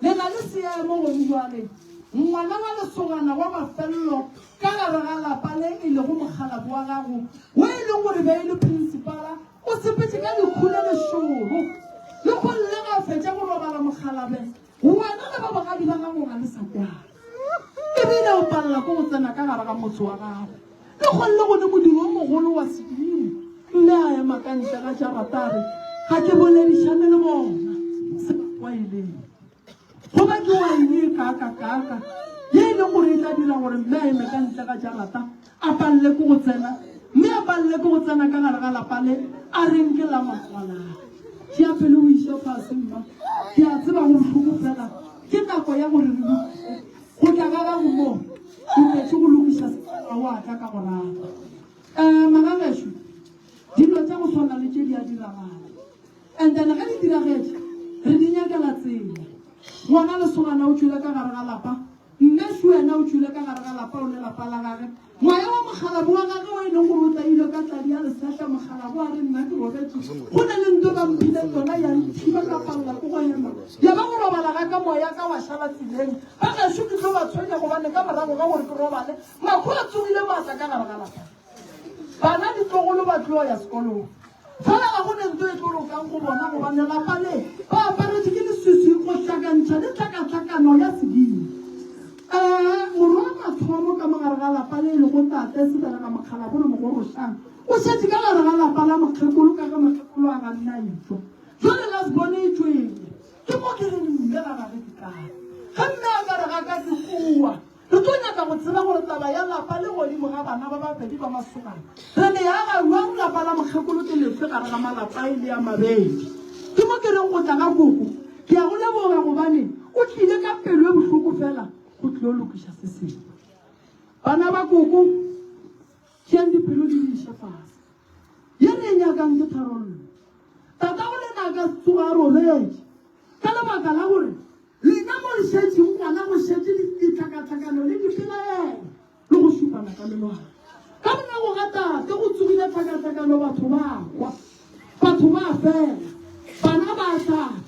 Le na le seemo gone bjale, ngwana wa lesogana wa mafelelo ka gare ga lapa le e lego mokgalabje wa gago, wo e leng gore be e le prinsipala, o sepetše ka lehu le lešoro. Lehono le ga fetša go robala mokgalabje, wena le ba bogadi ba gago ga le sa kwana. E bile o palela ke go tsena ka gare ga motse wa gago. Lehono le gone modiro o mogolo wa sedimo. Mme a ema ka ntle ga jarata a re, Ga ke boledišane le bona. Se ba tlwaeleng. Goba ke waene e kaakakaaka ye e leng gore e tla dira gore mme a eme ka ntle ga jarata a palele ke go tsena, mme a palele ke go tsena ka gare ga lapa le a reng ke la matswalagwe. Tšea pelo o iše fase, mma. Ke a tseba go bohloko fela ke nako ya gore re lokiše. Go tla ga gago mo, o tletše go lokiša ga wa tla ka go rata. Um magagešo, dilo tša go swana le tše di a diragala. And then ge di diragetše, re di nyakela tsela. Ngwana lesogana o tšwile ka gare ga lapa, mme Shuena o tšwile ka gare ga lapa o le lapa la gage. Moya wa mokgalabo wa gage o e leng gore o tlailwe ka tladi ya lesehla, mokgalabo a re nna ke robetše, go na le nto ba mphileng yona ya nthiba ka palela ke go hema. Ya ba go robala ga ka moya ka wa šala tseleng. Ba gešo ke tlo ba tshwenya gobane ka morago ga gore ke robale, makhu a tsogile maatla ka gare ga lapa. Bana ditlogolo ba tlo ya sekolong. Fela ga go ne nto e tlo lokang go bona gobane lapa le ba aparetše ke leswiswi go hlakantšha le tlhakatlhakano ya sedimo. Ee, morwa wa mathomo ka mo gare ga lapa le e lego tate Sebelega Mokgalabolo Mogorošang o šetše ka gare ga lapa la mokgekolo ka ge mokgekolo a ganne a etšwa. Jwale last born e tšwele. Ke mo ke reng mme ga gage ke kae? Ge mme a ka re ga ka ke kua. Re tlo nyaka go tseba gore taba ya lapa le godimo ga bana ba babedi ba masogana re le aga bjang. Lapa la mokgekolo ke lefe gare ga malapa e le a mabedi? Ke mo ke reng go tla ga koko ke a go leboga gobane o tlile ka pelo e bohloko fela go tlilo lokiša se sengwe. Bana ba koko, tšeang dipelo le di iše fase. Ye re e nyakang ke tharollo. Tatago lena a ka se tsoga a robetše ka lebaka la gore Lena mo le šetšego gona go šetše ditlhakatlhakano le dipelaelo le go šupana ka menwana. Ka morago ga tate go tsogile tlhakatlhakano, batho ba hwa, batho ba fela, bana ba hlaka,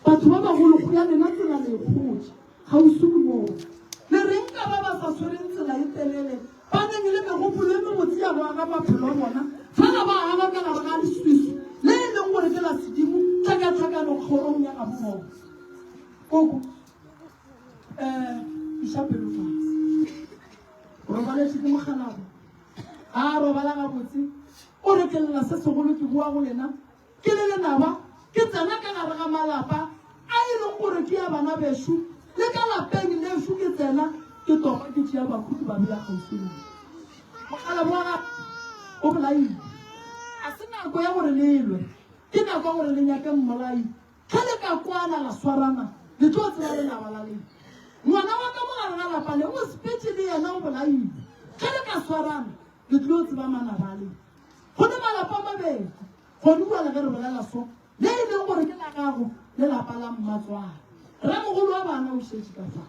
batho ba bagolo go ya lena tsela le e kgotše kgauswi le bona. Le reng ka ba ba sa swereng tsela e telele, ba neng le megopolo e mebotse ya go aga maphelo a bona, fela ba aga ka gare ga leswiswi le e leng gore ke la sedimo, tlhakatlhakano kgorong ya gabo bona? Koko, um iša pelo fase. O robaletše ke mokgalabo. Ga a robala gabotse. O re ke lla se segolo ke boa go lena. Ke le lenaba, ke tsena ka gare ga malapa a e leng gore ke ya bana bešo. Le ka lapeng lešo ke tsena ke topa ke tšea bakhu ke ba bea kgauswi le nna. Mokgalabo wa gagwe o bolailwe. A se nako ya gore le lwe, ke nako ya gore le nyake mmolai. Ge le ka kwana la swarana, le tlo tseba lenaba la lena. Ngwana wa ka mo gare ga lapa le o sepetše le yena o bolailwe. Ge le ka swarana, le tlo tseba manaba a lena. Go ne malapa a mabedi gone bjale ge re bolela so, le e leng gore ke la gago le lapa la mmatswale. Ramogolo wa bana o šetše ka fa.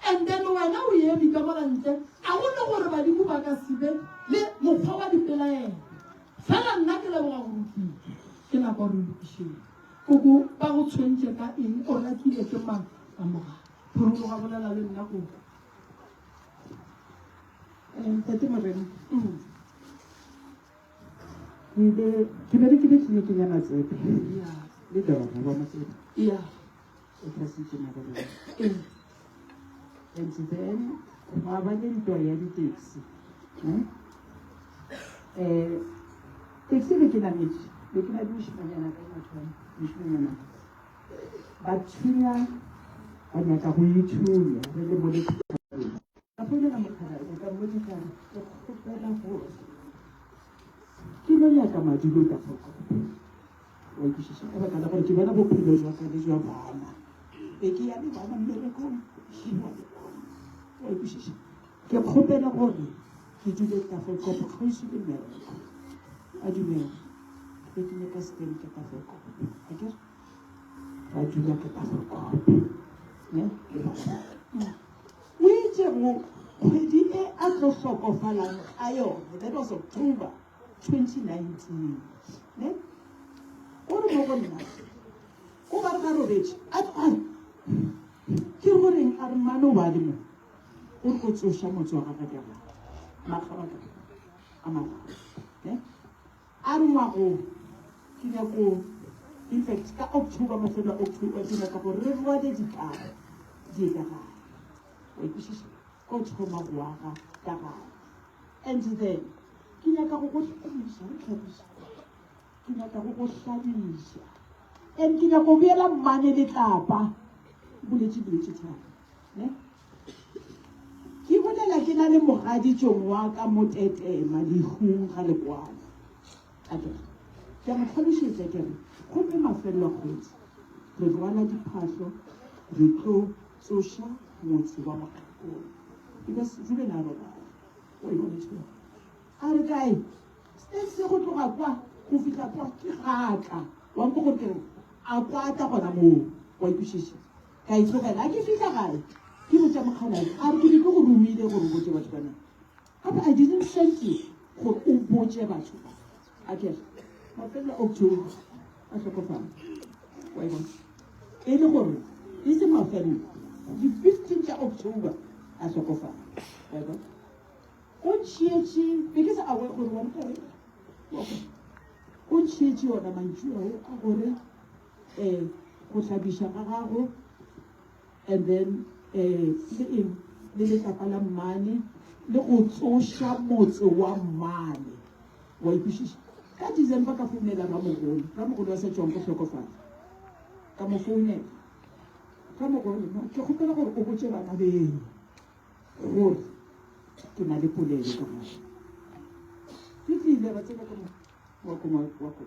And then wena o eme ka mola ntle, a go ne gore badimo ba ka se be le mokgwa wa dipelaelo. Fela nna ke leboga gore o tlile. Ke nako ya gore re lokišeng. Koko, ba go tshwentše ka eng? O rakile ke mang ka mogala? Phurologa, bolela le nna koko. Eh, Ntate Morena, ke ile ke be ke tleliniking ya Matsepe le Dora wa Matsepe. Yeah. O tlhasitše Mabaleng. And then gwa ba le ntwa ya di-taxi. Eh? Eh, taxi be ke nametše, be ke na le mošemanyana ka mathomo, mošemanyana. Ba thunya, ba nyaka go ithunya, re le mo le Ka founela mokgalabje ka mmotša ka re, ke kgopela gore ke no nyaka madulo Tafelkop. Wa ikwešiša? Ka baka la gore ke bona bophelo jwa ka le jwa bana. Be ke ya le bana mmerekong, ke boa le bona. Wa ikwešiša? Ke kgopela gore ke dule Tafelkop kgauswi le mmereko. A dumela. Be ke nyaka stand ka Tafelkop. Akere? Ra dula ka Tafelkop. Ne? Le bana. O itše go kgwedi e a tlo hlokofalang ka yone, that was October 2019, ne? O re mo go nna, o ba re ga robetše, a tloga. A re mmane o ba le mo, o tlo tsoša motse wa gagwe ka gare makga wa ka a mararo. Ne? A re ngwagong ke nyako, in fact ka October, mafelo a October, ke nyaka gore re rwale dikara di ye ka gae. Wa ikwešiša? Ko thoma go aga ka gae. And then ke nyaka go go hlabiša, re hlabiša. Ke nyaka go go hlabiša. And ke nyaka go beela mmane letlapa. Boletše dilo tše tharo. Ne? Ke bolela ke na le mogaditšong wa ka mo Tetema lehung ga Lekwana. A ke re, ke a mo hlalošetša ke re, gomme mafelelo a kgwedi re rwala diphahlo re tlo tsoša motse wa mokgekolo. Because Ruben a robala. O e bone tšhwene. A re kae? Steaks go tloga kwa go fihla kwa ke gaka. Wa nkwa gore ke re a kwata gona moo. Wa ikwešiša? Ka e tlogela. A ke fihla gae, ke botša mokgalabje, a re, Ke be ke go romile gore o botše batho bana. Gape I didn't send you gore o botše batho ba. A ke re, mafelelo a October, a hlokofala. Wa e bona? E le gore e se mafelelo, di 15 tša October a hlokofala. Wa e bona? O ntšhietše, be ke sa aware gore wa nka O ntšhietše ona mantšu ao a gore um go hlabiša ga gago and then um le eng le letlapa la mmane le go tsoša motse wa mmane wa ikwešiša ka December ka founela ramogolo ramogolo wa sa tšwang go hlokofala ka mo founela ramogolo no ke kgopela gore o botše bana beno gore ke na le polelo ka gae ke tlile ba tsena ka mo wa wa koko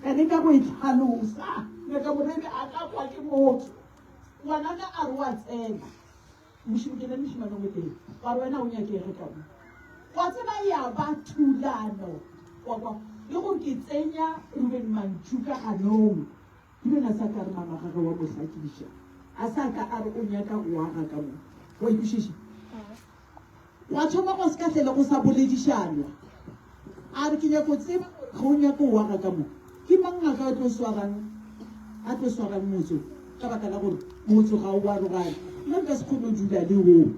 Ka leka go e tlhalosa, nyaka moreri a ka kwa ke motho. Ngwanaka a re wa tsena. Mošimo ke na le mošimane o motee. Wa re wena o nyakege ka mo. Wa tseba ya ba thulano. Wa kwa le gore ke tsenya Ruben mantšu ka ganong. Ruben a sa ka re mama gage wa mo hlakiša. A sa ka a re o nyaka go aga ka mo. Wa ikwešiša? Gwa thoma gwa se ka hlele go sa boledišanwa. A re, Ke nyako tseba gore ge o nyaka o aga ka mo, ke mang a ka tlo swarang, a tlo swarang motse wo? Ka baka la gore motse ga o arogane. Nna nka se kgone go dula le wo.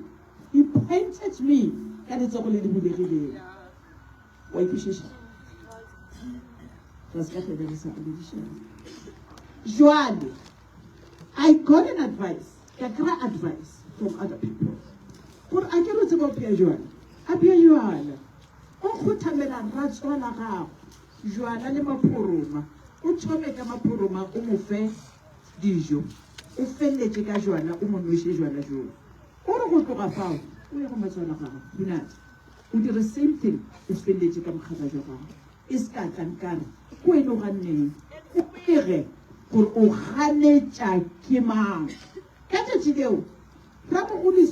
He pointed me ka letsogo le le bulegilego. Wa ikwešiša? Ra se ka hlele re sa boledišana. Jwale, I got an advice. Ka kry advice from other people gore a ke re tseba o pea jwala, a pea jwala, o kgothamela ratswala gago jwala le maphoroma, o thome ka maphoroma o mo fe dijo, o feleletše ka jwala o mo nweše jwala joo. O re go tloga fao o ye go matswala gago Hunadi o dire same thing o feleletše ka mokgata jwa gago. E se ka tla nkare ke wena o ganneng. O bege gore o ganetša ke mang. Ka tšatši leo, Ramogolo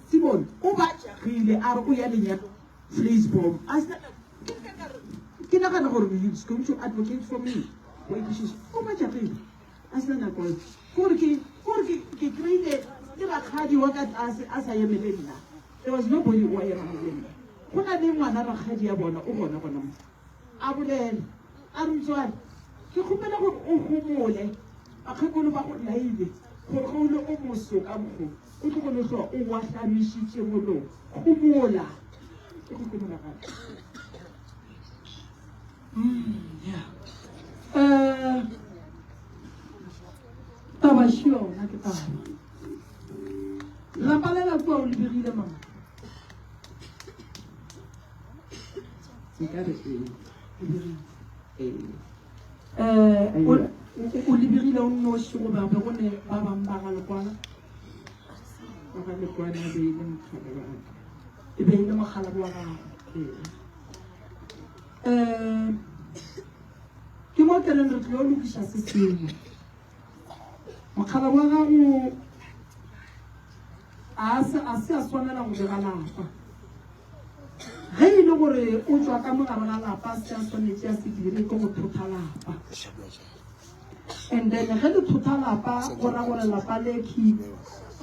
Simon o ba tšagile a re o ya lenyalong Vleisboom. A se na ke ka ka re ke nagana gore he's going to advocate for me. Wa ikwešiša? O ba tšagile a se na nako. Gore ke gore ke ke kry-ile le rakgadi wa ka tlase a sa eme le nna. There was nobody o a emang le nna. Go na le ngwana rakgadi ya bona o gona gona mo. A bolela, a re, Motswadi, ke kgopela gore o homole. Bakgekolo ba go laile gore ge o le o moso ka mokgo o tlo go no hlwa o wahlamišitše molomo. Homola. Ke go homola gape. Yeah. Eh, taba še yona ke taba. Lapa lela kua o lebegile mama. Nka re ee. Lebegile. Ee. Eh, o o lebegile o nnoši goba be go ne ba bangwe ba ga lekwana? Ba ga lekwana e be e le mokgala wa ka. E be e le mokgalabo wa gago. Ee. Eh, ke mo ke reng re tlo lokiša se sengwe. Mokgalabo wa gago a se a se a swanela go bega lapa. Ge e le gore o tšwa ka mogare ga lapa se a swanetše a se dire ke go thotha lapa. And then ge le thotha lapa go ra gore lapa le khi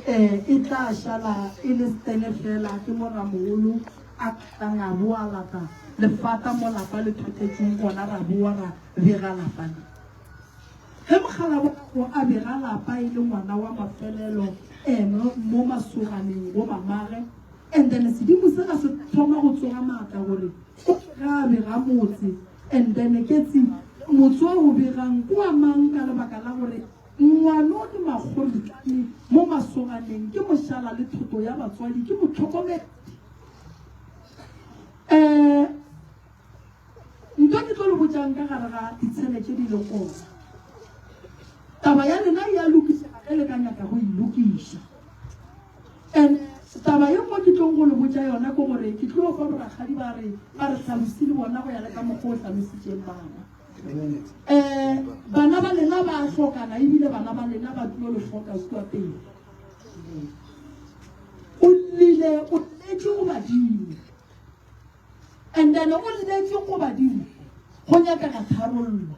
eh e tla šala e le stene fela ke mo ramogolo a tlang a boa lata lefata mo lapa le thothetšeng gona ra boa ra bega lapa le. Ge mokgalabje wa gago a bega lapa e le ngwana wa mafelelo eno mo masoganeng go mamage, and then sedimo sela se thoma go tsoga maatla gore o bega a bega motse, and then ketsi motse o o begang ke wa mang ka lebaka la gore ngwano ke makgoritlane mo masoganeng ke mošala le thoto ya batswadi ke motlhokomedi. Um Nto ke tlo le botšang ka gare ga ditshele tše di lego gona. Taba ya lena e a lokišega ge le ka nyaka go e lokiša. And taba ye nngwe ke tlong go le botša yona ke gore ke tlo kwa borakgadi ba re ba re hlalosile le bona go ya le ka mokgwa o hlalositšeng bana. Um bana ba lena ba a hlokana ebile bana ba lena ba tlo le hloka kua pele. O llile o lletše go badimo. And then o lletše go badimo go nyakega tharollo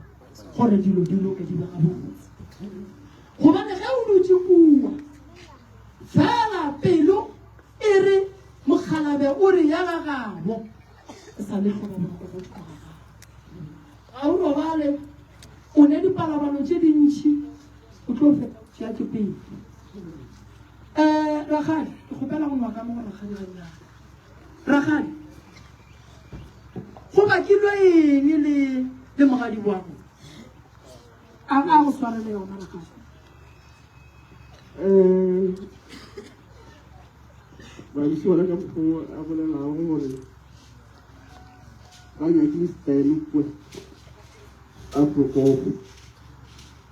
gore dilo di loke di be gabotse. Gobane ge o dutše kua fela pelo e re mokgalabe o re ya ga gabo e sa le hloka boroko go tloga ga gago. Ga o robale o ne dipalabalo tše dintši o tlo fetsa o tšea ke pelo. Um rakgadi ke kgopela go nwa ka mo go rakgadi gannyane. Rakgadi, go bakilwe eng le le mogadi wa go? A a go swarele yona rakgadi. Um babusi bona ka mokgwa a bolelago gore ba nyakile style kwe ka prokopo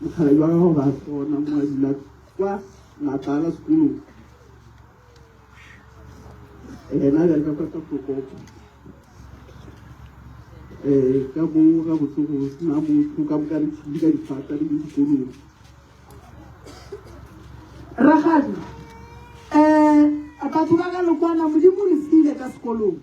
mokgalabje wa gago ba sona mo a dula kwa Natala sekolong Yena a bereka kwa ka Prokopo. Eh, ka mo ga botse go sena motho ka moka re tshile ka difata le dikolong. Rakgadi, eh, batho ba ka lekwana Modimo le file ka sekolong.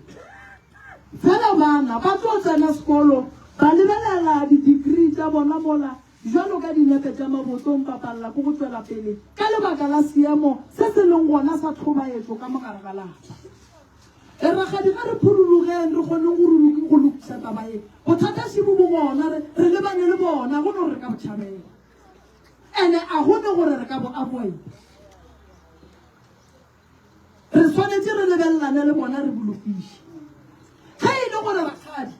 Fela bana ba tlo tsena sekolo ba lebelela di-degree tša bona mola Bjalo ka dinepe tša mabotong bapalla ke go tšwela pele ka lebaka la seemo se se leng gona sa tlhobaetšo ka mo gare ga lapa. E rakgadi ga re phurulogeng re kgoneng go go lokiša taba ye. Bothata šibo bo gona re re lebane le bona go no re ka bo tšhabela. Ene a go ne gore re ka bo avoida. Re swanetše re lebelelane le bona re bo lokiše. Ge e le gore rakgadi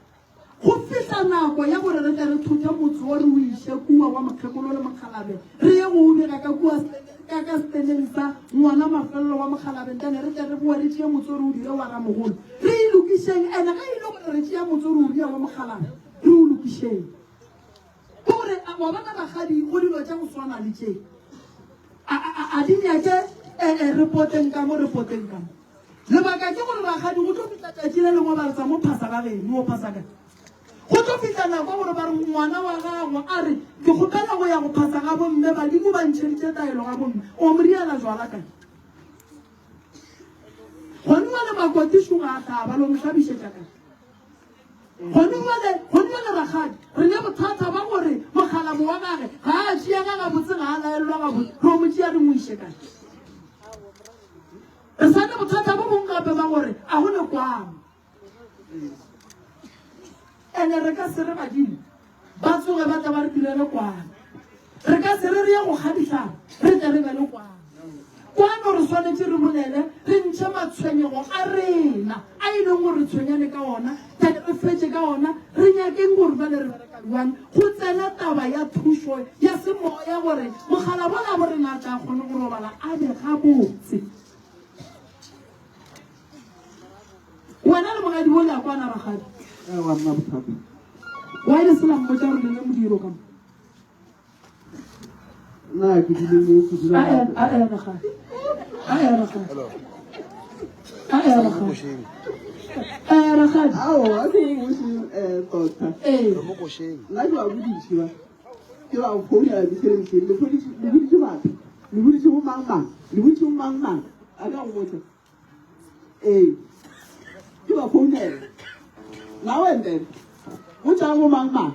Go fihla nako ya gore re tle re thothe motse wo re o iše kua wa mokgekolo le mokgalabe, re ye go o bega ka kua ka ka seteneng sa ngwana mafelelo wa mokgalabe, ntane re tle re boe re tšee motse wo re o dire wa ramogolo. Re e lokišeng, ene ge e le gore re tšea motse wo re o dira wa mokgalabe, re o lokišeng. Ke gore, wa bona rakgadi, go dilo tša go swana le tše, a, a, a, a di nyake e, e, re poteng ka mo, re poteng ka mo. Lebaka ke gore rakgadi go tlo fihla tšatši le lengwe ba re tsa mo phasa ga geno, o phasa kae? Go tlo fihla nako gore ba re ngwana wa gago a re ke kgopela go ya go phasa ga bomme, badimo ba ntšheditše taelo ga bomme, o mo riela jwala kae? Gone jwale makotišo ga a hlaba, lo mo hlabišetša kae? Gone jwale, gone jwale rakgadi re ne bothata ba gore mokgalabo wa gage ga a tšeega gabotse, ga a laelelwa gabotse, re o mo tšea re mo iše kae? Re sa ne bothata bo bong gape ba gore a go ne kwano. Ene re ka se re badimo ba tsoge ba tla ba re direle kwano. Re ka se re re ye go kga dihlare re tle re be le kwano. Kwano re swanetše re bolele re ntšhe matshwenyego a rena a e leng gore re tshwenyane ka ona, then re fetše ka ona, re nyakeng gore bjale re bereka bjang. Go tsena taba ya thušo ya semoya gore mokgalabje wa rena a tle a kgone go robala a be gabotse. Wena le mogadi bo le a kwana rakgadi? Aowa mma bothata. Why le se la mmotša gore le ne modiro ka mo? Nna ke dule mo ke dula. A e a e rakgadi. A e rakgadi. A e rakgadi. Eh rakgadi. Aowa ke mo košeng eh tota. Ee. Re mo košeng. Nna ke ba boditše ba. Ke ba founela mehleng mehleng le boditše le boditše batho. Le boditše bo mang mang. Le boditše bo mang mang. A ka go botša. Ee. Ke ba founela. Now and then. Botšang bo mang mang.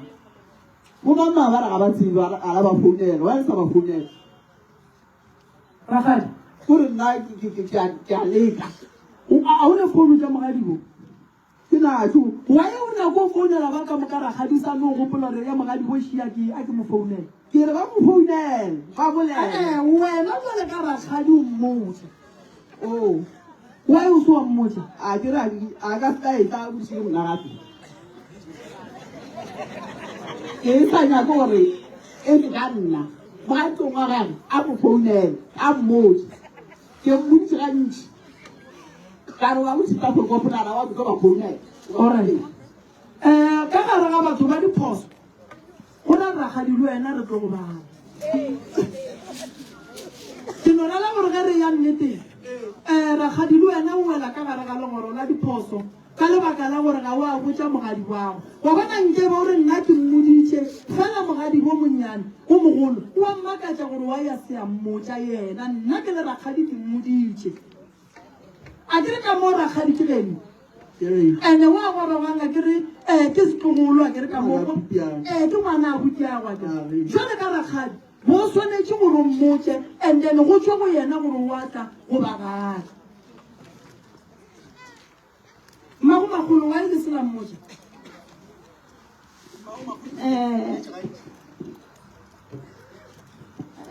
Bo mang mang ba re ga ba tsebe ba re ga la ba founela. Why le sa ba founela? Rakgadi. Gore nna ke ke ke ke a ke a leka. O a o ne founu tša mogadibo? Ke natšo. Why o nyako founela ba ka moka rakgadi o sa no gopola gore ya mogadibo šia ke a ke mo founela. Ke re ba mo founele, ba bolele. Ee, wena jwale ka rakgadi o mmotse. Oh. Why o se wa mmotsa? A ke re a ka se ka etla a boditše ke nna gape. Ke sa nyake gore e tle ka nna. Mogatong wa gage a mo founele, a mmotse. Ke mmoditše gantši. Ka re wa botse ka gore kopana wa botsa ba founela. Alright. Eh, ka gare ga batho ba diphoso Go ra rakgadi le wena re tlo go bala. Ke no rela gore ge re ya nneteng, um rakgadi le wena o wela ka gare ga legoro la diphoso ka lebaka la gore ga o a botša mogadi wago. Wa bona nkebe o re nna ke mmoditše fela mogadi bo monnyane o mogolo o a mmakatša gore wa ya se a mmotša yena nna ke le rakgadi ke mmoditše. A ke re ka mo rakgadi ke geno ene wa goroganga ke re um ke setlogolo a ke re ka mo ee ke ngwana a butiago a kere jale ka rakgadi bo swanetše gore o mmotse and then go tswe go yena gore o atla goba ga atla mmago magolo wa le se la mmotsa Eh,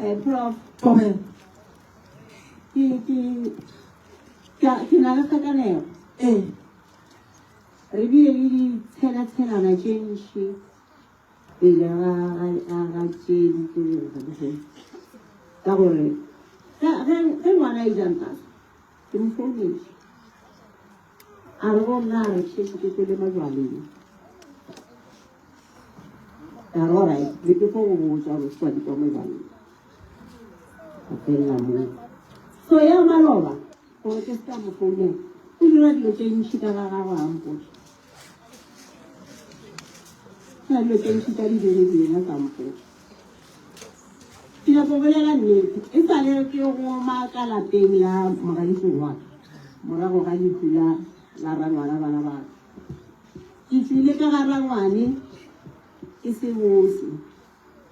eh, prof Thobela. ke ke ke ke na le kgakanego Ee. re bile le ditshelatshelana tše ntši pele ga ga- ga ga tše di tlo direga lehono ka gore ge ge- ge ngwana e jang tlase ke mo founetše a re go nna a re šetše ke kwele majwaleng ka re alright be ke fo go botša gore se wa di kwa majwaleng a felela moo so ya maloba gore ke se ka mo founela o dira dilo tše ntši ka ga gagwe a mpotša na dilo tše ntši tša di dirileng a sa mpotša Ke nyako go bolela nnete, e sa le ke goma ka lapeng la mogadisong wa ka morago ga lehu la la rangwana bana ba ka. Ke tšwile ka ga rangwane ke se bose.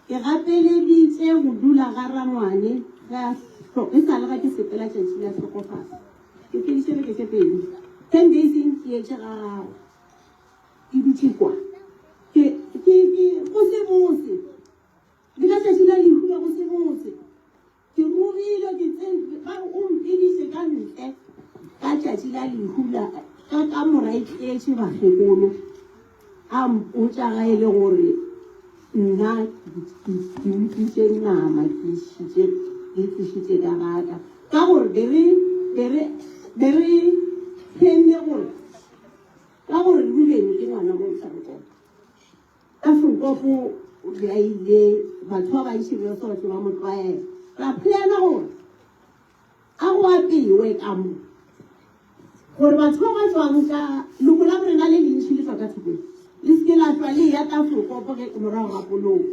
Ke gapeleditše go dula ga rangwane ge a e sa le ga ke sepela tšatši la hlokofala. Ke feditše beke tše pedi. Ten days e ntšietše ga gagwe. Ke dutše kwa. Ke, ke, ke, go se bose. Le ka tšatši la lehu la go se bose. Ke rogile, ke tse, ba re o mpediše ka ntle ka tšatši la lehu la, ka kamora e tletše bakgekolo. A mpotša ga e le gore nna ke utswitše nama, ke išitše, ke tlišitše ka gaka. Ka gore be re, be re, be re tshenne gore, ka gore Rubeni ke ngwana mo Tafelkop. Tafelkop o be a ile, batho ba bantši be ba sa batle ba mo tlwaela. Ra plana gore a go apewe ka mo, gore batho ba ba tswang ka loko la borena le lentši le tswa ka thokong, le se ke la hlwa le eya Tafelkop ge morago ga poloko,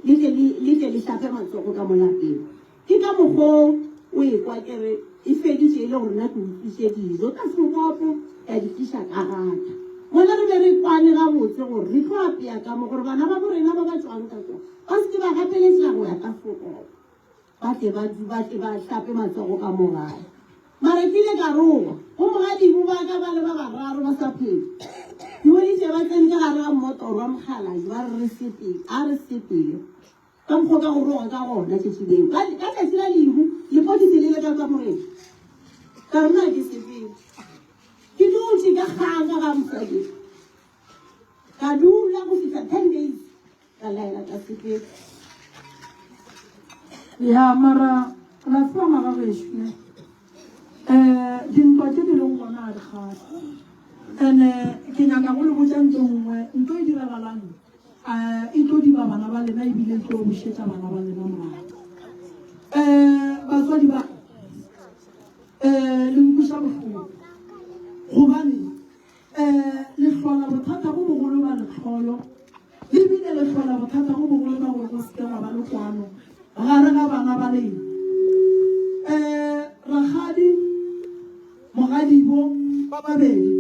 le tle le, le tle le hlape matsogo ka mo lapeng. Ke ka mokgo o ekwa ke re e feditše e le gore nna ke utswitše dijo ka sekopo ka di tliša ka gaka. Mola re be re kwane gabotse gore re tlo apea ka mo gore bana ba bo rena ba ba tšwang ka kwa ba se ke ba gapeletšega go ya ka sekopo ba tle ba ba tle ba hlape matsogo ka mo gae. Mara ke ile ka rogwa go mogadimo ba ka ba le ba bararo ba sa phela. Ke boditše ba tsene ka gare ga mmotoro wa mokgalabje ba re re sepele, a re sepele. Ka mokgwa ka go roga ka gona tšatši leo. Ka, ka tšatši la lehu, lepokisi le le ka kamoreng. Ka re na ke sepele. Ke dutše ka kgang ka ga mosadi. Ka dula go fihla ten days. Ka laela ka sepele. Ya mara la tseba magagešo ne um dintwa tše di leng gona ga di kgahle ene ke nyaka go le botša ntho nngwe ntho e diragalang A e tlo diba bana ba lena ebile e tlo bušetša bana ba lena morago. Um batswadi ba um le nkweša bohloko gobane um le hlola bothata bo bogolo ba lehloyo le bile le hlola bothata bo bogolo ba gore go seke gwa ba le kwano gare ga bana ba lena. Um rakgadi mogadibo ba babedi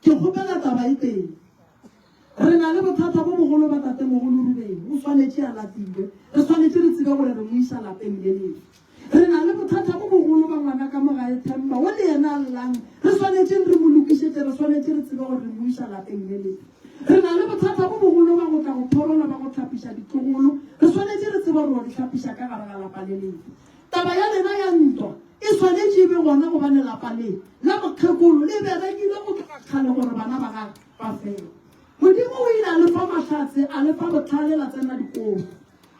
Ke kgopela taba e tee. Re na le bothata bo bogolo ba tatemogolo Rubeni. O swanetše a latilwe. Re swanetše re tsebe gore re mo iša lapeng le lefe. Re na le bothata bo bogolo ba ngwana ka mo gae Themba, wo le yena a llang. Re swanetšeng re mo lokišetše. Re swanetše re tsebe gore re mo iša lapeng le lefe. Re na le bothata bo bogolo ba go tla go phorola ba go hlapiša ditlogolo. Re swanetše re tsebe gore wa di hlapiša ka gare ga lapa le lefe. Taba ya lena ya ntwa e swanetše e be gona gobane lapa le la mokgekolo le berekile go tloga kgale gore bana ba gagwe ba fele. Modimo o ile a le fa mahlatse, a le fa bohlale la tsena dikolo.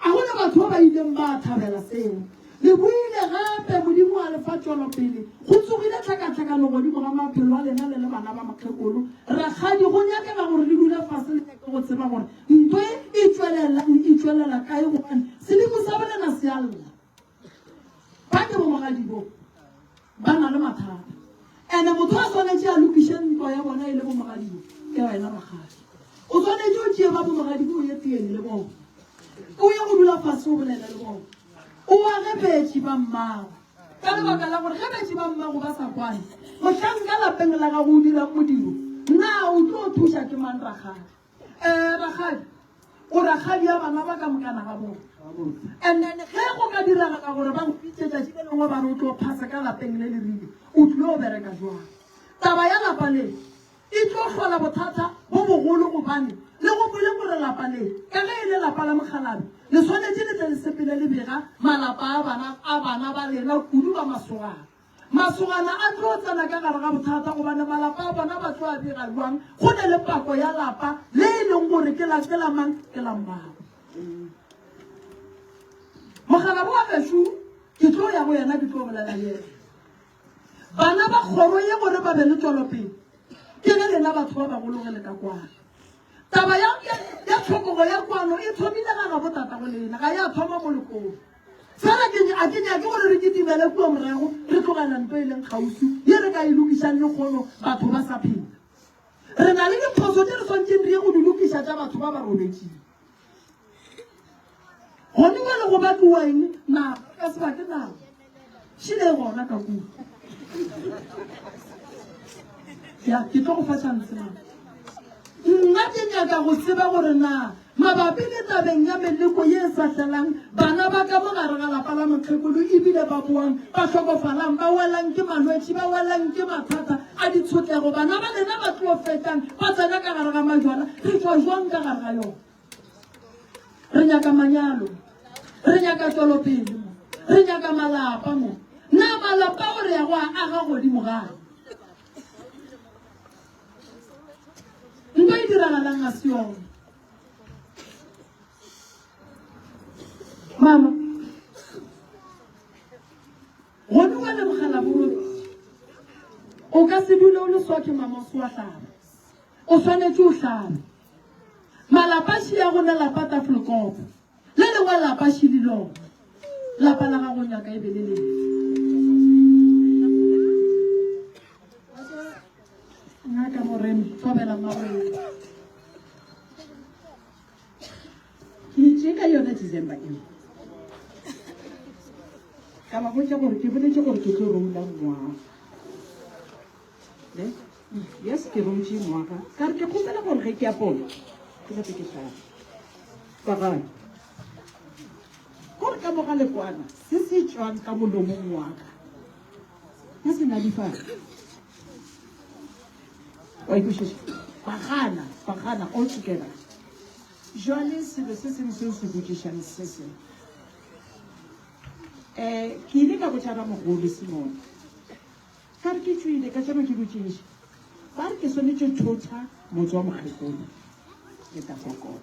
A go na batho ba ba ileng ba thabela seo. Le boile gape, Modimo a le fa tšwelopele. Go tsogile tlhakatlhakano godimo ga maphelo a lena le le bana ba mokgekolo. Rakgadi, go nyakega gore le dule fase le nyake go tseba gore ntwa e tšwelela, e tšwelela kae gobane sedimo sa bolena se a lla. Ba ke bomogadibo ba na le mathata. Ene motho a swanetše a lokiše ntwa ya bona e le bomogadibo ke wena rakgadi. O swanetše o tšee ba bomogadibo o ye teng le bona. O ye go dula fase o bolele le bona. O age betši ba mmago. Ka lebaka la gore ge betši ba mmago ba sa kwane, mohlang ka lapeng la gago o dirang modiro, na o tlo thuša ke mang rakgadi? Eh, rakgadi, o rakgadi ya bana ba ka mokana ga bona. And then ge go ka diragala gore ba go bitše tšatši le lengwe ba re o tlo phasa ka lapeng le le rile, o tlilo bereka jwang? Taba ya lapa le e tlo hlola bothata bo bogolo gobane le gopole gore lapa le ka ge e le lapa la mokgalabje le swanetše le tle le sepele le bega malapa a bana a bana ba lena kudu ba masogana. Masogana a tlo tsena ka gare ga bothata gobane malapa a bona ba tlo a bega bjang go ne le pako ya lapa le e leng gore ke la ke la mang ke la mmago. Mokgalabo wa gešo ke tlo ya go yena ke tlo bolela le yena. Bana ba kgoro ye gore ba be le tšwelopele ke ge lena batho ba bagolo ge le ka kwana. Taba ya, ya, ya tlhokogo ya kwano e thomile ga gabo tatago lena, ga ya thoma molokong. Fela ke, a ke nyake gore re kitimele kua morago re tlogela nto e leng kgauswi ye re ka e lokišang lekgono batho ba sa phela. Re na le diphoso tše re swanetšeng re ye go di lokiša tša batho ba ba robetšeng. Gone bjale go batliwa eng? Naga, re ka se batle naga. Šile e gona ka kua. Ya, ke tlo go fa chance mama. Nna ke nyaka go tseba gore na mabapi le tabeng ya meleko ye e sa hlelang bana ba ka mo gare ga lapa la mokgekolo ebile ba boang ba hlokofalang ba welang ke malwetši ba welang ke mathata a ditshotlego bana ba lena ba tlo fetang ba tsena ka gare ga majwala re tšwa jwang ka gare ga yona Re nyaka manyalo. Re nyaka tšwelopele mo. Re nyaka malapa mo. Na malapa ao re ya go a aga godimo ga nto e diragalang ga se yona. Mama, gone wa lebogela borobedi. O ka se dule o le soke mama o se wa hlaba. O swanetše o hlabe. Malapa šia go na lapa Tafelkop, le lengwe lapa šili lona. Lapa la gago nyaka e be le lefe? Ngaka Moremi, thobela Mmagwena. Ke itše ka yona December eo. Ka ba botša gore ke boletše gore ke tlo roula ngwaga. Ne? Yes, ke routše ngwaga. Ka re ke kgopela gore ge ke ya polo, ke nape ke hlabe. Ka gae. Gore ka moga lekwana, se se tšwang ka molomong wa ka, ba se nalifale. Wa ikwešiša? Ba gana, ba gana all together. Jwale selo se sengwe se o se botšišang se se. Eh, ke ile ka botša ramogolo Simone. Ka re ke tšwile, ka tšama ke botšiša. Ba re ke swanetše thotha motse wa mokgekolo le Tafokola.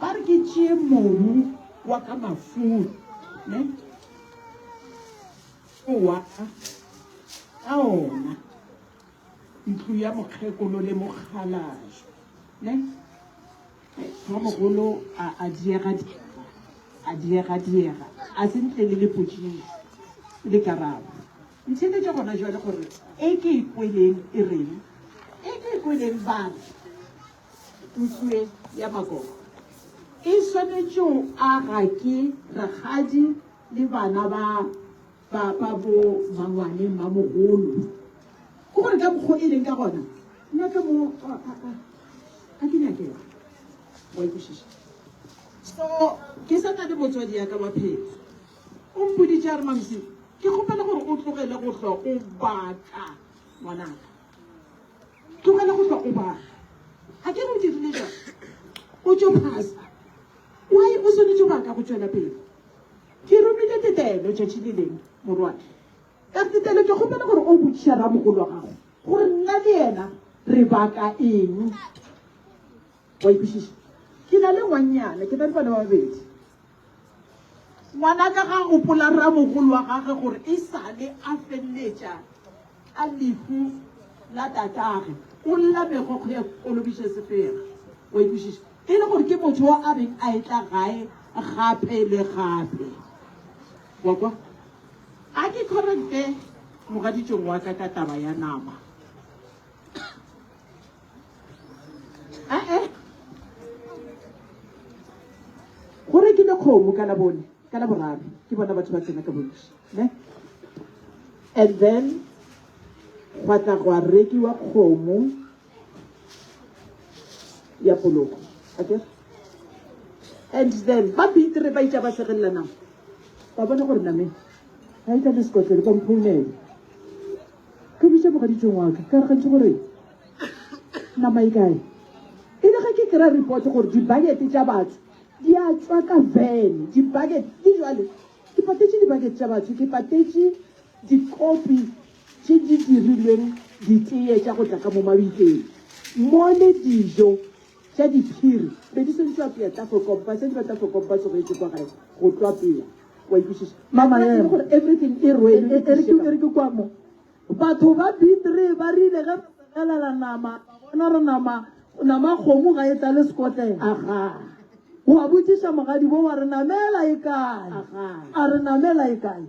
Ba re ke tšee mobu wa ka mafuru, ne? O wa ka, ka ona ntlo ya mokgekolo le mokgalajwe, ne? Ramogolo a a diega diega, a diega diega, a se ntle le lepotšišo le karabo. Ntheeletše gona jwale gore e ke e kweleng e reng. E ke e kweleng ba re ntlo ye ya Magogo e swanetše go aga ke rakgadi le bana ba ba ba bo mangwane mmamogolo. Ke gore ka mokgo e leng ka gona nna ka mo ga ke nyakega. Wa ikwešiša? So ke sa na le motswadi ya ka wa phela. O mpoditše a re, Mamsi, ke kgopela gore o tlogele go hlwa o baka, ngwanaka. Tlogela go hlwa o baka. A ke re o dirile jwang? O tšo phasa. Why o swanetše go baka go tšwela pele? Ke romile tetelo tšatši le lengwe, morwadi. Ka re, Tetelo, ke kgopela gore o botšiša ramogolo wa gago gore nna le yena re baka eng. Wa ikwešiša? Ke na le ngwannyana, ke na le bana ba babedi. Ngwanaka ga gopola ramogolo wa gagwe gore e sa le a feleletša ka lehu la tatage, o lla megokgo ya kolobiša sefega. Wa ikwešiša? E le gore ke motho yo a beng a etla gae gape le gape. Wa kwa? A ke correcte mogaditšong wa ka ka taba ya nama. Ee. Go rekile kgomo ka Labone, ka Laboraro, ke bona batho ba tsena ka bontši, ne? And then gwa tla gwa rekiwa kgomo ya poloko, akere? And then ba bitre ba itša ba segelela nama. Ba bona gore name ga e tla le sekotlelo, ba mphounela. Ka bitša mogaditšong wa ka, ka re gantši gore nama e kae. E le ge ke kry-a report gore di-bucket tša batho di a tšwa ka van, di-bucket di jwale. Ke patetše di-bucket tša batho, ke patetše dikopi tše di dirilweng diteye tša go tla ka mo mabitleng. Mole dijo tša diphiri be di swanetše go apea Tafelkop, basadi ba Tafelkop ba tsogetše kwa gae go tlo apea. Wa ikwešiša? Mama E le ema. gore everything e rwelwe E- e- e re ke- e e re ke kwa mo. Batho ba B3 ba rile ge ba segelela nama, ba bona gore nama, nama kgomo ga e tlale sekotlelo. Aga. Wa botšiša mogadibo wa re namela e kae? Aga. A re namela e kae?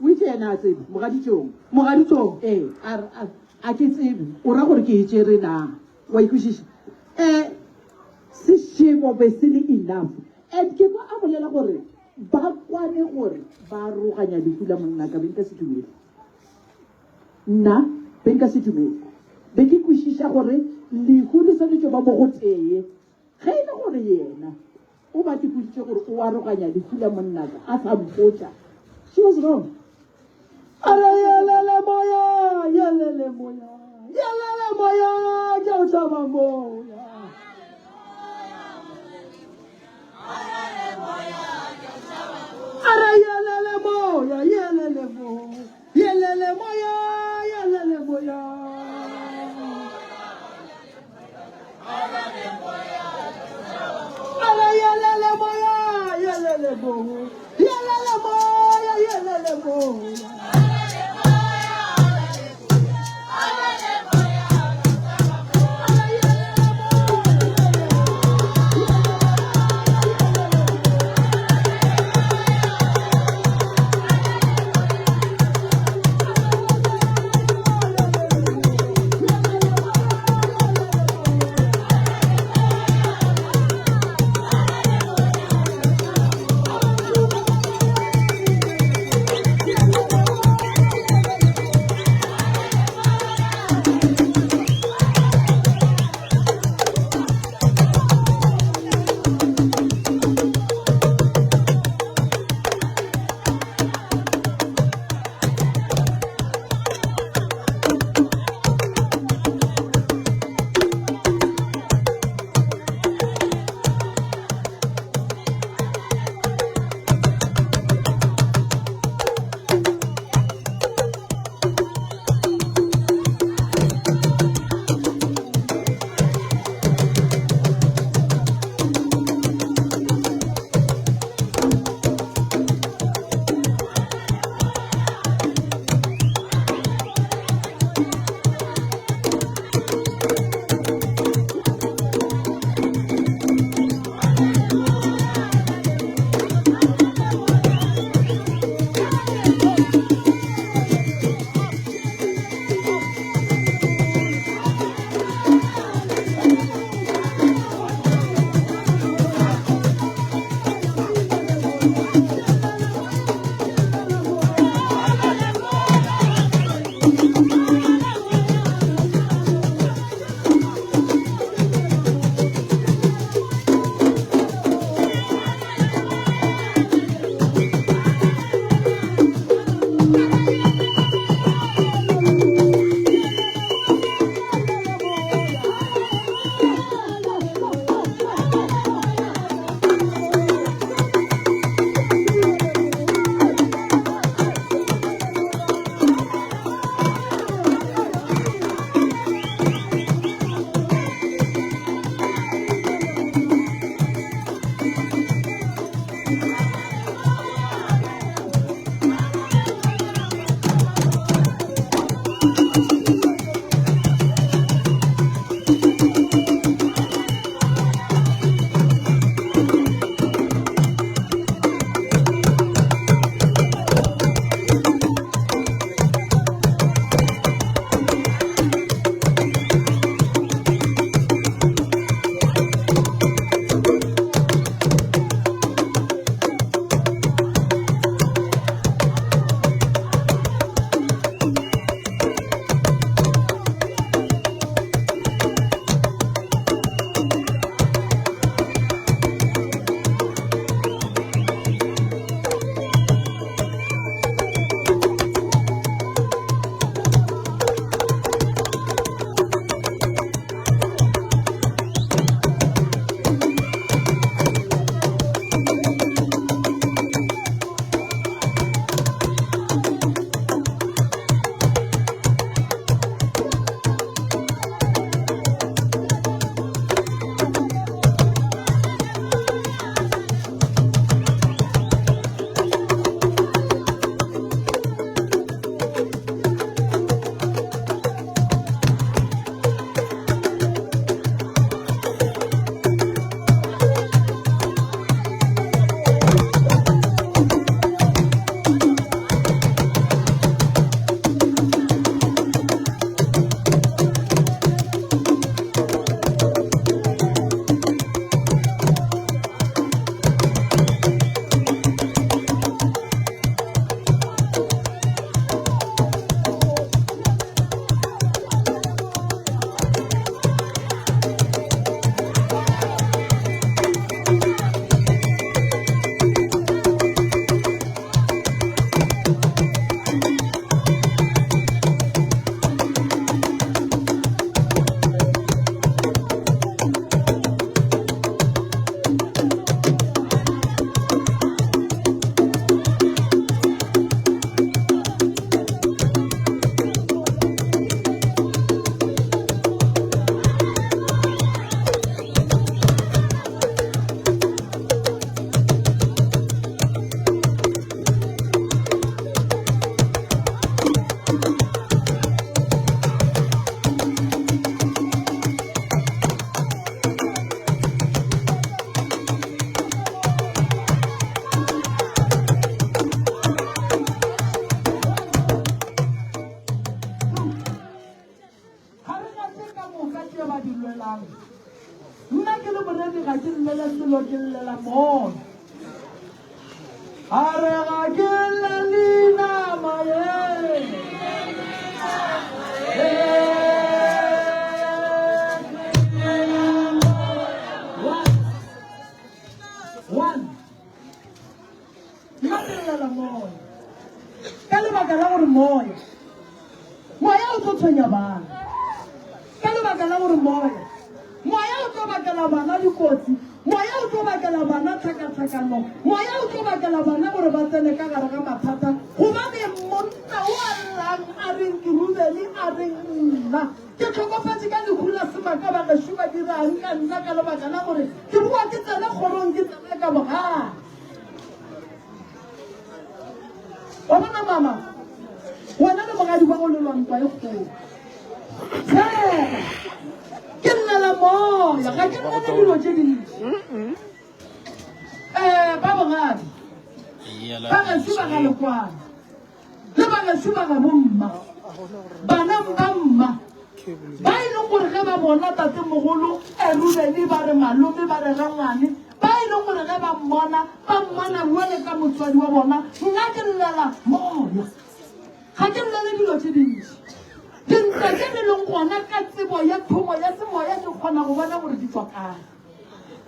O itše yena a tsebe, mogaditšong. Mogaditšong? Ee, a re, a, a ke tsebe. O ra gore ke e tšere na? Wa ikwešiša? Eh, sešebo be se le enough. And ke kwa a bolela gore ba kwane gore ba aroganya lehu la monna ka, be nka se dumele. Nna be nka se dumele. Be ke kwešiša gore lehu le swanetše ba mo go tee. Ge e le gore yena o ba tipoditše gore o aroganya lehu la monna ka a sa mpotša, she was wrong. A re yelele moya, yelele moya, yelele moya, ke o tšhaba moya. A re yelele moya, yelele moya, yelele moya, yelele moya. A re yelele moya, yelele moya, yelele moya, yelele moya. selo ke llela moya. A re ga ke llele nama ye. One. Nna ke llela moya. Ka lebaka la gore moya, moya o tlo tshwenya bana. Ka lebaka la gore moya, moya o tlo bakela bana dikotsi, moya o tlo bakela bana tlhakatlhakano, moya o tlo bakela bana gore ba tsene ka gare ga mathata, gobane monna o a llang a reng ke Rubeni a reng nna ke hlokofetše ka lehu la semaka ba gešo ba dirang ka nna ka lebaka la gore ke boa ke tsena kgorong ke tsena ka bogale. Wa bona mama, wena le mogadi wa go lelwa ntwa e kgolo. Tshega, ke llela moya, ga ke llele dilo tše dintši. Um ba bogadi, ba gešo ba ga Lekwana, le ba gešo ba ga bomma, bana ba mma, ba e leng gore ge ba bona tatemogolo Rubeni ba re malome, ba re rangwane, ba e leng gore ge ba mmona, ba mmona bjale ka motswadi wa bona. Nna ke llela moya, ga ke llele dilo tše dintši. Dintwa tše di leng gona ka tsebo ya thomo ya semoya ke kgona go bona gore di tšwa kae.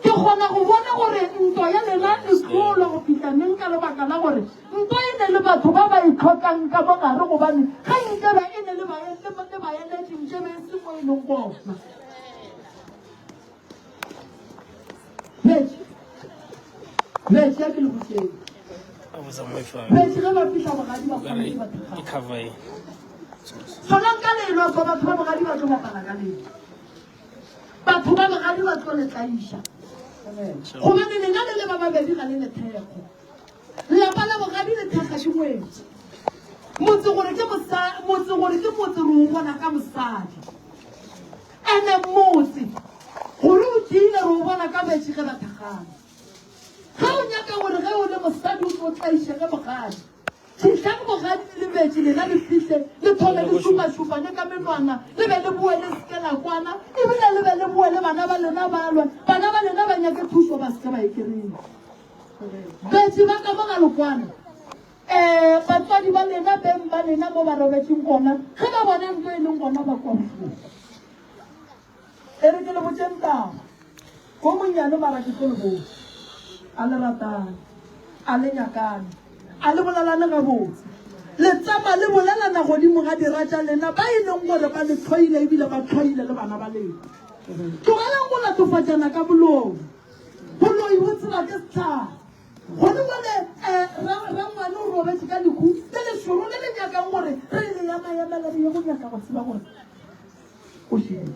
Ke kgona go bona gore ntwa ya lena e tlo lwa go fihla neng ka lebaka la gore ntwa e ne le batho ba ba e hlokang ka mo gare gobane ge nkebe e ne le le baeletši nkebe e se mo e leng gona. Metši, metši ya ke le botšeng. Metši ge ba fihla bogadi ba swanetše ba thekgane. Sonang ka lelwa fa batho ba bogadi ba tlo bapala ka lelwa. Batho ba bogadi ba tlo le tlaiša. Gobane lena le le ba babedi ga le ne thekgo. Lapa la bogadi le thekga ke ngwetši. Motse gore ke motse gore ke motse re o bona ka mosadi. Ene motse gore o tiile re o bona ka betši ge ba thekgana. Ge o nyaka gore ge o le mosadi o tlo tlaišege bogadi, Fihlang bogadi le lebetše, lena le fihle, le thome le šupašupane ka menwana, le be le boe le se ke la kwana, ebile le be le boe le bana ba lena ba lwe, bana ba lena ba nyake thušo ba se ke ba e kry-a. Betši ba ka mo ga lekwana, um batswadi ba lena, beng ba lena mo ba robetšeng gona, ge ba bona ntlo e leng gona ba kwa bohloko. E re ke le botšeng taba. Ko monnyane mara ke tlo le botša. A le ratane. A le nyakane. A le bolelane gabotse. Le tsama le bolelana godimo ga dira tša lena ba e leng gore ba le hloile ebile ba hloile le bana ba lena. Tlogelang go latofatšana ka boloi. Boloi bo tseba ke sehlare. Gone jwale um rangwane o robetše ka lehu le lešoro le le nyakang gore re le emaemele re ye go nyaka go tseba gore o šele.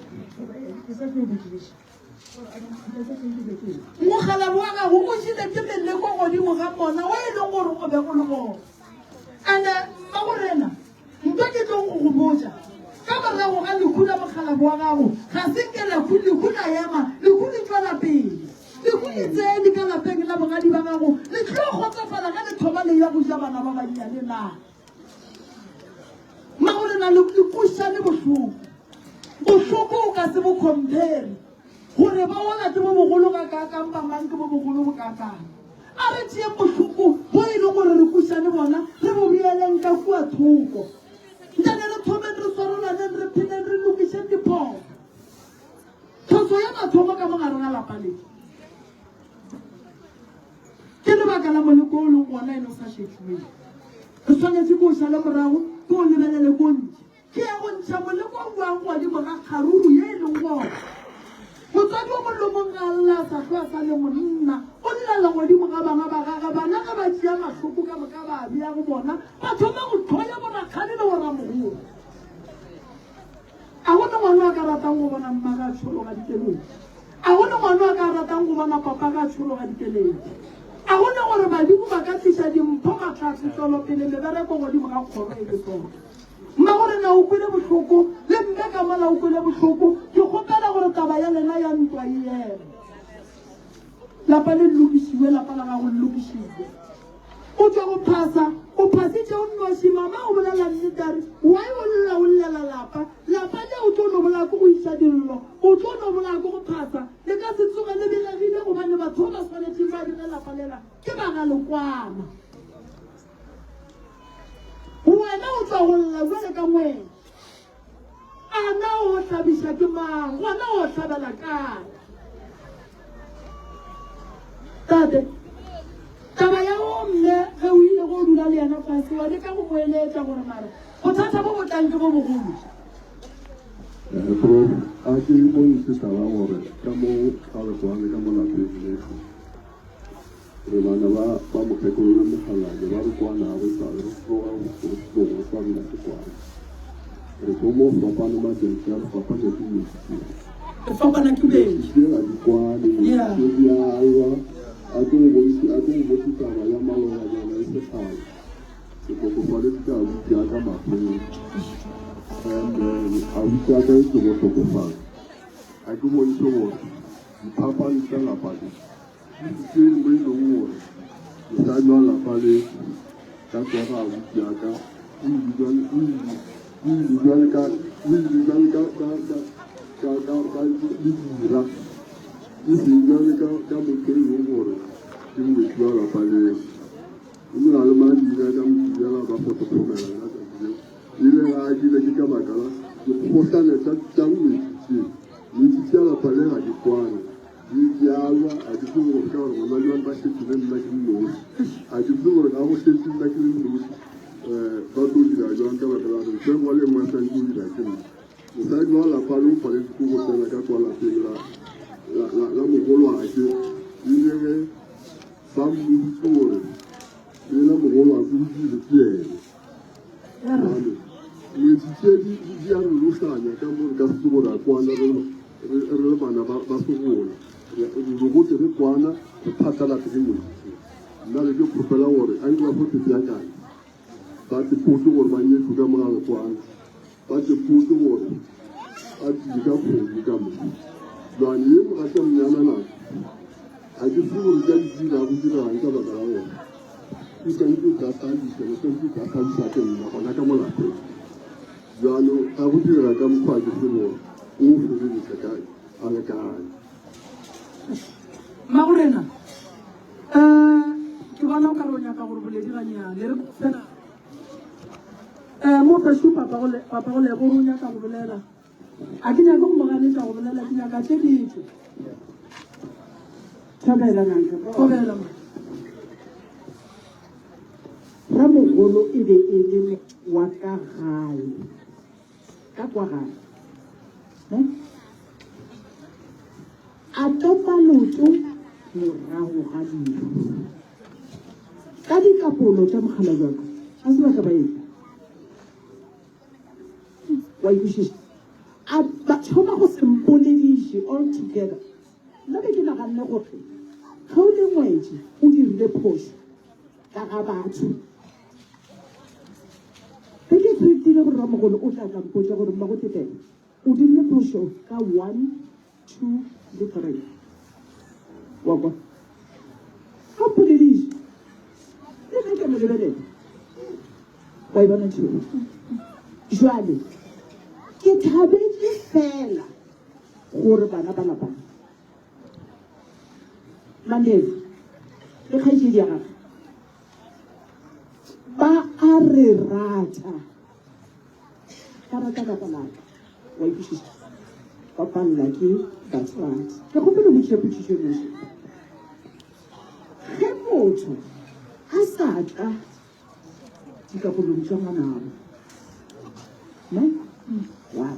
Mogala wa gago o jele ke meleko godimo ga mona o e leng gore o be o le gona. Ande mmagorena, nto ke tlong go go botša, ka morago ga lehu la mokgalabo wa gago, ga se nke lehu, lehu la ema, lehu le tšwela pele. Lehu le tsene ka lapeng la bogadi ba gago, le tlo kgotsofala ge le thoma le ya go ja bana ba bannyane na? Mmagorena, le, le kušane bohloko. Bohloko o ka se bo compare. Gore ba wola ke bo bogolo gakaakang, ba mang ke bo bogolo bokaakang. A re tšeeng bohloko bo e leng gore re kušane bona, re bo beeleng ka kua thoko. Ntane re thomeng re swarelaneng, re pheleng, re lokišeng diphoso. Phoso ya mathomo ka mo gare ga lapa le ke lebaka la moleko o leng gona ene o sa šetšweng. Re swanetše ke o šale morago, ke o lebelele ko ntle. Ke ya go ntšha moleko o buang godimo ga kgaruru ye e leng gona. Motswadi wa molomong ga a lla a sa hlwe a sa le monna, o llela godimo ga bana ba gagwe. Bana ge ba tšea mahloko ka moka ba a bea go bona, ba thoma go hloya borakgadi le boramogolo. A go na ngwana a ka ratang go bona mmage a tšhologa dikeledi? A go na ngwana a ka ratang go bona papage a tšhologa dikeledi? A go na gore badimo ba ka tliša dimpho, mahlatse, tšwelopele, mebereko godimo ga kgoro e le tsona? Mmagorena o kwele bohloko, le mme ka mola o kwele bohloko. Ke kgopela gore taba ya lena ya ntwa e eme. Lapa le lokišiwe, lapa la gago le lokišiwe. O tšwa go phasa, o phasitše o nnoši. Mama o bolela nnete a re, Why o lla o llela lapa? Lapa le o tlo no bolaya ke go iša dillo, o tlo no bolaya ke go phasa. Le ka se tsoge le belegile gobane batho ba ba swanetšeng ba bege lapa lela ke ba ga Lekwana. Wena o tšwa go lla bjale ka ngweng. A na o hlabiša ke mang? Gona o hlabela kae? Tate, taba ya go mme ge o ile go dula le yena fase wa leka go mo eletša gore mara bothata bo bo tlang ke bo bogolo. Eh, Prof, a ke bontšhe taba gore ka mo ga Lekwane ka mo lapeng lešo Re bana ba ba mokgekolo le mokgalabje ba re kwanago e sa le re tloga go tlogo sa rena ke kwana. Re thomo go fapana matšatši a re fapana ke metsi tše. Re fapana ke metsi. Tše ga di kwane, metsi tše di a lwa. A ke go bontšhe, a ke go botše taba ya malobanyana e se kgale. Ke hlokofaleditše abuti ya ka mahlong. And then abuti ya ka e tlogo hlokofala. A ke bontšhe gore diphapano tša lapa le. Ke mo e leng gore mosadi wa lapa le ka tsoga abuti ya ka o ile jwale ka o ile jwale ka ka ka ka ka ka le dira e seng jwale ka ka motho e leng gore ke moeti wa lapa leo o na le madira ka motibela ba fotokhomela ka tsatsi leo ile ga a kile ke ka baka la dikgohlane tsa tsa ngwetsi tse ngwetsi tsa lapa le ga di kwane Di bjalwa, a ke tsebe gore ka gore gona bjang ba šetše le nna ke nnoši. A ke tsebe gore ga go šetše nna ke le nnoši um ba tlo dira jwang ka baka la gore ntho e nngwe le e nngwe ya santse o dira ke nna. Mosadi wa lapa le o paletše ke go tsena ka kwa lapeng la la la mogolwake ebile ge ba mmoditse gore yena mogolwake o dire ke yena. Bjale ngwetši tše di di a re lohlanya ka mo re ka se tsebo ra kwana re re le bana ba ba segola. Re gote re kwana re phatlalatse ke ngwetši tše. Nna be ke kgopela gore a nke ba fo tepeakanya ba tepotse gore ba nyetšwe ka mo ga lekwana ba tepotse gore a tlile ka kgomo ka mo. Jwale ye mogatša monyana nako ga ke tsebe gore ka di dira go dirang ka baka la gore o santse o ka hlalosa o santse o ka hlalosa ke nna gona ka mo lapeng bjalo ga go direga ka mokgwa ke tsebo o feleletša ka a le kae Mmagorena, um ke bona o ka re o nyaka gore boledi gannyane re fela um mo fešu papa go lebo o nyaka go bolela A ke nyake go mo ganetša go bolela, ke nyaka tše di tšwe. Thobela ngaka. Thobela ma. Ramogolo e be e le wa ka gae, ka kwa gae. Ne? A topa leoto morago ga lehu. Ka dikapolo tša mokgalabje wa ka, ga se ba ka ba etla. Wa e kwešiša? A ba thoma go se mpolediše all together. Nna be ke naganne gore ge o le ngwetši o dirile phošo ka ga batho. Be ke tsebile gore ramogolo o tla tla mpotša gore mmago Tetelo o dirile phošo ka one, 2 le 3. Wa kwa? Ga mpolediše. Le ge ke mo lebelela. Wa e bona ntho eo? Jwale, ke thabetše fela gore bana ba lapa Mandevu le kgaetšedi ya gagwe ba a re rata. Ka rata lapa la ka. Wa ikwešiša? Ba palelwa ke batswadi. Ke kgopela go botšiša potšišo e nngwe. Ge motho a sa tla dikapolong tša ngwanabo, ne? Wa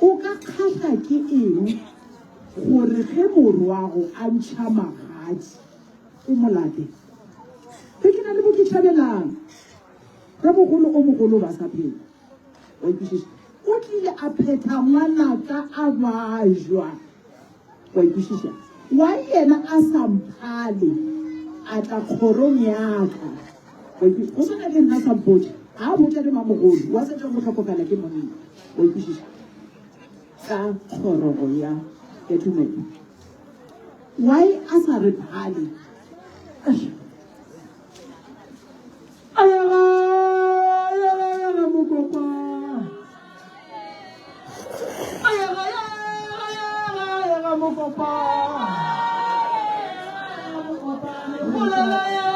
o ka kgahla ke eng gore ge morwago a ntšha magadi o mo late? Be ke na le boketšhabelang. Ramogolo o mogolo o ba sa phela. Wa ikwešiša? O tlile a phetha ngwanaka a bajwa. Wa ikwešiša? Why yena a sa mphale a tla kgorong ya ka? Wa ikwešiša? Go swana le nna sa mpotša. Ga a botša le mamogolo wa sa tšwa go hlokofala ke monna. Wa ikwešiša? Ka kgorogo ya ya tumelo. Why a sa re phale? Eish. Ayaga, ayaga, ayaga, mokopa. bolela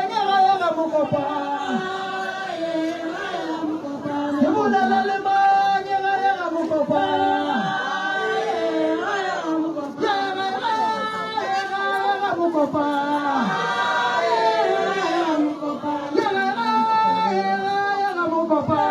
eng gae ga Mokopa? Ke bolela le mang gae ga Mokopa? Gae ga Mokopa. Gae ga Mokopa.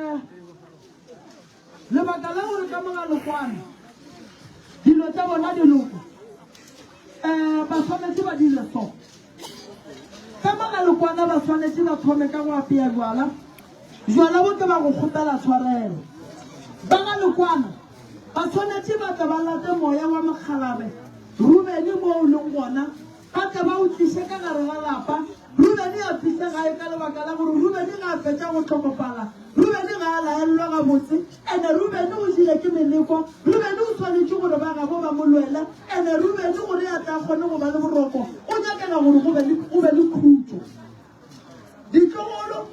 Um lebaka la gore ka mogalokwane dilo tša bona di loke, um ba swanetše ba dire so. Ka mogalokwana ba swanetše ba thome ka go apea jwala, jwala bo ke ba go kgopela tshwarelo. Ba galokwana ba swanetše ba tle ba late moya wa mokgalabe Rubeni mo o leng gona, ba tle ba o tliše ka gare ga lapa. Rubeni a fihle gae ka lebaka la gore Rubeni ga a fetša go hlokofala, Rubeni ga a laellwa gabotse, ene Rubeni o jile ke meleko, Rubeni o swanetše gore ba gabo ba mo lwele, ene Rubeni gore a tle a kgone go ba le boroko, o nyakega gore go be le, go be le khutšo. Ditlogolo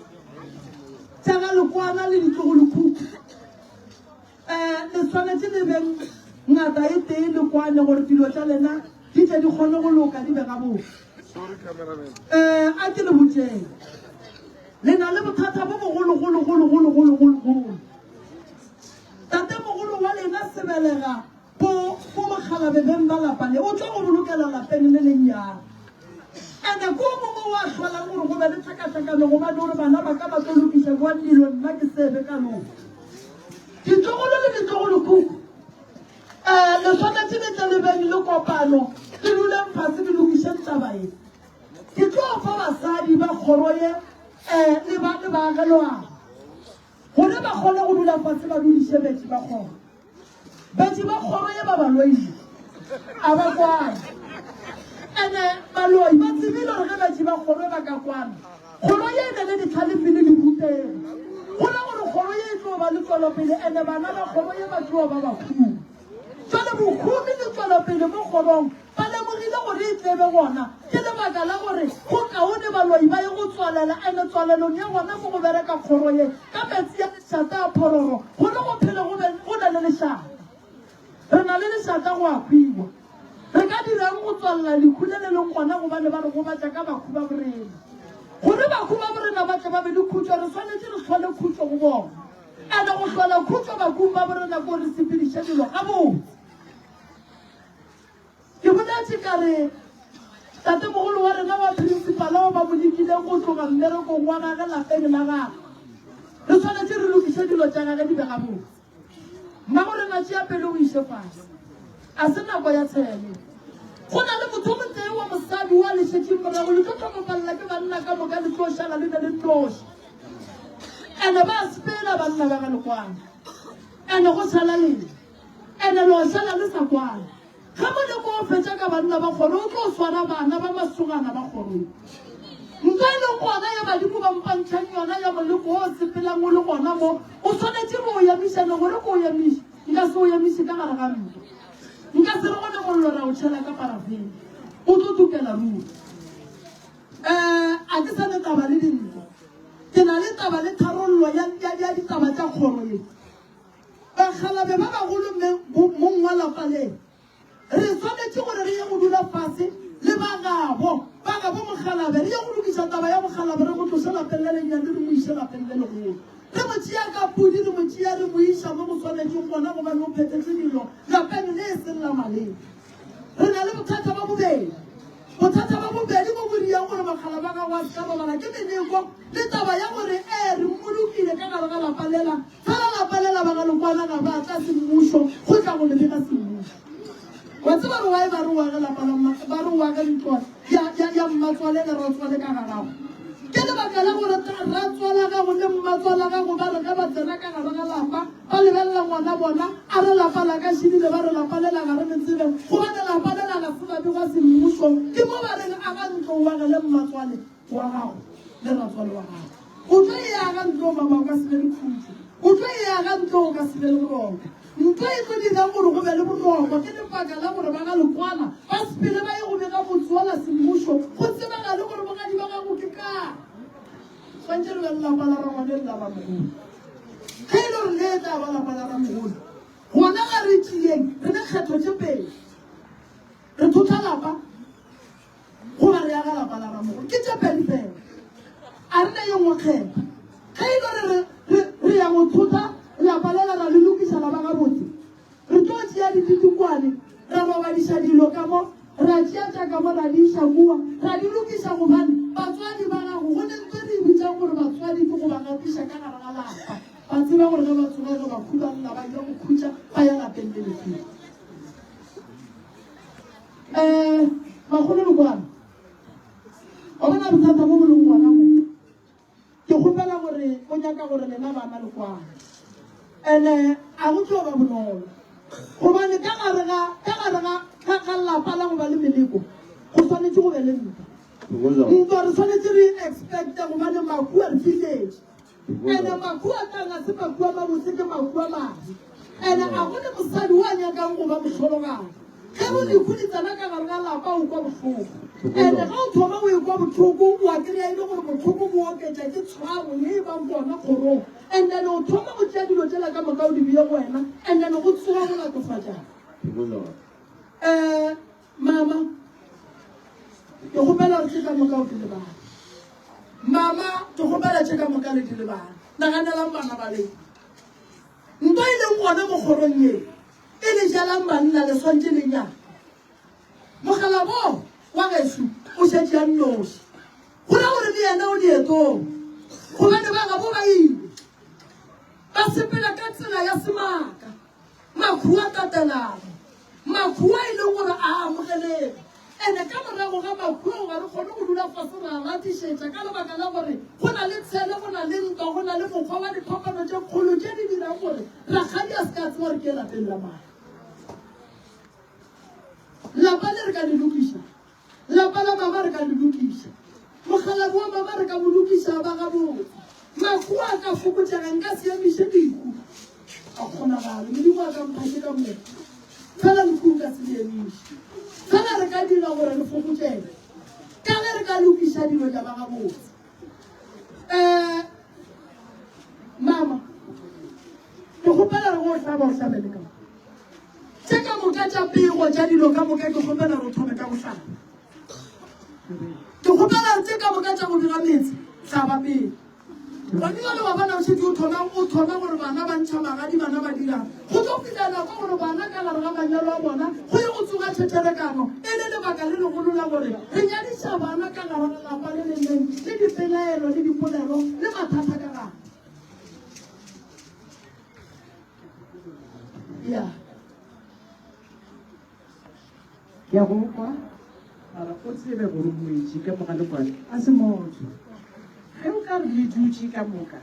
tša ga Lekwana le ditlogolokhukhu. Um le swanetše le beng ngata e tee le kwane gore dilo tša lena di tle di kgone go loka di be gabotse. Um a ke le botšeng, le na le bothata bo bogologologologologologologolo. Tatemogolo wa lena Sebelega Bo, bo mokgalabe beng ba lapa le, o tšwa go bolokela lapeng le lennyane. Ene ke o mongwe wa hlolang gore go be le tlhakahlakano gobane o re bana ba ka ba tlo lokiša bjang dilo nna ke sebe ka loka. Ditlogolo le ditlogolokhukhu, eh, le swanetše le tle le beng le kopano, le duleng fase le lokišeng taba ye. Ke tlo fa basadi ba kgoro ye, eh, le ba, le baagelwana gore ba kgone go dula fase ba dudiše betši ba kgoro. Betši ba kgoro ye ba ba loile, a ba kwane. Ene baloi ba tsebile gore ge betši ba kgoro ba ka kwana, kgoro ye e ne le ditlhalefi le dirutegi. Go ra gore kgoro ye e tlo ba le tšwelopele ene bana ba kgoro ye ba tlo ba bahumi. Jwale bohumi le tšwelopele mo kgorong Ba lemogile gore e tle be gona ke lebaka la gore go kaone baloi ba ye go tswalela ene tswalelong ya gona mo go bereka kgoro ye ka metsi ya lešata a phororo gore go phele go be go na le lešata. Re na le lešata go a hwiwa. Re ka dirang go tswalela lehu le le leng gona gobane ba re gobatša ka bakhu ba borena. Gore bakhu ba borena ba tle ba be le khutšo re swanetše re hlole khutšo go bona. Ene go hlola khutšo bakhung ba borena ke gore re sepediše dilo gabotse. Ke boletše ka re, Tatemogolo wa rena wa phrinsipala wa ba mo lekileng go tloga mmerekong wa gage lapeng la gagwe, re swanetše re lokiše dilo tša gage di be gabotse. Mmago rena tšea pele o iše fase. A se nako ya tshele. Go na le motho o motee wa mosadi wa le šetšeng morago, le tlo hlokofalela ke banna ka moka, le tlo šala le be le nnoši. Ene ba sepela banna ba ga Lekwana. Ene go šala lena. Ene lo šala le sa kwana. Ge moleko o fetša ka banna ba kgoro, o tlo swara bana ba masogana ba kgorong. Ntwa e leng gona ya badimo ba mpantšhang yona ya moleko o sepelang o le gona mo, o swanetše re o emišane gore ke o emiše. Nka se o emiše ka gare ga ntwa. Nka se re go ne mollo ra o tšhela ka parafene. O tlo tukela ruri. Um a ke sa ne taba le dintwa. Ke na le taba le tharollo ya, ya, ya ditaba tša kgoro ye. Bakgalabe ba bagolo mme mong wa lapa le, re swanetše gore re ye go dula fase le ba gabo, ba gabo mokgalabe, re ye go lokiša taba ya mokgalabe, re mo tloše lapeng le lennyane re mo iše lapeng le legolo. Re mo tšea ka pudi, re mo tšea re mo iša mo go swanetšeng gona gobane o phethetše dilo lapeng le e seng la maleba. Re na le bothata ba bobedi. Bothata ba bobedi bo bo diang gore makgala ba gago a se ka robala ke meleko le taba ya gore ee re mmolokile ka gare ga lapa lela, fela lapa lela ba ga Lekwana ga ba tla semmušo go tla go le bega semmušo. Wa tseba gore why ba re o age lapa la mma, ba re o age ntlo ya, ya, ya mmatswale le ratswale ka ga gago? Ke lebaka la gore ratswala gago le mmatswala gago ba re ge ba tsena ka gare ga lapa, Ba lebelela ngwana bona, a re lapa la ka šidile, ba re lapa lela ga re le tsebe, gobane lapa lela ga se la begwa semmušong. Ke mo ba reng aga ntlo o agele mmatswale wa gago le ratswale wa gago. O tlo e aga ntlo mama o ka se be le khutšo, o tlo e aga ntlo o ka se be le boroko. Ntlo e tlo dirang gore go be le boroko ke lebaka la gore ba ga Lekwana ba sepele ba ye go bega motse wola semmušo, go tsebagale gore bogadi ba gago ke kae. Swantše re be le lapa la rangwane le la ramogolo. Ge e le gore le e tla ba lapa la ramogolo, gona ga re tšeeng re ne kgetho tše pedi. Re thotha lapa goba re aga lapa la ramogolo. Ke tše pedi fela. A re ne ye nngwe kgetho. Ge e le gore re, re, re ya go thotha lapa lela ra le lokiša la ba gabotse, Re tlo tšea dititikwane, ra robadiša dilo ka mo, ra tšea tša ka mo ra di iša kua, ra di lokiša gobane batswadi ba gago, go ne ntho e re e bitšang gore batswadi ke go ba gatiša ka gare ga lapa. Ba tseba. tseba gore ge ba tsoga ge ba khuba lla ba ile go khutša ba ya lapeng le lefeng. Um makgolo lekwana wa bona bothata bo bo leng gona mo. Ke kgopela gore o nyaka gore lena bana le kwane. Ene a go tlo ba bonolo. Gobane ka gare ga ka gare ga ga ga lapa la go ba le meleko go swanetše go be le ntwa. Ntwa re swanetše re e expecte gobane mahu a re fihletše. Ene mahu a tlang a se mahu a mabotse ke mahu a mabe. Ene a go le mosadi o a nyakang go ba mohlologadi. Ge bo lehu le tsena ka gare ga lapa o kwa bohloko. Ene ge o thoma o ekwa bohloko o a kry-a e le gore bohloko bo oketša ke tshwaro ye e bang gona kgorong. And then o thoma go tšea dilo tšela ka moka o di beye go wena and then go tsoga go latofatšana. Um mama ke kgopela gore tše ka moka o di lebale. Mama ke kgopela tše ka moka le di lebale. Naganelang bana ba lena. Ntwa e leng gona mo kgorong ye e le jalang banna le swantše le nyake. Mogalabo wa gešo o šetše a nnoši. Go ra gore le yena o leetong. Gobane ba gabo ba ile. Ba sepela ka tsela ya semaka. Makhu a tatelano. Makhu a e leng gore a amogelege. Ene ka morago ga makhu ao ga re kgone go dula fase ra latišetša ka lebaka la gore go na le tshele, go na le ntwa, go na le mokgwa wa diphapano tše kgolo tše di dirang gore rakgadi a se ka tseba gore ke lapeng la mang. Lapa le re ka le lokiša. Lapa la mama re ka le lokiša. Mokgalabje wa mama re ka mo lokiša a ba gabotse. Mahu a ka fokotšega, nka se emiše lehu. A kgonagalo, Modimo a ka mpha tše ka moka. Fela lehu nka se le emiše. Fela re ka dira gore le fokotšege. Ka ge re ka lokiša dilo tša ba gabotse. Um mama, ke kgopela re go hlaba o hlabele ka mo. Tše ka moka tša pego tša dilo ka moka ke kgopela re thome ka go hlaba. Ke kgopela tše ka moka tša go dira metse hlaba pele. Gone jale wa bona o šetše o thoma o thoma gore bana ba ntšha magadi bana ba dirang. Go tlo fihla nako gore bana ka gare ga manyalo a bona go ye go tsoga tšhetherekano e le lebaka le legolo la gore re nyadiša bana ka gare ga lapa le le neng le dipelaelo le dipolelo le mathata ka gare. Ya. Ke a go kwa, mara o tsebe gore moetši ka mogalekwane a se motho. Ge o ka re le dutše ka moka,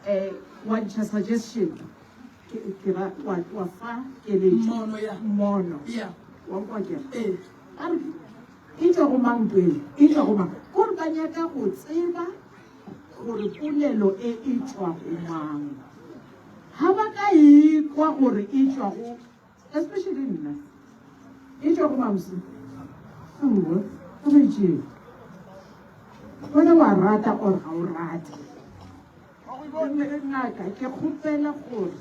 um wa ntšha suggestion, ke, ke ra, wa, wa fa keletšo. Mmono, ya. Mmono. Ya. Wa nkwa ke re? Ee. A re, e tšwa go mang pele? E tšwa go mang? Kore ba nyaka go tseba gore polelo e e tšwa go mang. Ga ba ka e kwa gore e tšwa go, especially nna, e tšwa go mamsi. Aowa, ga ba e tšee. Wena wa rata or ga o rate. Ngaka, ke kgopela gore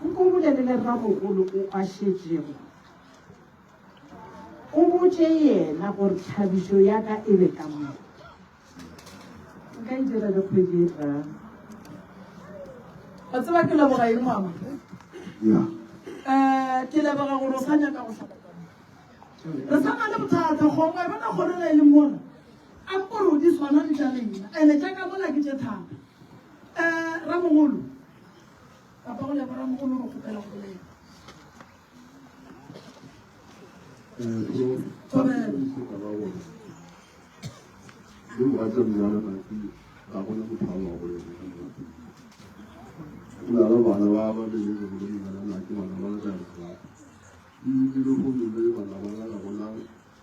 nko bolele le ramogolo o a šetšego. O botše yena gore thabišo ya ka e be ka mo. Nka e dira le kgwedi e tlang. Wa tseba ke leboga eng mama? Yeah. Eh, ke leboga gore o sa nyaka go hlapa. Re sa na le bothata kgomo e bona kgorela e le mona. A mpore o di swana le tša lena. Ene tša ka mola ke tše thata. Eh, ramogolo. Papa go leboga ramogolo re kgopela go bolela. Le mogatša mnyalana ke ga gona motho a lwago le yena ka mo lapeng. Go na le bana ba ba belegego le mnyalana ke bana ba ka re rata. Ebile le gomme le bana ba ka ga gona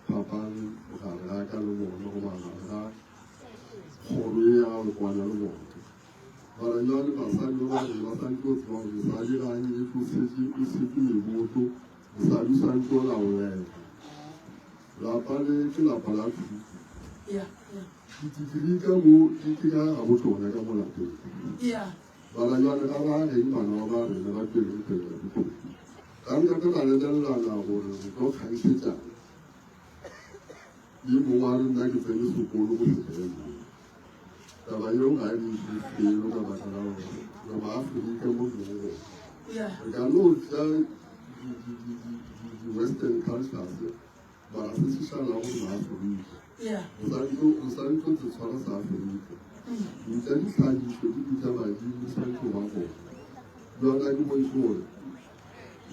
phapang gare ga ka le bona goba gare ga kgoro ye ya go kwana le bona. Mara jwale basadi ba ba rena ba santse o tseba gore mosadi ga a nyetswe o tshetše o tshetše meboto mosadi o santse o laolega. Lapa le ke lapa la thuto. Di-degree ka mo di ke ka ga botlona ka mo lapeng. Mara jwale ga ba reng bana ba ba rena ba tšweleng pele ka dithuto. Ga re ka ra lebelelana gore re tlo kgantšhetšana. Ye mongwe a re nna ke tsene sekolo go feta ye mongwe. Taba yeo ga e re iše felo ka baka la gore re Maafrika mo re leng gona. Re ka no tša di-western cultures mara se se šalago re Maafrika. Re santse re tshwara sa Afrika. Ntša ditlhagišo di bitša badimo di swanetše go ba gona. Bjale a ke bontšhe gore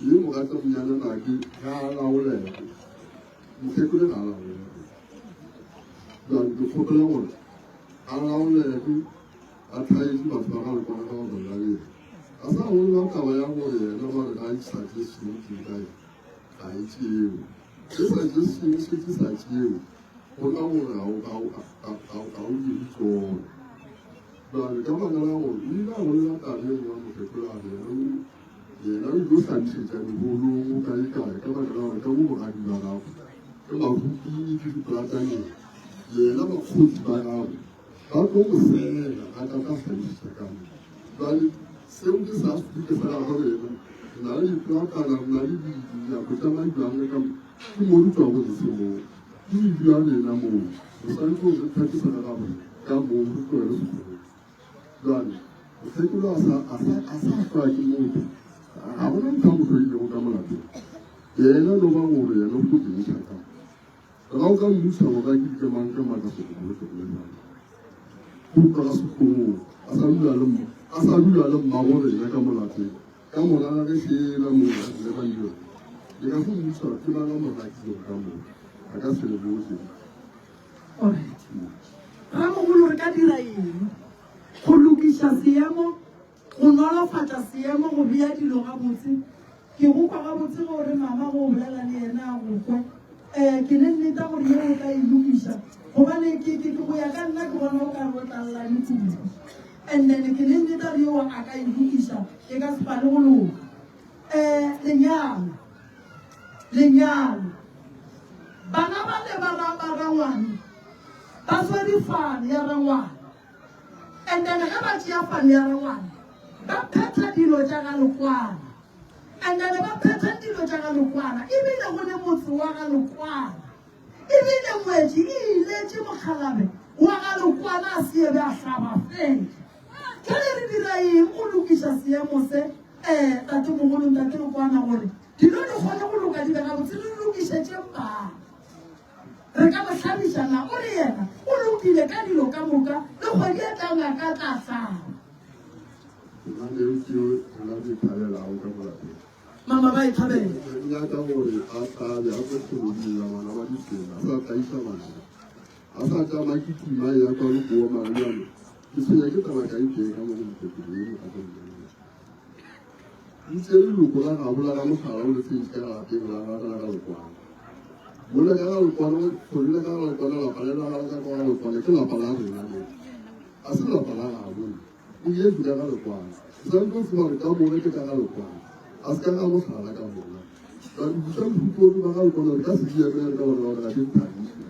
ye mogatša monyana nake ga a laolege. Mokgekolo ga a laolege. Bjale ke kgopela gore a laolege a tlhaetše batho ba ga lekwana ka gore ba le yena. A sa bolela taba ya gore yena ba re ga e suggestion ke kae ga e tšewe. E suggestion e šetše sa tšewe go ra gore ga o ga o ga o dire tšona. Bjale ka baka la gore o ile a bolela taba e nngwe mokgekolo a re yena yena o ile o hlabišetša diholong kae kae ka baka la gore ka mo bogadi ba gagwe ke maruping ke dipolataneng yena bakgotsi ba gagwe ba tlo mo sela a tla tla hlabišetša ka mo. Bjale seo ke sa Afrika sa gagwe rena re na le dipolatana re na le dinako tša majwang ka mo ke mo di tšwago ntshe moo ke medu ya rena moo re swanetše gore re phethe sa gagwe ka moo re tlogele sekgolo. Bjale mokgekolo a sa a sa a sa hlwa ke motho ga gona motho a mo hloilego ka mo lapeng yena no ba gore yena o tlo bontšha ka Ga o ka mmuša go ka ke dikemang ke mang ka sekolo ke le bjalo. Go utlwa ka sehlong a sa dula le a sa dula le mmago rena ka mo lapeng. Ka mora ga ge šela mo le ba ile. Le ka se mmuša ke ba la moraki go ka mo. A ka se le botse. Alright. Ramogolo re ka dira eng go lokiša seemo Go nolofatša seemo, go bea dilo gabotse. Ke go kwa gabotse ge o re mama ge o bolela le yena a go kwe. Ee, ke ne nneta gore yeo o tla e lokiša gobane ke, ke, ke go ya ka nna ke bona o ka re o tla lla le kudu. And then ke ne nneta gore yeo a ka e lokiša e ka se pale go loka. Ee, lenyalo, lenyalo. Bana bale ba ra, ba rangwane ba swere fane ya rangwane. And then ge ba tšea fane ya rangwane ba phetha dilo tša ga Lekwana. And then ba phetha dilo tša ga Lekwana ebile go le motse wa ga Lekwana. Ebile ngwetši e iletše mokgalabe wa ga Lekwana a se ebe a hlaba fela. Jwale re dira eng go lokiša seemo se eh tatemogolo ntate Lekwana gore dilo di kgone go loka di be gabotse re lokišetšeng bana. Re ka mo hlabiša na? O re yena o lokile ka dilo ka moka, le kgwedi e tlang a ka tla hlaba. Nna leo ke yo nna ke ithabelago ka mo lapeng. Mama ba e thabela. Ke nyaka gore a hlabe a tswe kgoloding ya bana ba ditsela, a sa tlaiša bana. A sa tšama ke tima ya kwa le boa mara bjale ke tshwenya ke taba ka itee ka mo go mofetolo yo mogatša monyane. Itse leloko la gabo la ga mogala o le tsentše ka lapeng la gagwe la ga Lekwana. Mola ka ga Lekwana, kgole la ka ga Lekwana, lapa le la gagwe ka kwa ga Lekwana, ke lapa la rena le. A se lapa la gabo le. O yetšwe ka ga Lekwana. O swanetše go tseba gore ka mola ke ka ga Lekwana. A se ka ga mogala ka mola. Buša bohutodu ba ga Lekwana re ka se di emele ka baka la gore ga di nthabiše.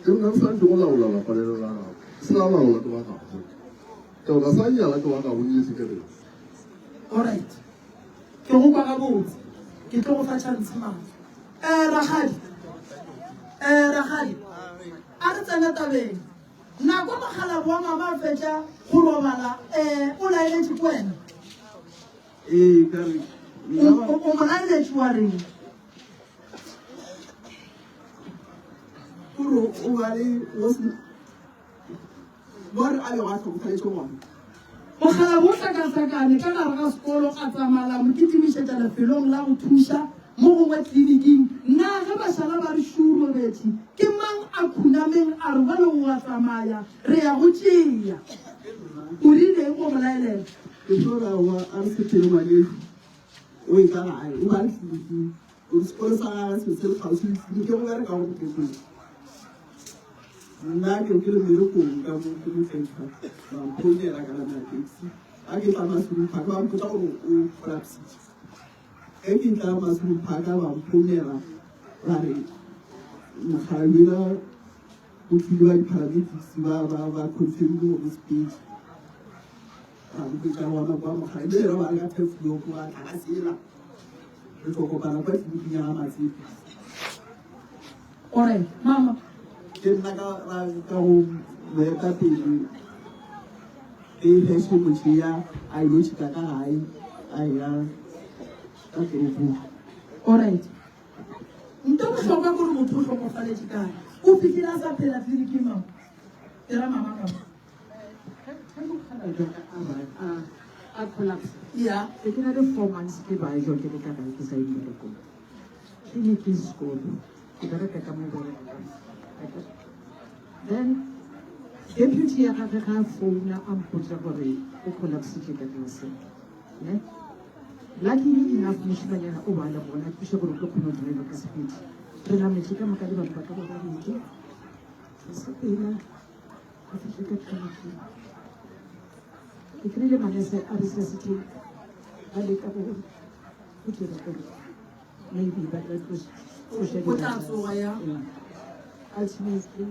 Ke rena re swanetše go laola lapa lelo la gabo. Se la laola ke ba gabo. Ka gore ga sa nyala ke wa gabo nyetše ke rena. Alright. Ke go kwa gabotse. Ke tlo go fa chance mama. Eh rakgadi. Eh rakgadi. A re tsena tabeng. Nako mokgalabo wa mama a fetša go robala eh o laeletše ke wena. Ee, ka re O o mo laeletše wa reng? Gore o ba le go se Mo re a bego a hlokofaletše gona. Mokgalabje o hlakahlakane ka gare ga sekolo a tsamaya la mo kitimišetša lefelong la go thuša mo gongwe kliniking. Na ge ba šala ba re šuu robetše, ke mang a khunameng a re bjale o a tsamaya, re ya go tšea? O rile eng go mo laelela? Ke tlo ra wa a re sepele ngwanešu o etla gae o ba le tleliniking o re sekolo sa gagwe se se le kgauswi le tleliniki go bereka go botlekong Nna ke ke le mmerekong ka mo ke mo Central, ba mphounela ka namela taxi. Ga ke tla Maseru Park ba mpotsa gore o collapsitse. Ge ke tla Maseru Park ba mphounela ba re mokgalabje o tlile ba di-paramedics ba ba ba confirmile gore o sepetse. Ba mpotsa gona kwa mokgalabje le ba ka Turfloop ba tla ka sela. Re tlo kopana kwa tleliniking ya ga Matsepe. O re, Mama. Ke nna ka ra ka go moetapele ke Heshe Mochea a ilo tšhika ka gae a ya ka toropong. Alright. Nto bohlokwa ke gore motho o hlokofaletše kae. O fihlile a sa phela tleliniking mama. Ke ra mama ka mo. mokgalabje wa ka a ba a a collapse. Ya. Be ke na le 4 months ke bajwa ke le ka gae ke sa ye mmerekong. Clinic sekolo. Ke bereka ka mo bereka. Then deputy ya gagwe ga a founa a mpotsa gore o collapsitše ka classeng. Ne? Luckily enough mošimanyana o ba le gona thuša gore o tlo kgona go driver ka speed. Re nametše ka moka le batho ba ka ba babedi. Re sepela go fihle ka tleliniking. Ke kry-ile manese a resuscitate ba leka go go dira gore maybe ba tla tloša O tla tsoga ya. Ultimately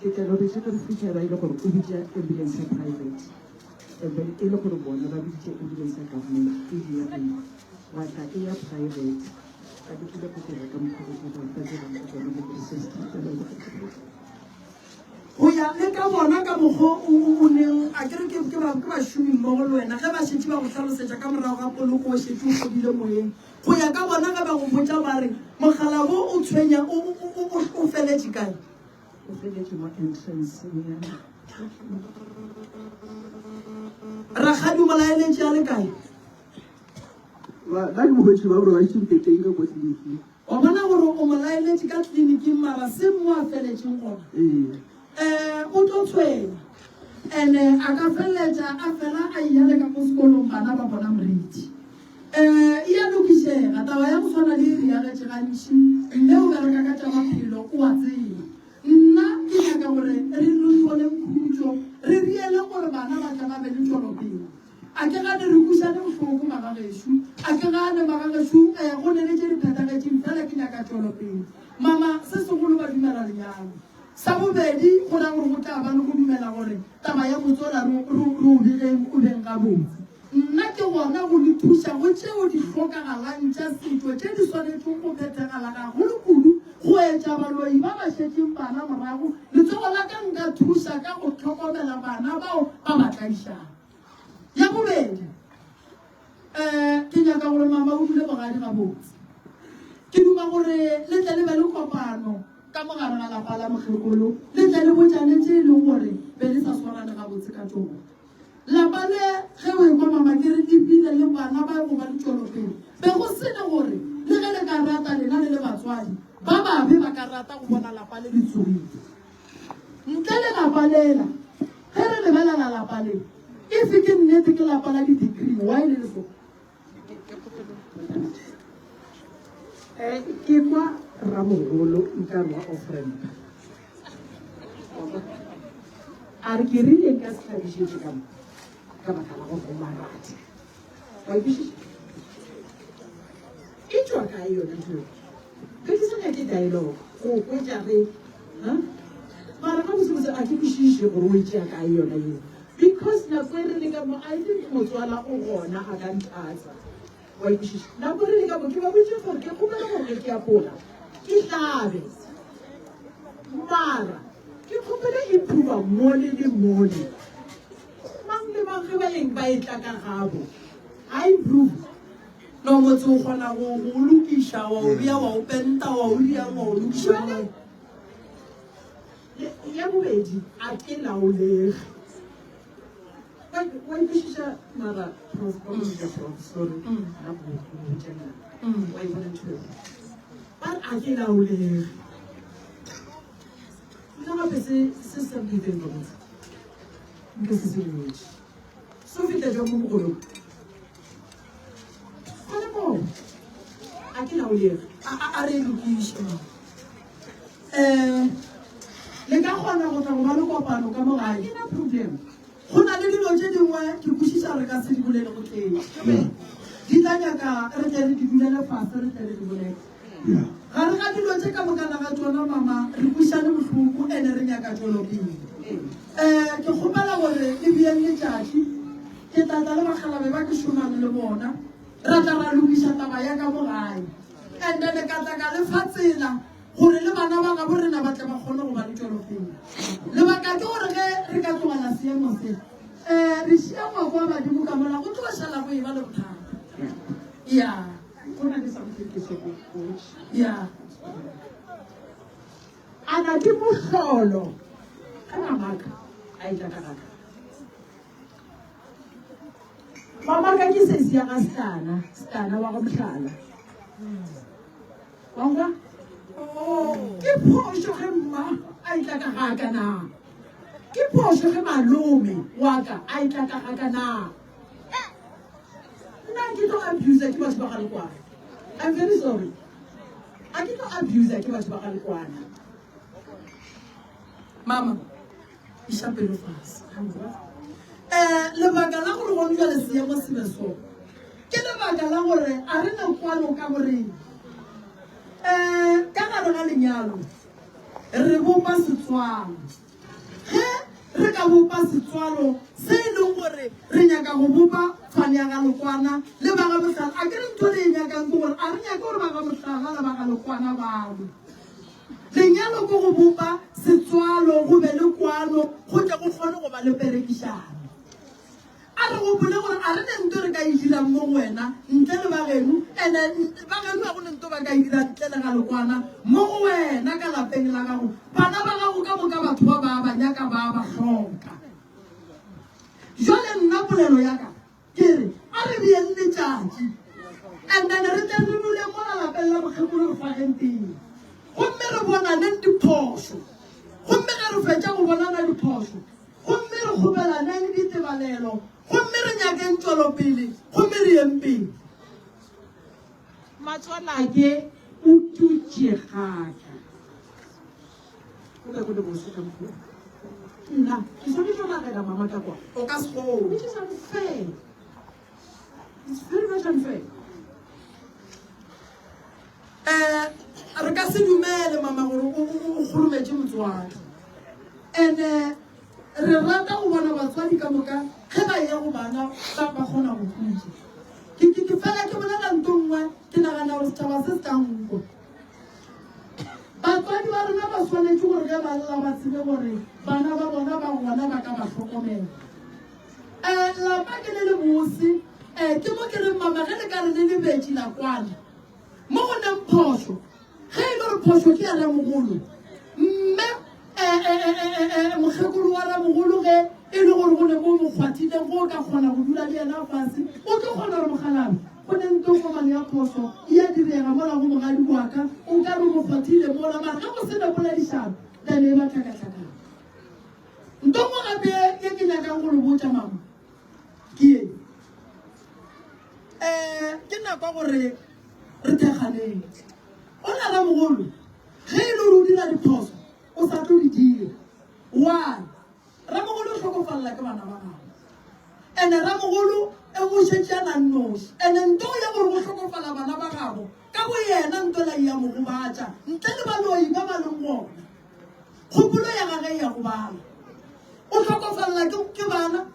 ke tla robetše ge re fihla ba e le gore o bitša ambulance ya private and then e le gore bona ba biditše ambulance ya government e diegile wa tla e ya private ba lekile go dira ka mokgwa go ba ba dirang ka gona go resuscitate ba ile go Go ya le ka bona ka mokgwa o o neng a ke re ke ke ba ke bašomi mmogo le wena ge ba šetše ba go hlalosetša ka morago ga poloko o šetše o fodile moyeng go ya ka bona ge ba go botša ba re mogala wo o tshwenya o o o o o feletše kae? O feletše mo entrance ya Rakgadi o mo laeletše a le kae? Ba ba ke mo hwetše ba robaditše mpeteng ka kwa tleliniking. Wa bona gore o mo laeletše ka tleliniking mara se mo a feletšeng gona. Ee. Eh, o tlo tshwenya. Ene a ka feleletša a fela a eya le ka mo sekolong bana ba bona moriti. Eh, e a lokišega taba ya go swana le e re agetše gantši. Mme o bereka ka tša maphelo o a tseba. Nna ke nyaka gore re re hloleng khutšo, re riele gore bana ba tle ba be le tšwelopele. A ke gane re kwešane bohloko magagešo, a ke gane magagešo eh, go ne le tše di phethagetšeng fela ke nyaka tšwelopele. Mama, se segolo ba dumela lenyalo. Sa bobedi go ra gore go tla ba le go dumela gore taba ya motsola re, re, re o begeng o beng gabotse. Nna ke gona go le thuša go tšeo di hlokagalang tša setšo tše di swanetšego go phethegala gagolo kudu go etša baloi ba ba šetšeng bana morago. Letsogo la ka nka thuša ka go hlokomela bana bao ba ba tlaišago. Ya bobedi, um ke nyaka gore mama o dule bogadi gabotse. Ke duma gore le tle le be le kopano ka mo gare ga lapa la mokgekolo, le tle le botšane tše e leng gore be le sa swarane gabotse ka tšona. Lapa le ge o ekwa mama ke re le bile le bana ba go ba le tšwelopele, be go se ne gore le ge le ka rata lena le le batswadi ba babe ba ka rata go bona lapa le le tsogile. Ntle le lapa lela, ge re lebelela lapa le, if ke nnete ke lapa la di-degree, why le le so? Eh, ke kwa ramogolo nkare wa off-ramp. A re ke rile nka se hlabišetše ka mo ka baka la go goma rate. Wa e kwešiša? E tšwa kae yona ntho eo? Ge ke sa nyake dialogue go hwetša ge ha mara ga botsebotse a ke kwešiše gore o e tšea kae yona eo because nako e re le ka mo I think motswala o gona a ka ntlatsa wa e kwešiša nako e re le ka mo ke ba botše gore ke kgopela gore ge ke apola ke hlabe mara ke kgopele improva mole le mole mang le mang ge ba eng ba e tla ka gabo a improve No motse o kgona go go o lokiša wa o bea wa o penta wa o diang wa o lokiša Jwale, ya bobedi a ke laolege wa wa ikwešiša mara prof ba go bitša prof sorry nna go go botša nna wa e bona ntho eo ba re a ke laolege nna gape se se sa mpheteng gabotse nka se se boetše so feta jwa mo mogolong Gona moo, a ke laolege. A, a, a re e lokiše. Um, le ka kgona go tla go ba le kopano ka mo gae. Ke na problem. Go na le dilo tše dingwe ke kwešiša re ka se di bolele go tletše. Di tla nyaka re tle re di dulele fase re tle re di bolele. Gare ga dilo tše ka mokana ga tšona mama re kwišane bohloko ene re nyaka tšwelopele. Um ke kgopela gore le beeng letšatši ke tla tla le bakgalabe ba ke šomang le bona ra tla ra lokiša taba ya ka mo gae and then ka tla ka le fa tsela gore le bana ba gabo rena ba tle ba kgone go ba le tšwelopele. Lebaka ke gore ge re ka tlogela seemo se um re šia ngwako wa badimo ka mola go tlo šala go e ba le bothata. Yeah. Go na le something ke se go botša. Yeah. A na ke mohlolo ka mamaka a etla ka gaka. Mamaka ke sesi ya ga Stana, Stana wa go Mohlala. Wa nkwa? Ke phošo ge mma a etla ka ga ka na? Ke phošo ge malome wa ka a etla ka ga ka na? Nna ke tlo abuser ke batho ba ga Lekwana. I'm very sorry. A ke tlo abuser ke batho ba ga Lekwana. Mama, iša pelo fase. Um lebaka la gore gone jale seemo se be so ke lebaka la gore a re na kwano ka goreng um ka gare ga lenyalo re bopa setswalo. Ge re ka bopa setswalo se e leng gore re nyaka go bopa tshwane ya ga Lekwana le ba ga Mohlala, a ke re ntho re e nyakang ke gore a re nyake gore ba ga Mohlala le ba ga Lekwana ba lwe. Lenyalo ke go bopa setswalo, go be le kwano, go tle go kgone go ba le perekišano. A re gopole gore a re ne nto re ka e dirang mo go wena ntle le ba geno, ene ba geno ga go ne nto ba ka e dirang ntle le ga lekwana mo go wena ka lapeng la gago. Bana ba gago ka moka batho ba ba ba nyaka ba ba hloka. Jwale nna polelo ya ka Ke re, a re beeng letšatši, and then re tle re dule mola lapeng la mokgekolo re fageng tee, gomme re bonaneng diphošo. Gomme ge re fetša go bonana diphošo, gomme re kgopelaneng ditebalelo, gomme re nyakeng tšwelopele, gomme re yeng pele. Matswalake o dutše gaka. Go be go le bose ka mokgwa. Nna ke swanetše go lagela mama ka kwa. O ka se kgone. Which is unfair. It's very much unfair. Eh, re ka se dumele mama gore o kgorometše motswadi. And-e re rata go bona batswadi ka moka ge ba eya go bana ba ba kgona go khutša. Ke ke ke fela ke bolela nto nngwe ke nagana gore setšhaba se se ka nkwa. Batswadi ba rena ba swanetše gore ge ba lla ba tsebe gore bana ba bona ba gona ba ka ba hlokomela. Um lapa ke le le bose, um ke mo ke reng mama ge le ka re le lebetše la kwana mo go neng phošo, ge e le gore phošo ke ya ramogolo, mme um mokgekolo wa ramogolo ge e le gore go ne mo mo kgwathileng go o ka kgona go dula le yena fase o tlo kgona gore mokgalabje Go ne nto komano ya phoso e a direga mola go mogadi wa ka, o ka re o mo kgwathile mola, mara ge go se na poledišano, then e ba tlhakatlhakano. Nto nngwe gape ye ke nyakang go le botša mama ke ye, um ke nako ya gore re thekganeng. Ona ramogolo ge e le gore o dira diphoso, o sa tlo di dira. Why? Ramogolo o hlokofalela ke bana ba gagwe. Ene ramogolo e o šetše a na nnoši. Ene nto ya gore go hlokofala bana ba gabo ka bo yena nto la ya mo gobatša ntle le baloi ba ba leng gona. Kgopolo ya gage e ya gobala. O hlokofalela ke ke bana,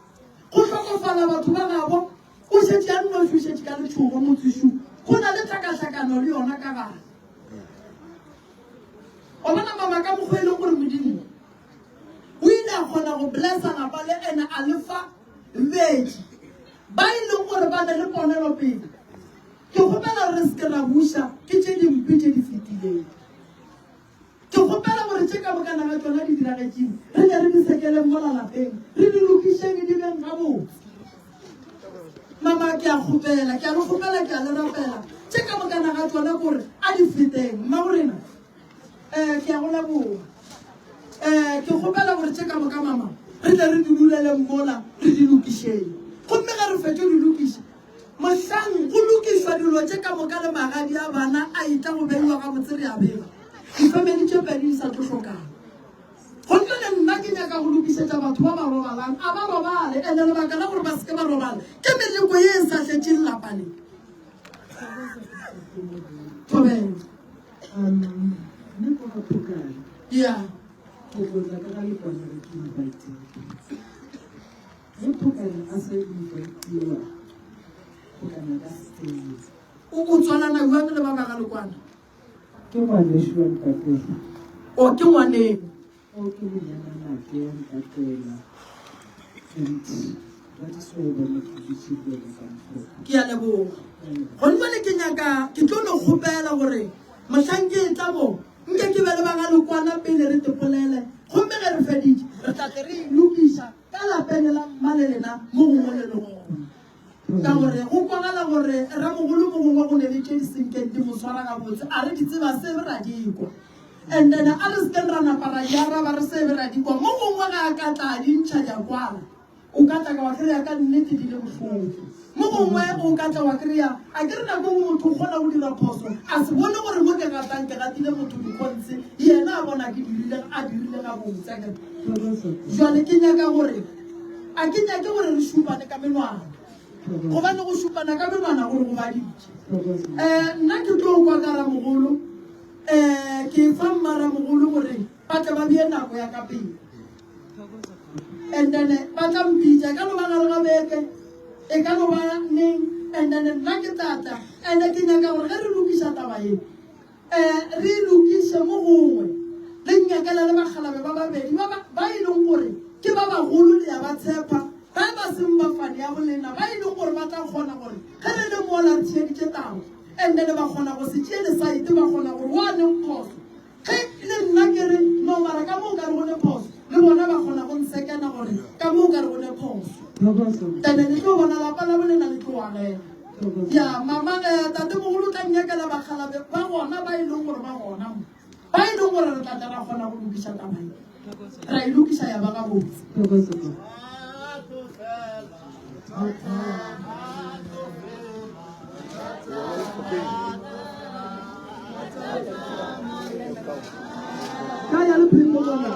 go hlokofala batho ba gabo, o šetše a nnoši o šetše ka letšhogo motsešu. Go na le tlhakahlakano le yona ka gare. Wa bona mama ka mokgwa e leng gore Modimo O ile a kgona go blessa lapa le ene a le fa betši ba e leng gore ba ne le ponelopele. Ke kgopela gore re se ke ra buša ke tše dimpe tše di fetileng. Ke kgopela gore tše ka mokana ga tšona di diragetšeng re tle re di sekeleng mola lapeng, re di lokišeng di beng gabotse. Mama, ke a kgopela, ke a le kgopela, ke a le rapela, tše ka mokana ga tšona kore a di feteng. Mmagorena. Eh, ke a go leboga. Eh, ke kgopela gore tše ka moka mama re tle re di duleleng mola re di lokišeng. Gomme ge re fetše di lokiša, mohlang go lokišwa dilo tše ka moka le magadi a bana a etla go beiwa gabotse re a bega. Difemeli tše pedi di sa tlo hlokana. Gomme le nna ke nyaka go lokišetša batho ba ba robalang, a ba robale, ene lebaka la gore ba se ke ba robala ke meleko ye e sa tletšeng lapa le. Thobela. Um, nna ko ga Phokane. Yeah. Ke tlo tla ka ga lekwana re ke invitile. Ge Phokane a sa invitiwa, Phokane a ka se tsene. O o tswalana jwang le ba ba ga lekwana? Ke ngwanešu wa ntatela. O ke ngwaneno. O ke monyananake wa ntatela. And that is why bona ke dutše le yena ka mokgwa. Ke a leboga. Gone jwale ke nyaka ke tlo no kgopela gore mohlang ke etla mo nke ke be le ba ga lekwana pele re tepolele gomme ge re feditše re tla tle re e lokiša ka lapeng la mma le lena mo gongwe le le gona. Ka gore go kwagala gore ramogolo mo gongwe go ne le tše di senkeng di mo swara gabotse, a re di tseba se be ra di kwa. And then a re sekeng ra napa ra di araba re se be ra di kwa. Mo gongwe ga a ka tla a di ntšha di a kwala. O ka tla ka wa kry-a ka nnete di le bohloko. Mo gongwe o ka tla wa kry-a, a ke re nako nngwe motho o kgona go dira phoso a se bone gore mo ke gatang ke gatile motho dikhonse, yena a bona ke dirile, a dirile gabotse. Akere? Jwale ke nyaka gore, a ke nyake gore re šupane ka menwana, gobane go šupana ka menwana go re gobaditše. Um nna ke tlo kwa ka ramogolo, um ke fa mma ramogolo gore ba tle ba bee nako ya ka pele. And then ba tla mpitša, e ka no ba gare ga beke, e ka no ba neng, and then nna ke tla tla. And ke nyaka gore ge re lokiša taba ye, um re e lokiše mo gongwe, le nnyakela le bakgalabe ba babedi ba ba, ba e leng gore ke ba bagolo, le ya ba tshepa, ba ba seng bafani ya bolena, ba e leng gore ba tla kgona gore ge re le mola re theeditše taba, and then ba kgona go se tšee lesaete, ba kgona gore wa neng phoso. Ge le nna ke re, No, mara ka mo nkare go ne phoso, le bona ba kgona go nsekena gore ka mo nkare go ne phoso. Then le tlo bona lapa la bolena le tlo agela. Ya, mama, eh, tatemogolo o tla nnyakela bakgalabe ba gona ba e leng gore ba gona mo, ba e leng gore re tla tla ra kgona go lokiša taba ye, ra e lokiša ya ba gabotse. Ka ya le pheko bona.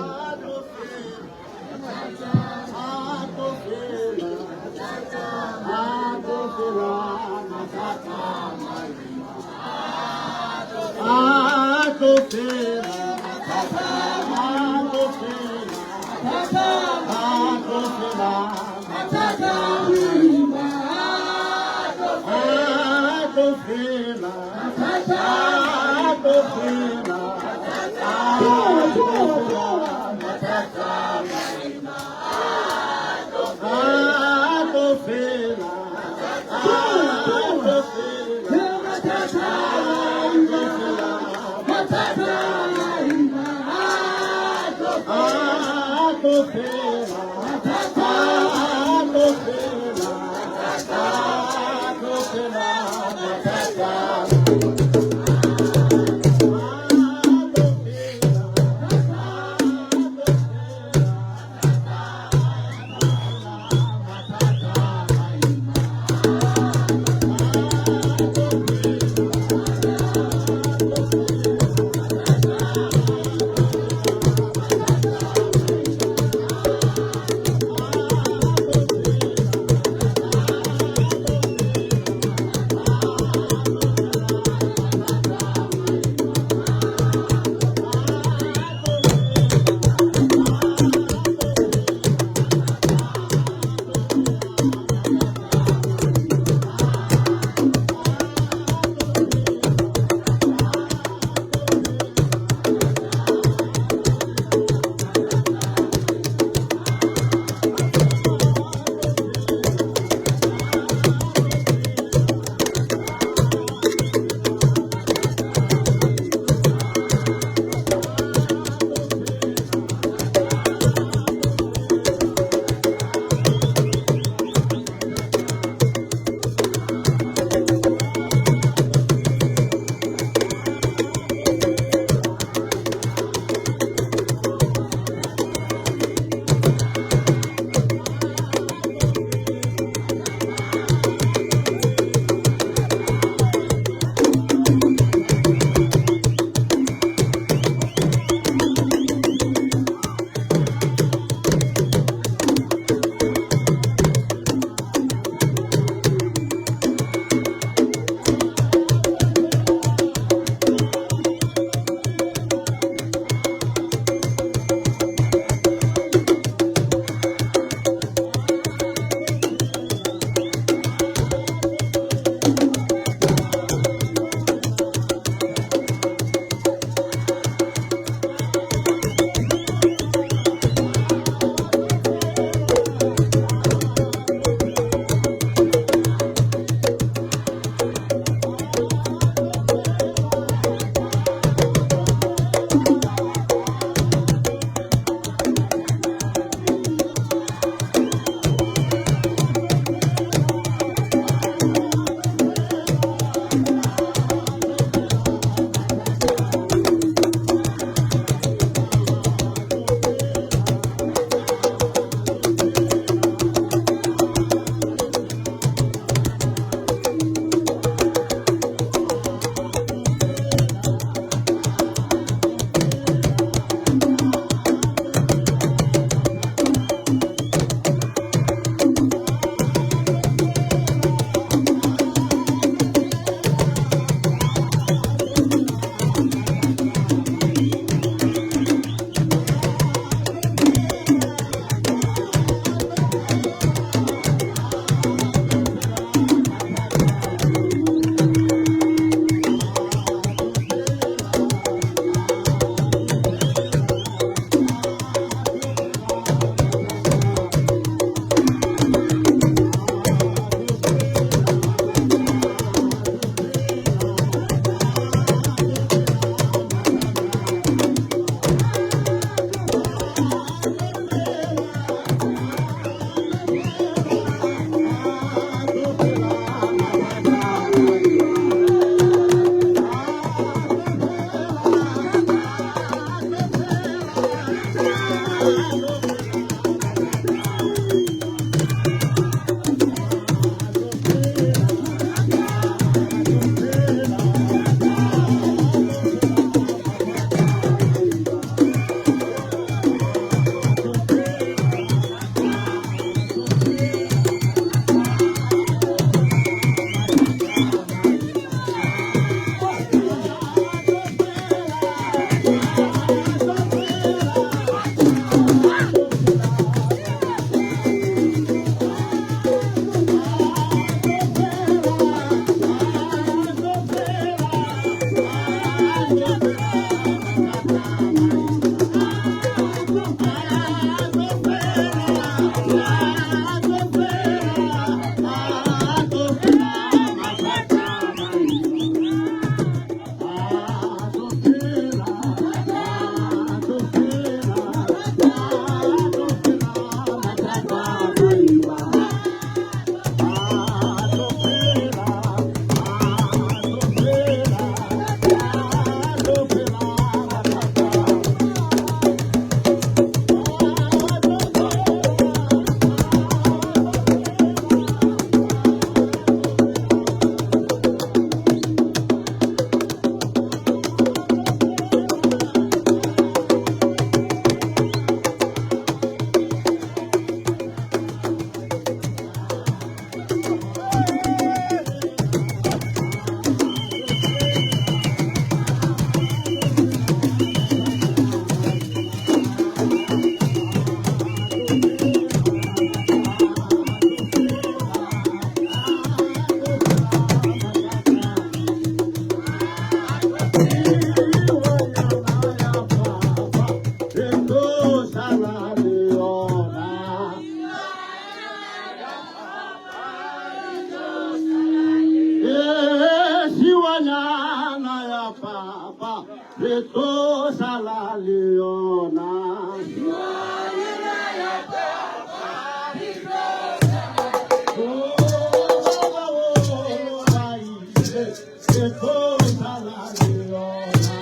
Ee, šiwanyana ya papa re tlo šala le yona. Re tlo šala le yona.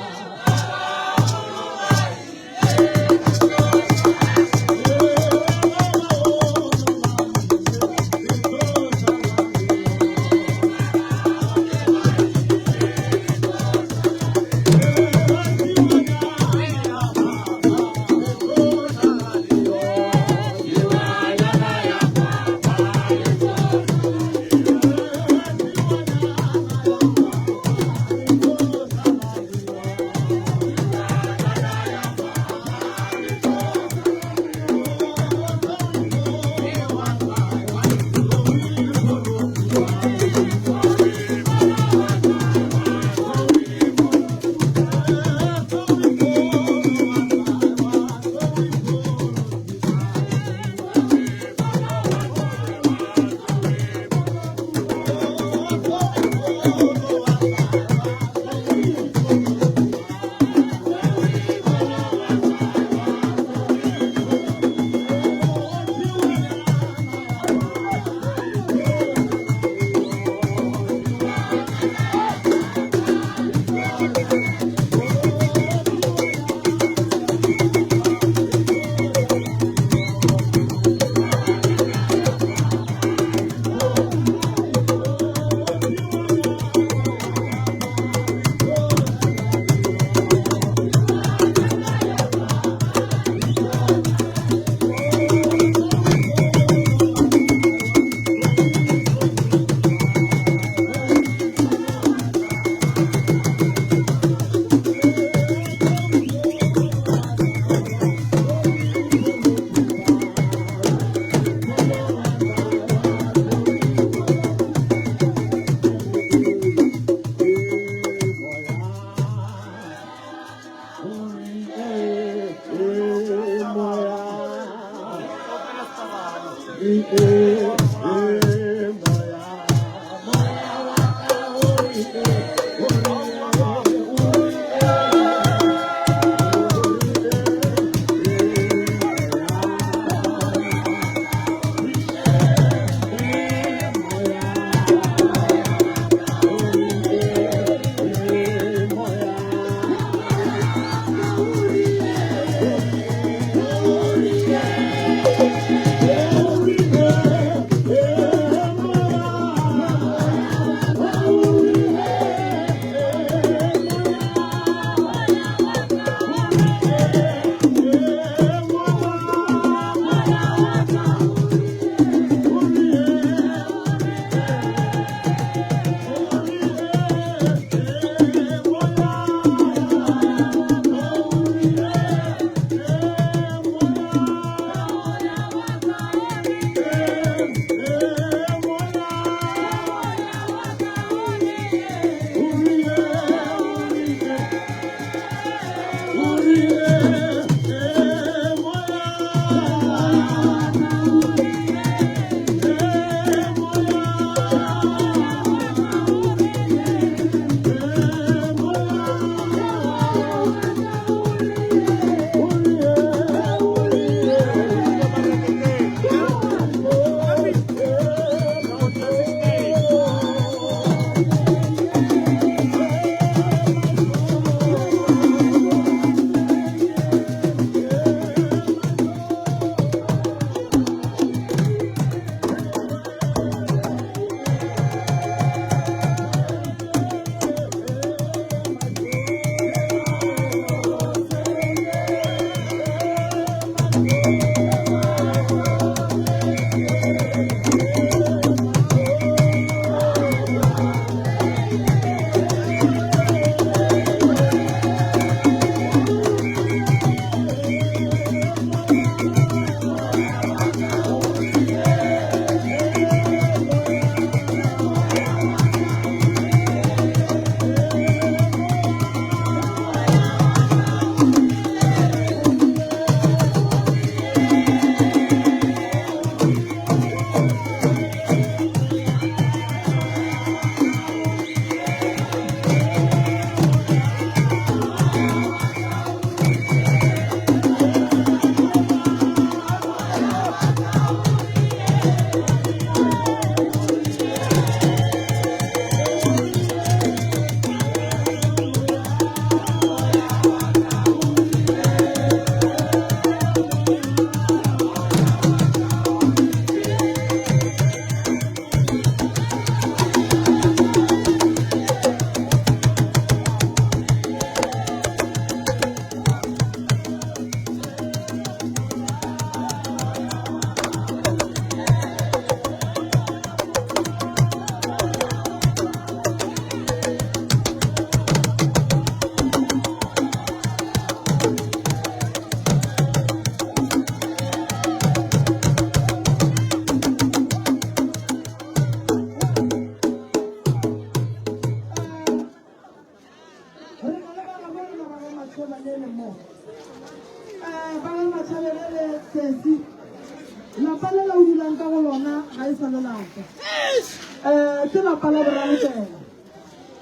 bothata. Um ke lapa la boralokela,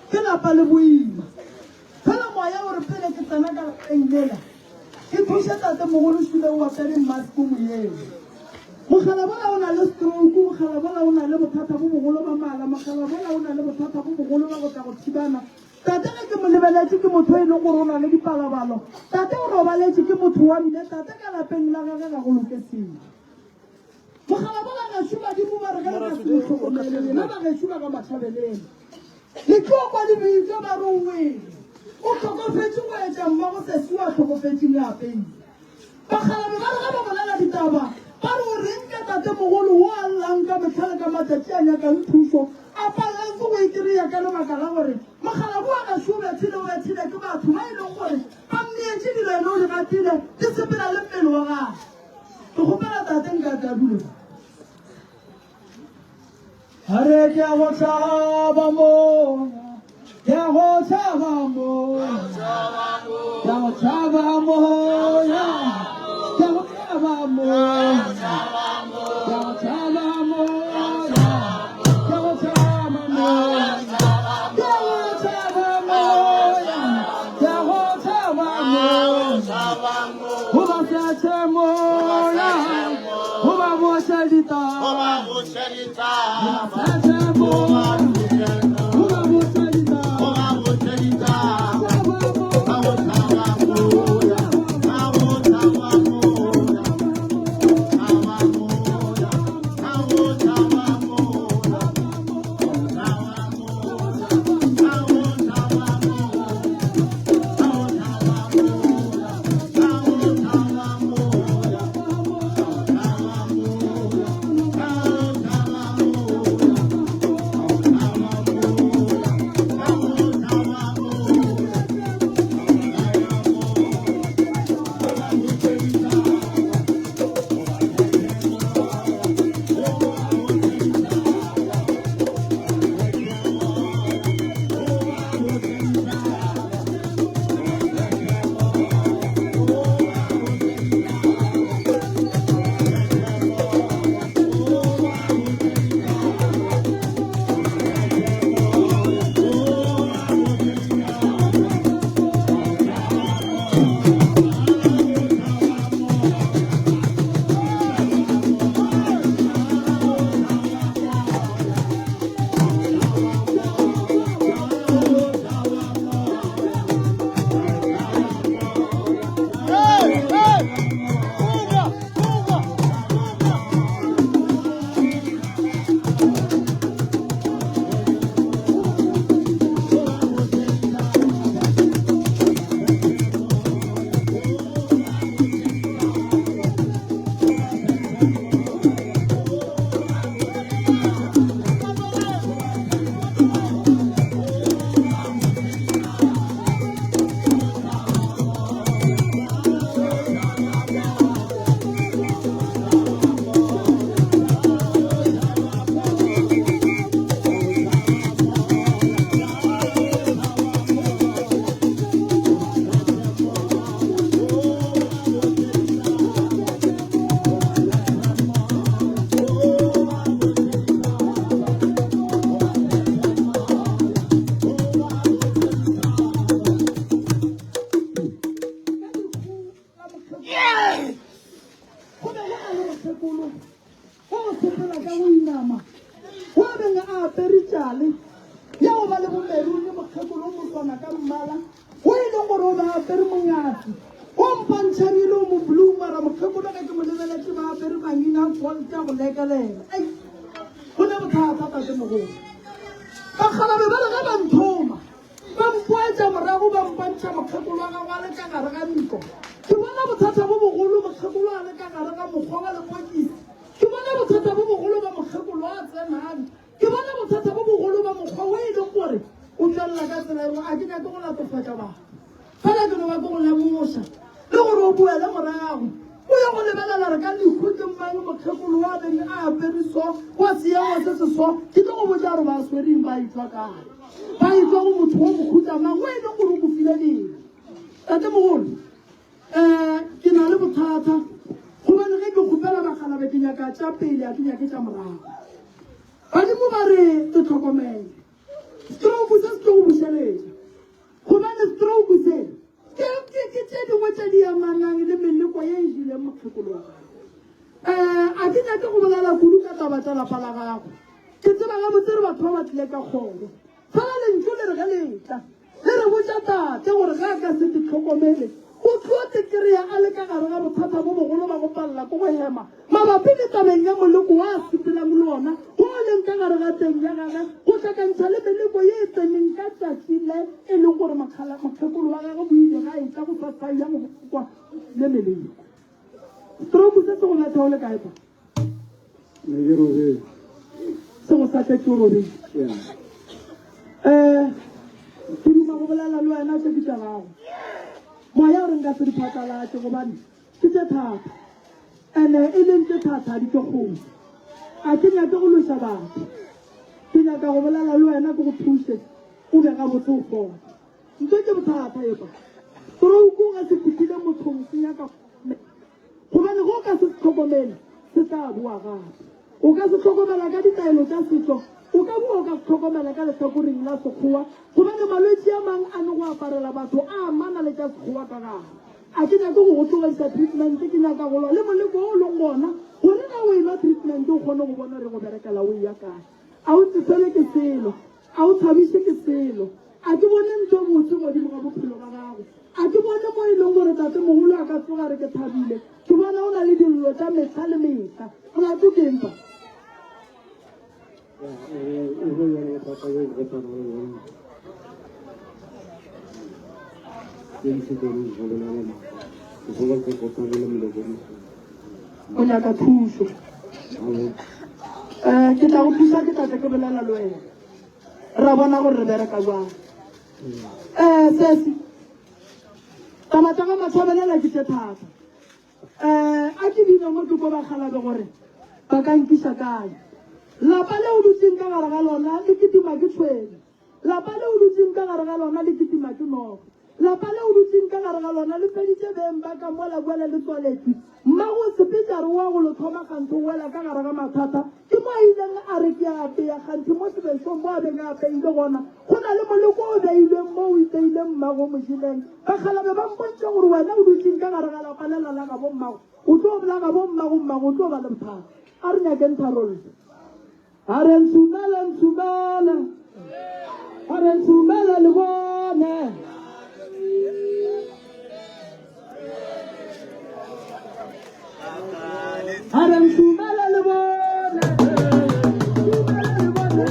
ke lapa le boima. Fela moya o re pele ke tsena ka lapeng lela, ke thuše tatemogolo Šule o apere mask moyeng. Mogala bola o na le stroke, mogala bola o na le bothata bo bogolo ba mala, mogala bola o na le bothata bo bogolo ba go tla go thibana. Tate ge ke mo lebeletše ke motho e leng gore o na le dipalabalo. Tate o robaletše ke motho wa mme, tate ka lapeng la gage ga go loke selo. Mogala bola gešo badimo ba re ge re ka se mo hlokomele lena ba gešo ba ga Mathabeleng. Le tlo kwa le bitšwa ba re o wele. O hlokofetše go etša mmago sesi wa hlokofetšeng a apeile. Bakgalabje ba re ge ba bolela ditaba ba re o reng ka tatemogolo wo a llang ka mehla le ka matšatši a nyakang thušo a pallang ke go e kry-a ka lebaka la gore mokgalabje wa gešo o bethile o bethile ke batho ba e leng gore ba mmeetše dilo ene o di gatile di sepela le mmele wa gagwe. Ke kgopela tate nka tle a dule fa. A re ke a go tšhaba moya, ke a go tšhaba moya, ke a go tšhaba moya, ke a go tšhaba moya, ke a go tšhaba moya, ke a go tšhaba moya, ke a go tšhaba moya, ke a go tšhaba moya. Go ba setšhe moya, go ba boše ditaba. Go ba boše ditaba. Setšhe moya, go ba boše ditaba. Go ba boše ditaba. Ba go tšhaba moya, ba go tšhaba moya. Tšhaba moya, ba go tšhaba moya. Tšhaba moya, ba go tšhaba moya. Ba go tšhaba moya. Go be go na le mokgekolo wa go sepela ka go inama wa beng a apere tšale ya go ba le bomerune, mokgekolo o moswana ka mmala wo e leng gore o be a apere monyatsi o mpantšhebile o mo blue, mara mokgekolo ge ke mo lebeletše ba apere mangina a gold a go lekelela. Ei, go ne bothata tatemogolo. Bakgalabe ba re ge ba nthoma Ba mpoetša morago ba mpantšha mokgekolo wa gagwe a le ka gare ga ntlo. Ke bona bothata bo bogolo mokgekolo a le ka gare ga mokgwa wa lepokisi. Ke bona bothata bo bogolo ba mokgekolo a tsenang. Ke bona bothata bo bogolo ba mokgwa wo e leng gore o tšwelela ka tsela e nngwe. A ke nyake go latofatša batho, fela ke no ba ke go lemoša le gore o boele morago o ye go lebelela re ka lehu ke mang mokgekolo wa beng a apere so wa seemo se se so. Ke tlo go botša gore ba swereng ba etšwa kae. Ba etšwa go motho wa mohuta mang o e leng gore o mo file dilo. Tatemogolo, um ke na le bothata gobane ge ke kgopela bakgalabe ke nyaka tša pele, a ke nyake tša morago. Badimo ba re te tlhokomele. Stroke se se tlo go bušeletša. Gobane stroke se ke ke ke tše dingwe tše di amanang le meleko ye e jileng mokgekolo wa gago. Um a ke nyake go bolela kudu ka taba tša lapa la gago. Ke tseba gabotse re batho ba ba tlile ka kgoro. Fela lentšu le re ge le etla, le re botša tate gore ge a ka se te hlokomele, o tlo te kry-a a le ka gare ga bothata bo bogolo ba go palela ke go hema mabapi le tabeng ya moleko wa a sepelang le ona wo o leng ka gare ga teng ya gage, go hlakantšha le meleko ye e tseneng ka tšatši le e leng gore mokgekolo wa gagwe o ile ga etla go sa ya go kwa le meleko. Stroke se se go betha o le kae pa? Ne ke robetše. Se go sa tletše o robetše. Yeah. Eh, ke duma go bolela le wena tše ke tša gago. Moya o re nka se di phatlalatše gobane ke tše thata. Ene e leng tše thata di tlo kgoma. A ke nyake go lweša batho. Ke nyaka go bolela le wena ke go thuše o be gabotse o fole. Ntho ke bothata epa. Stroke ga se fihlile mothong se nyaka Gobane ge o ka se se hlokomele, se tla boa gape. O ka se hlokomela ka ditaelo tša setšo, o ka boa o ka se hlokomela ka lehlakoreng la Sekgowa, gobane malwetši a mang a no go aparela batho a amana le tša Sekgowa ka gare. A ke nyake go go tlogediša treatment, ke nyaka go lwa le moleko wo o leng gona, gore ge o enwa treatment o kgone go bona gore e go berekela o eya kae. A o tsefele ke selo, a o thabiše ke selo. A ke bone ntho e botse godimo ga bophelo ba gago. A ke bone mo e leng gore tatemogolo a ka tsoga re ke thabile. Ke bona o na le dillo tša mehla le mehla. Molato ke eng pa? O nyaka thušo. Um ke tla go thuša ke tla tle ke bolela le wena. Ra bona gore re bereka jwang. Um sesi, taba tša ga Mathabelela ke tše thata. Um a ke bina mo ke ko bakgalabe gore ba ka nkiša kae. Lapa le o dutseng ka gare ga lona le kitima ke tshwene. Lapa le o dutseng ka gare ga lona le kitima ke noga. Lapa le o dutseng ka gare ga lona le feditše beng ba ka mola bjale le tswaletšwe. Mmago o sepetše a re o ya go lo thoma kganthe o wela ka gare ga mathata. Ke mo a ileng a re ke a apea kganthe mo sebesong mo a beng a apeile gona go na le moleko o beilweng mo o iteileng mmago mošeleng. Bakgalabe ba mpontše gore wena o dutseng ka gare ga lapa lela la gabo mmago o tlo la gabo mmago mmago o tlo ba le bothata. A re nyakeng tharollo. A re ntshumele ntshumele A re ntshumele le bone A re ntshumele le bone Ntshumele le bone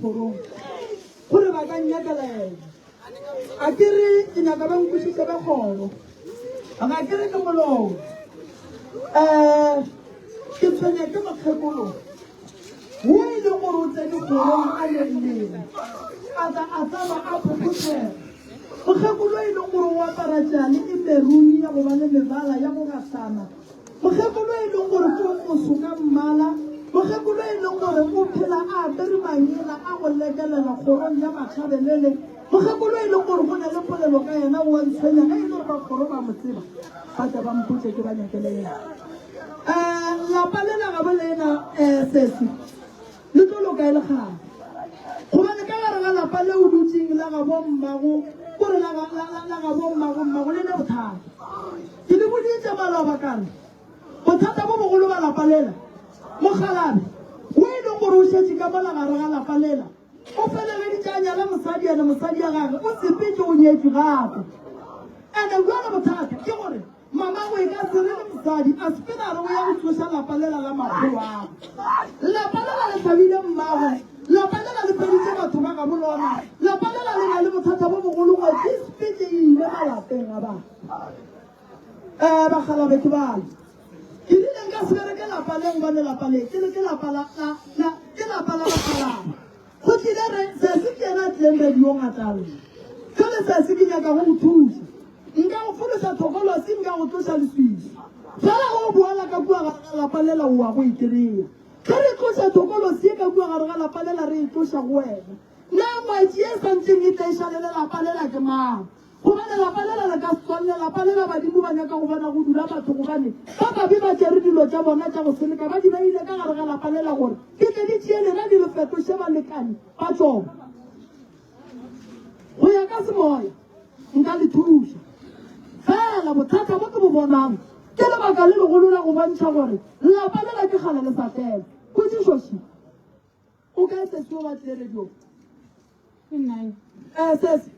kgorong gore ba ka nnyakela yena. A ke re ke nyaka ba nkwešiše ba kgoro. Ga ke re ke moloi. Um ke tshwenya ke mokgekolo wo e leng gore o tsene kgorong a le mmele a tla a tsama a phophothela. Mokgekolo e leng gore o apara tšale e meruni ya go ba le mebala ya go gahlana. Mokgekolo e leng gore ke o moso ka mmala. Mokgekolo e leng gore o phela a apere mangena a go lekelela kgorong ya Matšhabelele. Mokgekolo e leng gore go na le polelo ka yena o a ntshwenya ge e le gore ba kgoro ba mo tseba ba tla ba mpotše ke ba nyakele yena. Um lapa le la gabo lena um sesi Le tlo loka e le kgale. Gobane ka gare ga lapa le o dutšeng la gabo mmago, kore la, la, la, la gabo mmago mmago le ne bothata. Ke le boditše maloba ka re, bothata bo bogolo ba lapa lela, mokgalabje wo e leng gore o šetše ka mola gare ga lapa lela, o feleleditše a nyala mosadi, ene mosadi ya gage o sepetše o nyetšwe gape. Ene bjale bothata ke gore Mamago e ka se re le mosadi a sepela a re o ya go tsoša lapa lela la makgoloagwe. Lapa lela le hlabile mmagwe, lapa lela le feditše batho ba gabo lona, lapa lela le na le bothata bo bogolo ngwetši e sepetše e ile malapeng a batho. Eh, bakgalabe ke bale. Ke rile nka se bereke lapa le gobane lapa le ke le ke lapa la, la, la, ke lapa la bakgalaba. Go tlile re, sesi ke yena a tlileng radiong a tla lla. Jwale sesi ke nyaka go go thuša. Nka go fološa thokolosi, nka go tloša leswiswi. Fela ge o boela ka kua gare ga lapa lela o a go e kry-a. Ge re tloša thokolosi ye ka kua gare ga lapa lela re e tloša go wena. Na ngwetši ye e sa ntseng e tla e šale le lapa lela ke mang? Gobane lapa lela le ka se tswalle, lapa lela badimo ba nyaka go bona go dula batho gobane ba babe ba tšere dilo tša bona tša go seleka ba di beile ka gare ga lapa lela gore di tle di tšee lena di le fetoše balekane ba tšona. Go ya ka semoya nka le thuša. Fela bothata bo ke bo bonang ke lebaka le legolo la go bontšha gore lapa lela ke kgale le sa tlelwa. Potšišo še, O kae sesi o ba tlile radiong? Ke nna yo. Eh, sesi,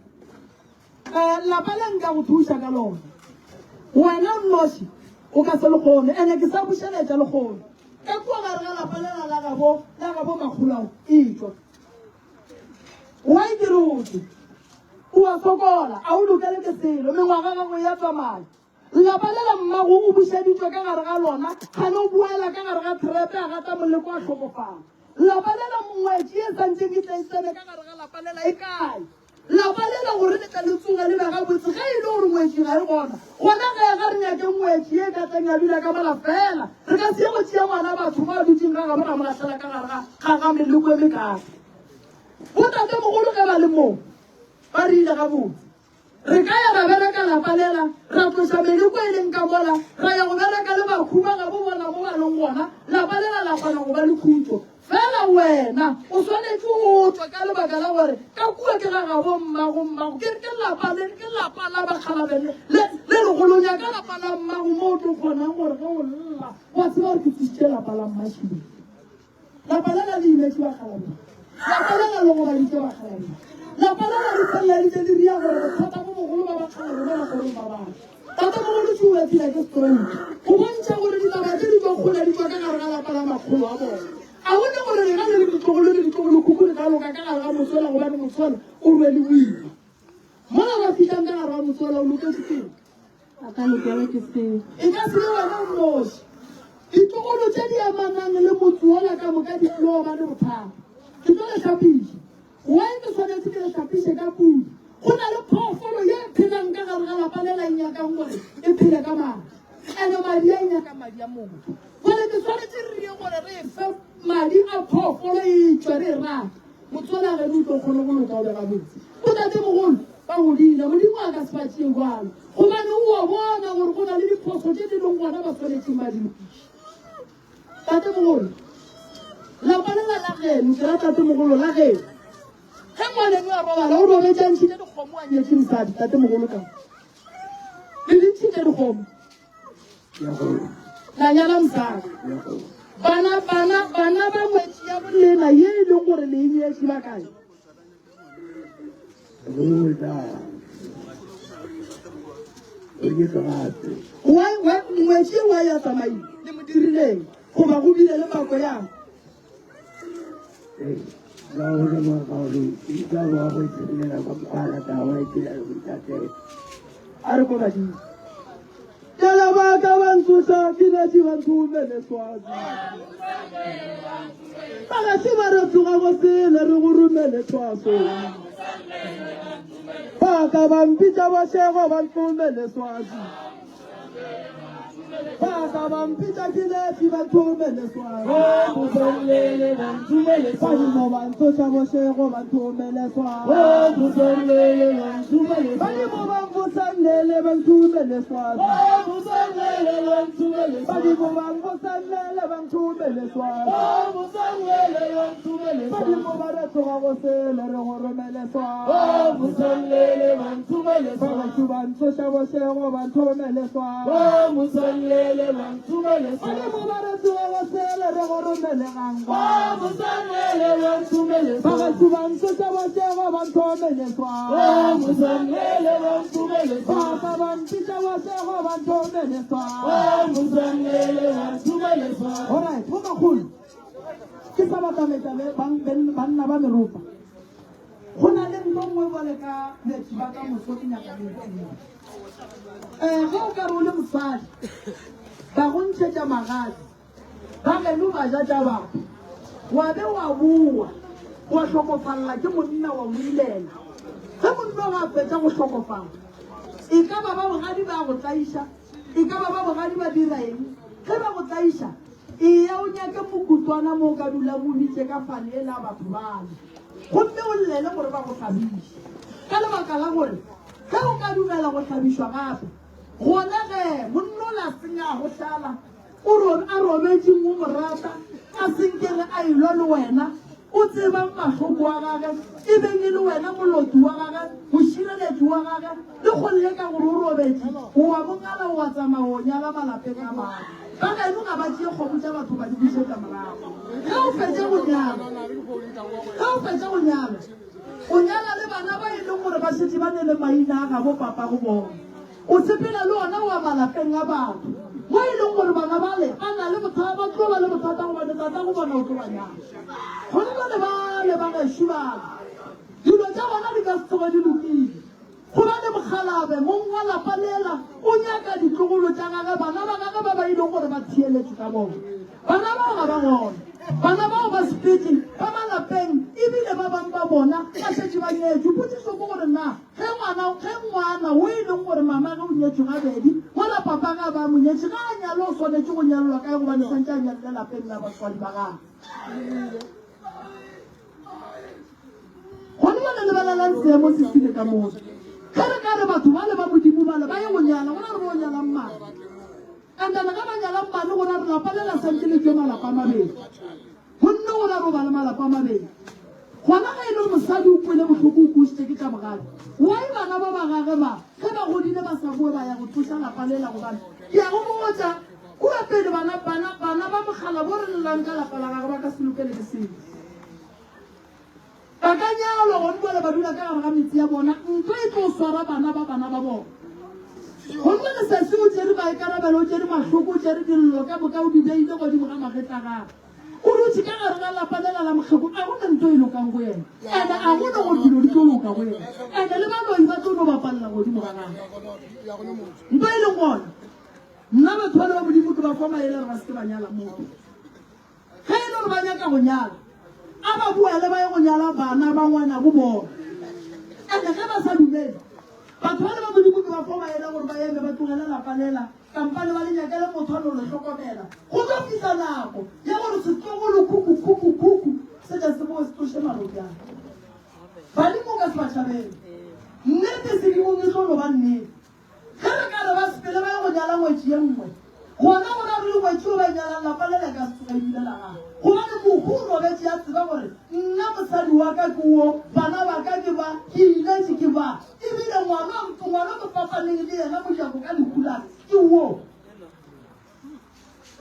eh, lapa le nka go thuša ka lona. Wena o nnoši o ka se le kgone, ene ke sa bušeletša le kgone. Ka kua gare ga lapa lela la gabo, la gabo makgolao, etšwa. Why ke re o tšwe? O a fokola, a o lokele ke selo, mengwaga gago e a tsamaya. Lapa le la mmago o bušeditšwe ka gare ga lona, kgane o boela ka gare ga trepe a gata moleko a hlokofala. Lapa le la mongwetši e sa ntseng e tle e tsene ka gare ga lapa lela e kae? Lapa lela gore le tle le tsoge le be gabotse ge e le gore ngwetši ga e gona, gona ge ga re nyake ngwetši ye e ka tleng ya dula ka mola fela. Re ka se ye go tšea ngwana batho ba dutšeng ga gabo ra mo lahlela ka gare ga ga ga meleko e mekaaka. Botatemogolo ge ba le moo ba rile gabotse. Re ka ya ra bereka lapa lela, ra tloša meleko e leng ka mola, ra ya go bereka le bakhu ba gabo bona mo ba leng gona, lapa lela la kgona go ba le khutšo. Fela wena o swanetše o tšwe ka lebaka la gore ka kua ke ga gabo mmago mmago, ke, ke lapa le, ke lapa la bakgalabje le, le, le legolo. Nyaka lapa la mmago mo o tlo kgonang gore ge o lla wa tseba gore ke tsošitše lapa la mmašileng. Lapa lela le imetše bakgalabje. Lapa lela le gobaditše bakgalabje. Lapa lela le feleleditše le ria gore bothata bo bogolo ba bakgalabje ba bagolong ba batho. Tatemogolo Tšuu a phela ke stroke go bontšha gore ditaba tše di tšwa kgole di tšwa ka gare ga lapa la makgolo a bona. A bone gore lena le le ditlogolo le ditlogolokhukhu le ka loka ka gare ga motswela gobane motswela o rwele boima. Mola ba fihlang ka gare ga motswela o loketše keng? A ka lokelwa ke seo. E ka se be wena o nnoši. Ditlogolo tše di amanang le motse wola ka moka di tlo ba le bothata. Ke tlo le hlapiša. Why ke swanetše ke le hlapiše ka pudi? Go na le phoofolo ye e phelang ka gare ga lapa le la e nyakang gore e phele ka madi. Ene madi a e nyaka madi a motho. Jwale ke swanetše re ye gore re e fe madi a phoofolo e tšwe re e rate. Motswala geno o tlo kgone go loka o be gabotse. Botatemogolo ba godile, Modimo a ka se ba tšee bjalo, gobane o a bona gore go na le diphoso tše di leng gona ba swanetšeng ba di lokiše. Tatemogolo, lapa lela la geno, ke ra tatemogolo la geno. Ge ngwaneno a robala, o robetše a ntšhitše dikgomo a nyetše mosadi, tatemogolo ka le di ntšhitše dikgomo. La nyala mosadi. Bana, bana, bana ba ngwetši ya bolena ye e leng gore le e nyetše ba kae? Ngwetši wa ya tsamaile le mo dirileng goba go bile le pako yang? Ka go lemoga gore o tla bo go itshepelela ka mokgwa a ratago a ipela le go ithatela. A re ko badimo. Tela ba ka ba ntsoša ke letše ba nthomele swazi. Ba gaše ba re tsoga go sele re go romele thwaso. Ba ka ba mpitša bošego ba nthomele swazi. Ba ka ba mpitša ke letše ba nthomele swazi. Badimo ba ntsoša bošego ba nthomele swazi. Badimo ba mfosa llele ba nthomele swazi. Badimo ba mfosa llele ba nthomele swazi. Badimo ba re tsoga go sele re go romele swazi. Ba ba ntsoša bošego ba nthomele swazi. Badimo ba re tsoga go sele re go romele gangwa. Bagašu ba ntsoša bošego ba nthomele swazi. Baka ba mpitša bošego ba nthomele swazi. Alright, bomakgolo ke sa batametša banna ba meropa. Go na le ntho nngwe bjale ka betši ba ka moso ke nyaka le e tsebe. Um ge o ka re o le mosadi ba go ntšhetša magadi ba geno ba ja tša batho wa be wa boa wa hlokofalela ke monna wa mo ilela. Ge monna wa fetša go hlokofala e ka ba ba bogadi ba go tlaiša e ka ba ba bogadi ba dira eng ge ba go tlaiša eya o nyake mokutwana mo o ka dulang o bitše ka fane ela batho bale. Gomme o llele gore ba go hlabiše, ka lebaka la gore ge o ka dumela go hlabišwa gape, gona ge monna ola a senya go hlala, o ro a robetše o mo rata, a senkege a elwa le wena, o tsebang mahloko a gage, e beng e le wena moloki wa gage, mošireletši wa gage, le go leka gore o robetše, o a mo ngala o a tsamaya o nyala malapeng a mangwe. Ba geno ga ba tšee kgomo tša batho ba di bušetša morago. Ge o fetša go nyala, ge o fetša go nyala, o nyala le bana ba e leng gore ba šetše ba ne le maina a gabo papago bona. O sepela le ona wa malapeng a batho mo e leng gore bana bale ba na le bothata, ba tlo ba le bothata gobane tatago bona o tlo ba nyala. Gone jwale bale ba gešo bale, dilo tša bona di ka se tsoge di lokile. Gobane mokgalabje, mong wa lapa lela, o nyaka ditlogolo tša gagwe, bana ba gagwe ba ba ilego gore ba theeletšwe ka bona. Bana bao ga ba gona. Bana bao ba sepetše ba malapeng, ebile ba bangwe ba bona ba šetše ba nyetšwe. Potšišo ke gore na ge ngwana, ge ngwana wo e leng gore mamage o nyetšwe gabedi, mola papage a ba a mo nyetše, ge a nyalwa o swanetše go nyalelwa kae gobane swantše a nyalele lapeng la batswadi ba gagwe? Gone bjale lebelelang seemo se sile ka moo. Ge re ka re batho bale ba Modimo bale ba ye go nyala, gona re bo nyala mmane. And then ge ba nyala mmane gona re lapa le la santse le tšwe malapa a mabedi. Gonne gona re ba le malapa a mabedi. Gona ge e le mosadi o kwele bohloko o kušitše ke tša bogadi. Why bana ba ba gage ba ge ba godile ba sa boe ba ya go tsoša lapa lela gobane ke ya go botša kua pele bana bana bana ba mogala bo re llang ka lapa la gage ba ka se lokele ke selo. Ba ka nyalwa gone bjale ba dula ka gare ga metse ya bona, ntlo e tlo swara bana ba bana ba bona. Gone bjale sesi o tšere maikarabelo, o tšere mahloko, o tšere dillo ka moka o di beile godimo ga magetla a gagwe. O dutše ka gare ga lapa lela la mokgekolo, a go na ntlo e lokang go yena, ene a go na gore dilo di tlo loka go yena, ene le baloi ba tlo no bapalela godimo ga gagwe. Ntlo e leng gona, nna batho bale ba Modimo ke ba fa maele gore ba se ke ba nyala motho. Ge e le gore ba nyaka go nyala, a ba boele ba ye go nyala bana ba ngwanabo bona. And ge ba sa dumele, batho bale ba Modimo ke ba fo ba ela gore ba eme ba tlogele lapa lela, kampane ba le nyakele motho a no le hlokomela. Go tlo fihla nako ya gore setlogolo khuku khuku khuku se tle se boe se tloše marobjana. Badimo o ka se ba tšhabele. Nnete sedimong e tlo no ba nnete. Ge re ka re ba sepele ba ye go nyala ngwetši ye nngwe, gona go ra ruri ngwetši yo ba e nyalang lapa le le ka se tsoge e bile la gagwe. Gobane mohu o robetše a tseba gore nna mosadi wa ka ke wo, bana ba ka ke ba, ke iletše ke ba, ebile ngwana ngwana ke fapaneng le yena mojako ka lehu la ka ke wo.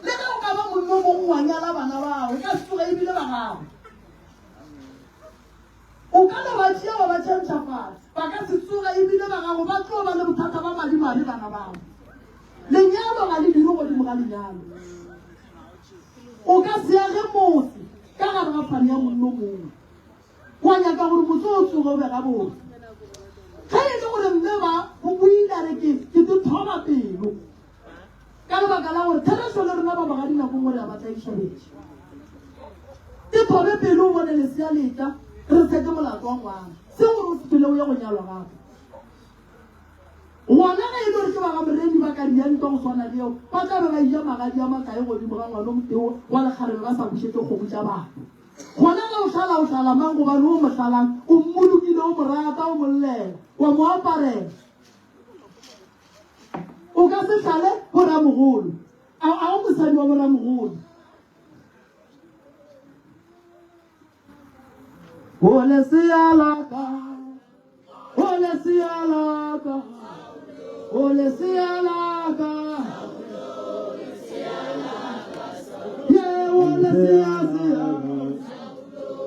Le ge o ka ba monna o mongwe wa nyala bana bao, e ka se tsoge e bile ba gago. O ka no ba tšea wa ba tšhentšha fase, ba ka se tsoge e bile ba gago, ba tlo ba le bothata ba madimabe bana bao. Lenyalo ga le dire godimo ga lenyalo. O ka se age motse ka gare ga fane ya monna o mongwe. Wa nyaka gore motse o tsoge o be gabotse. Ge e le gore mme ba o ile a re ke ke te thoba pelo ka lebaka la gore therešo le rena ba bogadi nako nngwe re a ba tlaiša betše. Te thobe pelo o bone lesea le tla re seke molato wa ngwana. Se gore o sepele o ye go nyalwa gape. Gona ge e le gore ke ba ga Moremi ba ka dia ntwa go swana le yeo, ba tla be ba eja magadi a makae godimo ga ngwana o motee wa lekgarebe ba sa bušetše kgomo tša batho. Gona ge o hlala o hlala mang gobane o mo hlalang o mmolokile o mo rata o mo llela wa mo aparela. O ka se hlale boramogolo. A a o mosadi wa boramogolo. O lesea la ka, o lesea la ka, o lesea la ka. Ye o lesea sea,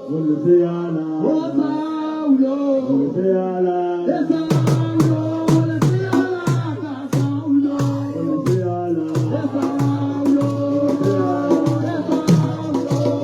O lesea la o Saulo. O lesea la E Saulo, o lesea la ka, Saulo. O lesea la E Saulo, e Saulo.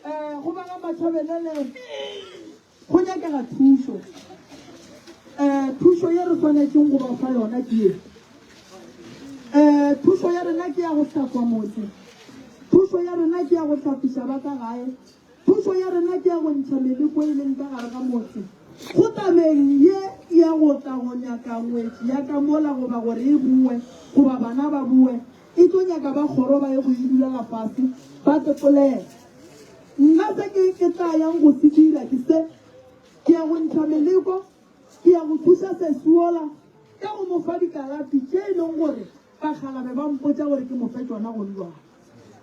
Eh, go ba ga Matšhabelele go nyakega thušo. Eh, thušo ye re swanetšeng go ba fa yona ke ye. Eh, thušo ya rena ke ya go hlatswa motse. Thušo ya rena ke ya go hlapiša ba ka gae. Thušo ya rena ke ya go ntšha meleko e leng ka gare ga motse. Go tabeng ye e ya go tla go nyaka ngwetši ya ka mola goba gore e boe goba bana ba boe, e tlo nyaka ba kgoro ba ye go e dulela fase ba tlepolela. Nna se ke, ke tla yang go se dira ke se, ke ya go ntšha meleko, ke ya go thuša sesi wola ka go mo fa dikalafi tše e leng gore bakgalabe ba mpotša gore ke mo fe tšona gone bjale.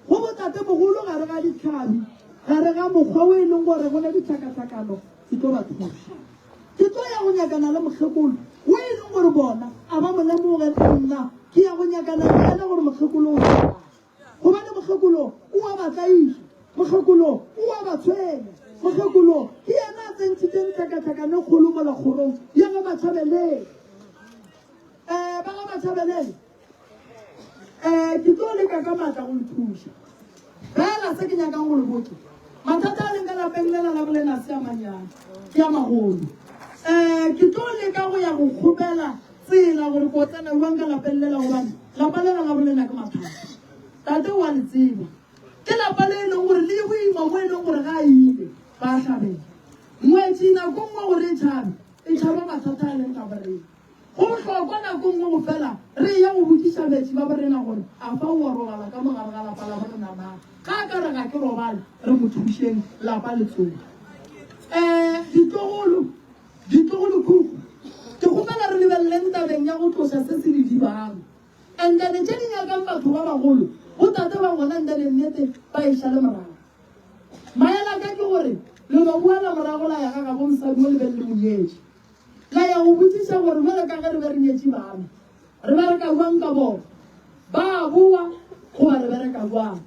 Go botatemogolo gare ga dihlabi, gare ga mokgwa wo e leng gore go ne ditlhakatlhakano, ke tlo ba thuša. Ke tlo ya go nyakana le mokgekolo wo e leng gore bona a ba mo lemoge, nna ke ya go nyakana le yena gore mokgekolo o tšwa kae. Gobane mokgekolo o a ba tlaiša, mokgekolo o a ba tshwenya, mokgekolo ke yena a tsentšhitšeng tlhakatlhakano e kgolo mola kgorong ya ga Matšhabelele. Um ba ga Matšhabelele, um ke tlo leka ka maatla go le thuša. Fela se ke nyakang go le botša, mathata a leng ka lapeng lela la bolena se a manyane, ke a magolo. Um ke tlo leka go ya go kgopela tsela gore ko tsena jwang ka lapeng lela, gobane lapa lela la bolena ke mathata. Tate o a le tseba, ke lapa le e leng gore le boima mo e leng gore ga a ile ba a hlabela. Ngwetši nako nngwe gore e tšhabe, e tšhaba mathata a leng ka borena. Go bohlokwa nako nngwe go fela re eya go botšiša betši ba borena gore a fa o a robala ka mo gare ga lapa la borena na. Ga a ka re ga ke robale, re mo thušeng lapa le tsoge. Um ditlogolo, ditlogolokhukhu, ke kgopela re lebeleleng tabeng ya go tloša se se le dibang. And then tše di nyakang batho ba bagolo, botate ba gona and then nnete ba e šale morago. Maele a ka ke gore le no boela morago la ya ga gabo mosadi o le beng le mo nyetše. La ya go botšiša gore bjalo ka ge re be re nyetše bana, re bereka bjang ka bona? Ba a boa goba re bereka bjang?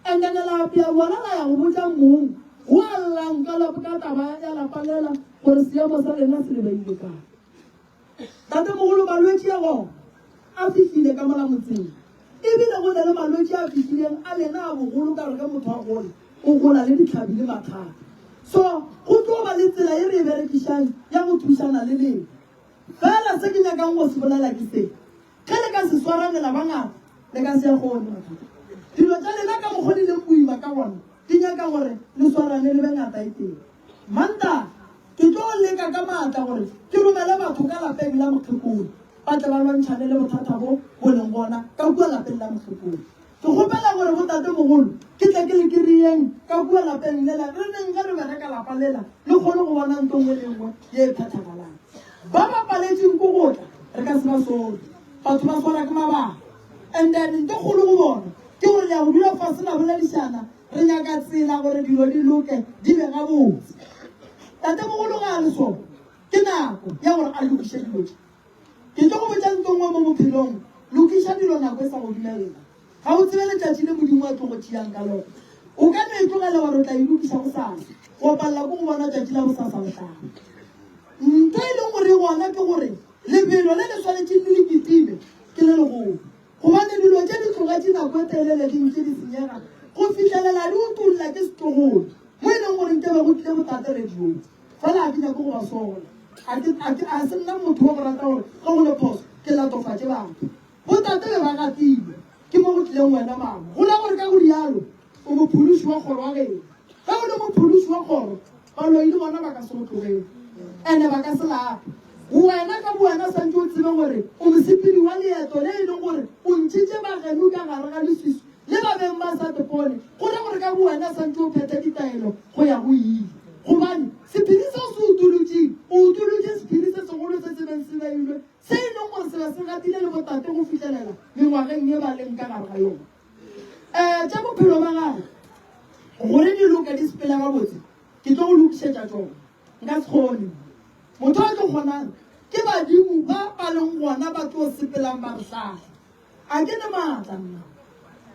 And then la apea bona la ya go botša mong go a llang ka, ka taba ya lapa lela gore seemo sa lena se le beile kae. Tatemogolo malwetši a gona a fihlile ka mola motseng. E bile go na le malwetši a fihlileng a lena a bogolo ka gore ge motho a gola o gola le ditlhabi le mathata. So go tlo ba le tsela ye re e berekišang ya go thušana le lena. Fela se ke nyakang go se bolela ke se, ge le ka se swarane la ba ngata le ka se a kgone mathata. Dilo tša lena ka mokgo di leng boima ka gona di nyaka gore le swarane le be ngata e tee. Mantaga, ke tlo leka ka maatla gore ke romele batho ka lapeng la mokgekolo ba tle ba lwantšhane le bothata bo bo leng gona ka kua lapeng la mokgekolo. Ke kgopela gore botatemogolo ke tle ke le kereyeng ka kua lapeng lela re neng ge re bereka lapa lela le kgone go bona nto nngwe le nngwe ye e phethagalang. Ba ba paletšeng ko go tla re ka se ba sole. Batho ba swara ke mabaka. And then nto kgolo go bona ke gore le ya go dula fase la boledišana Re nyaka tsela gore dilo di loke, di be gabotse. Tatemogolo ga a le so, ke nako ya gore a lokiše dilo tše. Ke tlo go botša nto nngwe mo bophelong, lokiša dilo nako e sa go dumelela. Ga o tsebe letšatši le Modimo a tlo go tšeang ka lona. O ka no e tlogela wa re o tla e lokiša gosasa, wa palela ke go bona tšatši la bosasa le hlaga. Ntho e leng gore e gona ke gore lebelo le le swanetšeng le le kitime ke le legolo. Gobane dilo tše di tlogetše nako e telele di ntše di senyega go fihlelela di utolla ke setlogolo, mo e leng gore nke be go tlile botate radiong. Fela ga ke nyake go ba sola. A ke, a ke, a se nna motho wa go rata gore ge go le phoso ke latofatše batho. Botate be ba gatilwe, ke mo go tlileng wena mama. Go ra gore ka go rialo O mophološi wa kgoro wa geno. Ge o le mophološi wa kgoro, baloi le bona ba ka se go tlogele, ene ba ka se lape. Wena ka bowena o santše o tsebe gore o mosepedi wa leeto le e leng gore o ntšhitše bageno ka gare ga leswiswi le ba beng ba sa tepone. Go ra gore ka bowena o santše o phethe ditaelo go ya go ile. Gobane sephiri se o se utolotšeng, o utolotše sephiri se segolo se se beng se beilwe, se e leng gore se be se gatile le botate go fihlelela mengwageng ye ba leng ka gare ga yona. Um tša bophelo ba gago gore di loke di sepele gabotse, ke tlo go lokišetša tšona. Nka se kgone. Motho a tlo kgonang ke badimo ba ba leng gona ba tlo sepelang ba re hlahla. A ke ne maatla nna.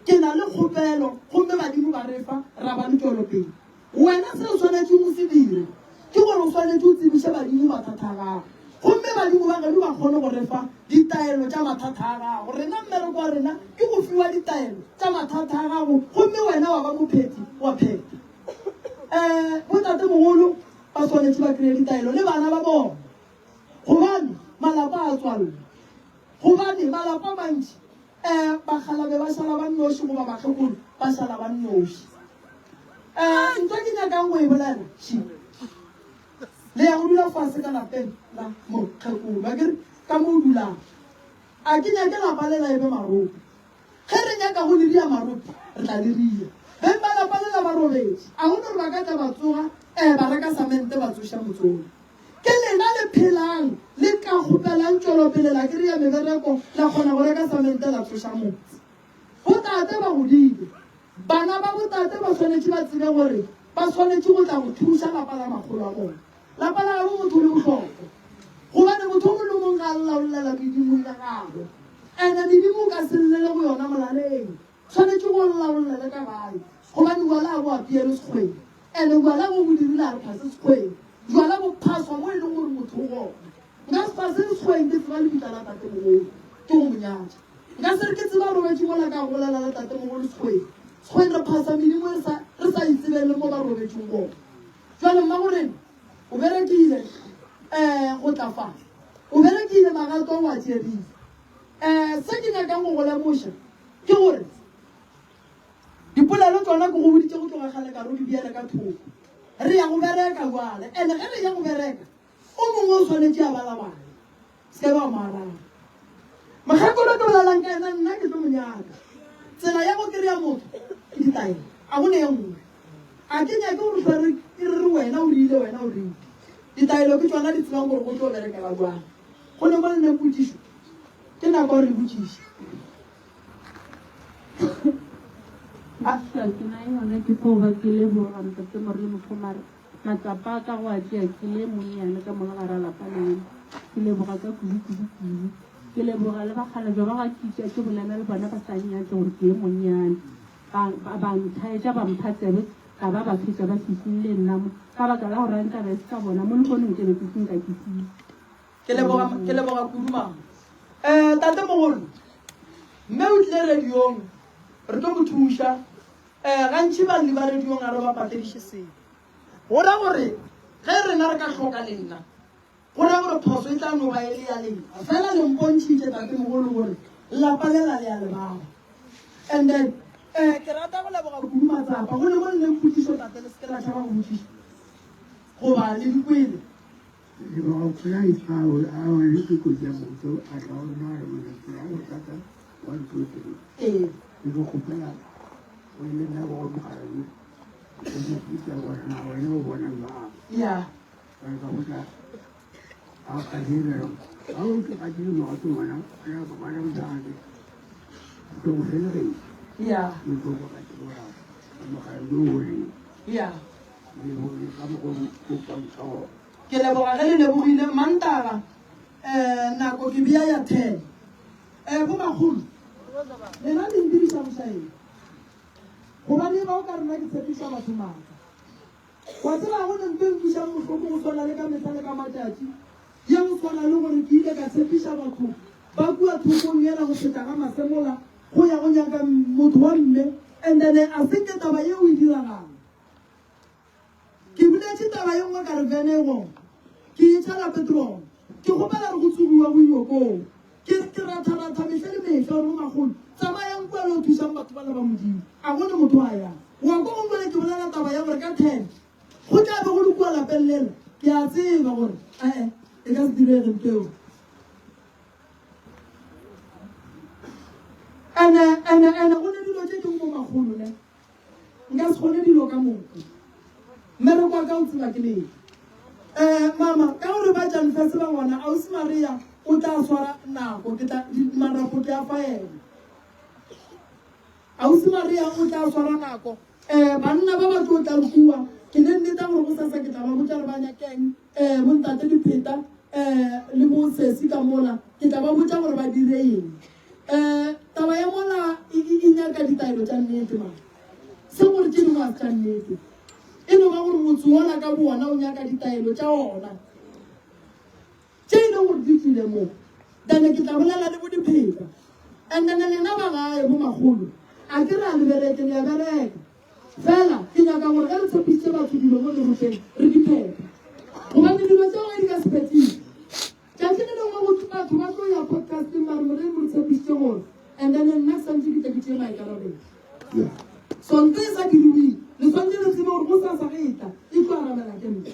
Ke na le kgopelo gomme badimo ba re fa ra ba le tšwelopele. Wena se o swanetšego o se dire ke gore o swanetše o tsebiše badimo mathata a gago, gomme badimo ba geno ba kgone go re fa ditaelo tša mathata a gago. Rena mmereko wa rena ke go fiwa ditaelo tša mathata a gago, gomme wena wa ba mophethi wa phetha. Um botatemogolo ba swanetše ba kry-e ditaelo le bana ba bona, gobane malapa a tswallwa, gobane malapa a mantši um bakgalabe ba šala ba nnoši goba bakgekolo ba šala ba nnoši. Um ntho ke nyakang go e bolela še. Le ya go dula fase ka lapeng la mokgekolo, akere, ka mo o dulang. A ke nyake lapa lela e be marope. Ge re nyaka go le ria marope, re tla le ria. Beng ba lapa lela ba robetše. A go no re ba ka tla ba tsoga, eh, ba reka samente ba tsoša motse wola. Ke lena le phelang, le ka kgopelang tšwelopele la kry-a mebereko, la kgona go reka samente la tsoša motse. Botate ba godile. Bana ba botate ba swanetše ba tsebe gore ba swanetše go tla go thuša lapa la makgolo a bona. Lapa la gabo motho le bohlokwa. Gobane motho o mong le o mong ga a llaollela medimong ya gagwe. Ene medimo o ka se llele go yona molaleng. Swanetše go llaollele ka gae. Gobane jwala a bo apeere sekgweng. Ene jwala bo bo dirile a re phase sekgweng. Jwala bo phaswa mo e leng gore motho o gona. Nka se phase sekgweng ke tseba lebitla la tatemogolo. Ke go mo nyatša. Nka se re ke tseba a robetše mola ka golela la tatemogolo sekgweng. Sekgweng re phasa medimo re sa re sa itsebeleng mo ba robetšeng gona. Jwale mmagorena o berekile um go tla fa. O berekile magato a o a tšerile. Um se ke nyakang go go lemoša ke gore dipolelo tšona ke go boditše go tloga kgale ka re o di beele ka thoko. Re ya go bereka jwale and ge re ya go bereka o mongwe o swanetše a balabale. Se ke ba mo araba. Mokgekolo ke bolelang ka yena nna ke tlo mo nyaka. Tsela ya go kry-a motho ke ditaelo, a go ne ye nngwe. A ke nyake gore hlwe re ke re wena o rile wena o rile. Ditaelo ke tšona di tsebang gore go tlo berekela jwang. Go ne mo le neng potšišo, ke nako ya gore le botšiše. Potšišo ke na yona ke fo ba ke leboga ntate Morle Mofomare. Matsapa a ka go a tšea ke le monnyane ka mola gara lapa leno. Ke leboga ka kudu kudu kudu. Ke leboga le bakgalabje ba ga Kitša ke bolela le bona ba sa nnyatše gore ke ye monnyane. Ba, ba, ba nthaetša ba mpha tsebe ka ba ba fetša ba fihlile nna mo. Ka baka la gore nka be se ka bona mo lehono nke be ke se nka ke fihla. Ke leboga, ke leboga kudu mama. Eh, tate mogolo, mme o tlile radiong, re tlo mo thuša. Eh, gantši balli ba radiong a re ba patediše selo. Go ra gore ge rena re ka hloka lena, go ra gore phoso e tla no ba e le ya lena. Fela le mpontšhitše tatemogolo gore lapa lela le a le bala. And then eh, ke rata go leboga kudu matsapa. Go ne mo le neng potšišo tate le seke la tšhaba go botšiša goba le di kwele. Ee. Yeah. Yeah. Yeah. Ke leboga ge le lebogile Mantaga um nako ke bea ya ten. Um bomakgolo lena le ntiriša bošaedi gobane ba o ka rena ke tshepiša batho maaka. Wa tseba go ne nto e nkwišang bohloko go swana le ka mehla le ka matšatši ye go swana le gore ke ile ka tshepiša batho ba kua thokong yela go feta ga Masemola go ya go nyaka motho wa mme and then a se nke taba yeo e diragala. Ke boletše taba ye nngwe ka re vene e gona. Ke e tšhela petrolo. Ke kgopela re go tsogiwa go iwe koo. Ke re ke ratha-ratha mehla le mehla gore bomakgolo tsamayang kua le yo thušang batho bale ba Modimo. A go ne motho a yang. Wa kwa go nkole ke bolela taba ya gore ka ten go tla be go le kua lapeng lela. Ke a tseba gore ee e ka se direge ntho eo. Ene ene ene go ne dilo tše dingwe bomakgolo ne. Nka se kgone dilo ka moka. Mmereko wa ka o tseba ke leng. Eh, mama, ka gore ba Janfese ba ngwana, ausi Maria o tla swara nako, ke tla, marapo ke a fa yena. Ausi Maria o tla swara nako. Eh, banna ba ba tlo tla kua, ke ne nneta gore go sasa ke tla ba botša gore ba nyakeng, eh, bontate dipheta, eh, le bo sesi ka mola, ke tla ba botša gore ba dire eng. Eh, taba ya mola e, e, e nyaka ditaelo tša nnete mara se gore tše dingwe ga se tša nnete e no ba gore motse wola ka bowona o nyaka ditaelo tša ona tše e leng gore di tlile mo then ke tla bolela le bodipheta and then lena ba gae bo magolo a ke re a le bereke le a bereka fela ke nyaka gore ge re tshepišitše batho dilo mo meruteng re di phethe gobane dilo tseo ge di ka se phethiwe Tšatši le lengwe go batho ba tlo ya podcasting ba re Morena o re tshepišitše gore and then nna santse ke tle ke tšee maikarabelo. So nto e sa diriweng le swantse le tsebe gore go sasa ge e tla e tlo arabela ke nna.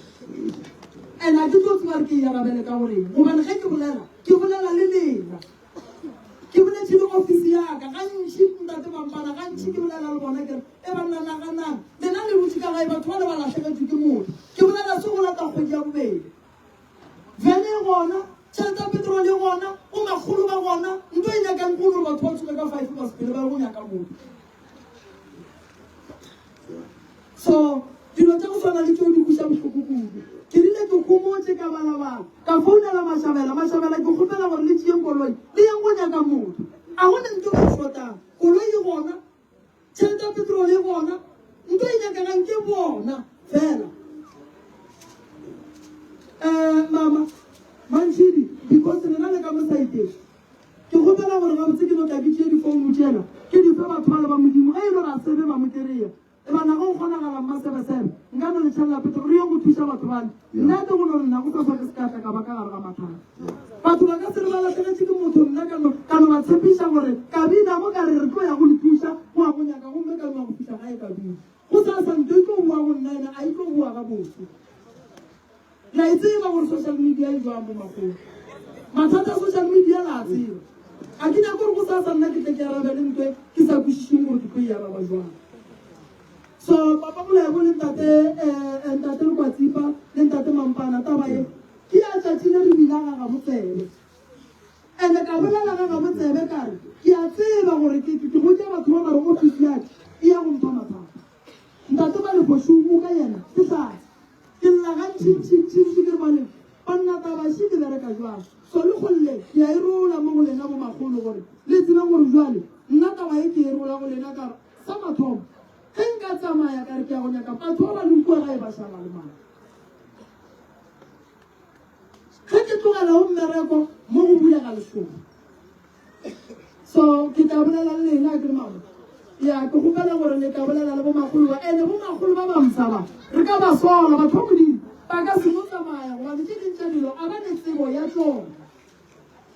And a ke tlo tseba gore ke e arabele ka goreng, gobane ge ke bolela, ke bolela le lena. Ke boletše le ofisi ya ka gantši, Ntate Mampana, gantši ke bolela le bona ke re, E banna, naganang, lena le dutše ka gae, batho bale ba lahlegetšwe ke motho. Ke bolela se go lata kgwedi ya bobedi. Vene e gona, tšhelete ya petrol e gona, bo makgolo ba gona, nto e nyakang ke gore batho ba tsoge ka five ba sepele ba ye go nyaka motho. So dilo tša go swana le tšeo di kweša bohloko kudu. Ke rile ke homotše ka balabala, ka founela Mashabela, Mashabela ke kgopela gore le tšeeng koloi le yeng go nyaka motho. A go ne nto e shotang, koloi e gona, tšhelete ya petrol e gona, nto e nyakegang ke bona fela. Eh mama, Mantšhidi, because lena le ka mo saeteng. Ke kgopela gore gabotse ke no tla ke tšee difounu tšela ke di fe batho bale ba Modimo, ge e le gore a sebe ba mo kereya. E ba na ge go kgonagala mmasebesebe, nka no le tšhelela Petro re ye go thuša batho bale. Nnete go no re nna go sasa ke se ka tla ka ba ka gare ga mathata. Batho ba ka se re ba lahlegetše ke motho, nna ka no ka no ba tshepiša gore ka bina mo ka re re tlo ya go le thuša go ya go nyaka gomme ka no ya go fihla gae ka dula. Go sasa nto e tlo boa go nna ene a e tlo boa gabotse. Le a e tseba gore social media e jwang bo makgolo. Mathata a social media la a tseba. A ke nyake gore go sasa nna ke tle ke arabele ntho e ke sa kwešišeng gore ke tlo e araba jwang. So Papa Molebo le ntate eh, ntate Lekwatsipa le ntate Mampana taba e ke ya tšatši le re bile ga gabotsebe. Ene ka bolela ga gabotsebe ka re ke a tseba gore ke ke botša batho ba ba re office ya ka e ya go mpha mathata. Ntate Malefo šumu ka yena ke hlatse. Ke lla gantšintšintšintši ke re baneng banna taba še ke bereka jwang. So le golle ke a e rola mo go lena bo makgolo gore le tsebe gore jwale nna taba ye ke e rola go lena ka gore sa mathomo ge nka tsamaya ka re ke ya go nyaka batho ba ba leng kua gae ba šala le mang. Ge ke tlogela go mmereko mo go bulega lešoba. So ke tla bolela le lena ke re mama. Ya ke kgopela gore le tla bolela le bomakgolo ba ene bomakgolo ba bamsa ba re ka ba sola batho ba modimo ba ka se no tsamaya gobane tše ding tša dilo a ba ne tsebo ya tšona.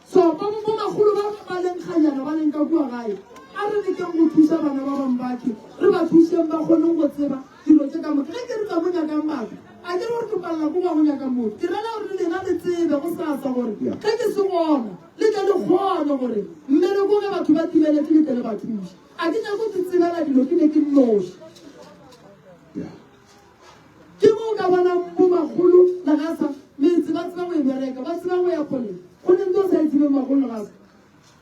So ba bomakgolo ba ba leng kgajana ba leng ka kua gae a re lekeng go thuša bana ba bang batho re ba thušeng ba kgoneng go tseba dilo tše ka moka. Ge ke re tla mo nyakang batho a ke re gore ke palela ko ba go nyaka motho ke rela gore le lena le tsebe go sasa gore ge ke se gona Le tle le kgone gore mmereko ge batho ba timeletše le tle le ba thuše. A ke nyake go tsebela dilo ke ne ke nnoši. Ke mo o ka bonang bo makgolo legasa metse ba tseba go e bereka, ba tseba go ya kgole. Go ne ntho o sa e tsebeng makgolo legasa.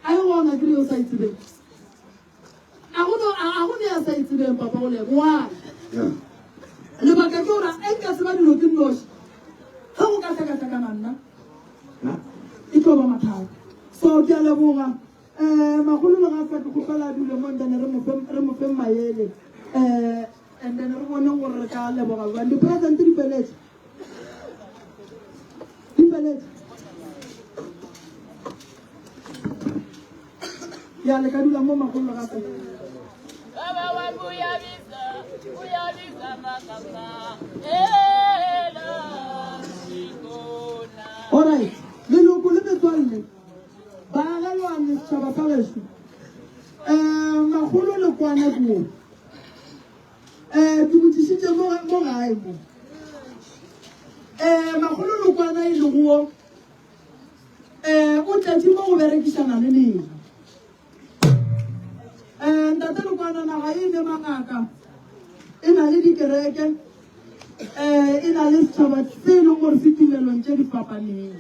A e gona ke re o sa e tsebeng. A go no a go ne a sa e tsebeng papa go lebo. Why? Lebaka ke gore a nka tseba dilo ke nnoši. Ge go ka hlakahlakana nna e tlo ba mathata. So ke a leboga. Eh magolo le ga sa ke kgopela a dule mo and then re mo fe re mo fe maele. Eh and then re bone gore re ka leboga jwang. Di-present di feletse. Di feletse. Ya le ka dula mo magolo gape. Baba wangu uyabiza, uyabiza magama. Ela sikona. Alright, leloko le metswalle baagelwane setšhaba sa gešo um magolo le kwana koo um ke botšišitše mo mo gae mo um magolo le kwana e lego wo Eh, o tletše mo go berekišana le lena. Eh, ntate Lekwana naga e ne mangaka, e na le dikereke, eh, e na le setšhaba se e leng gore se tumelong tše di fapaneng.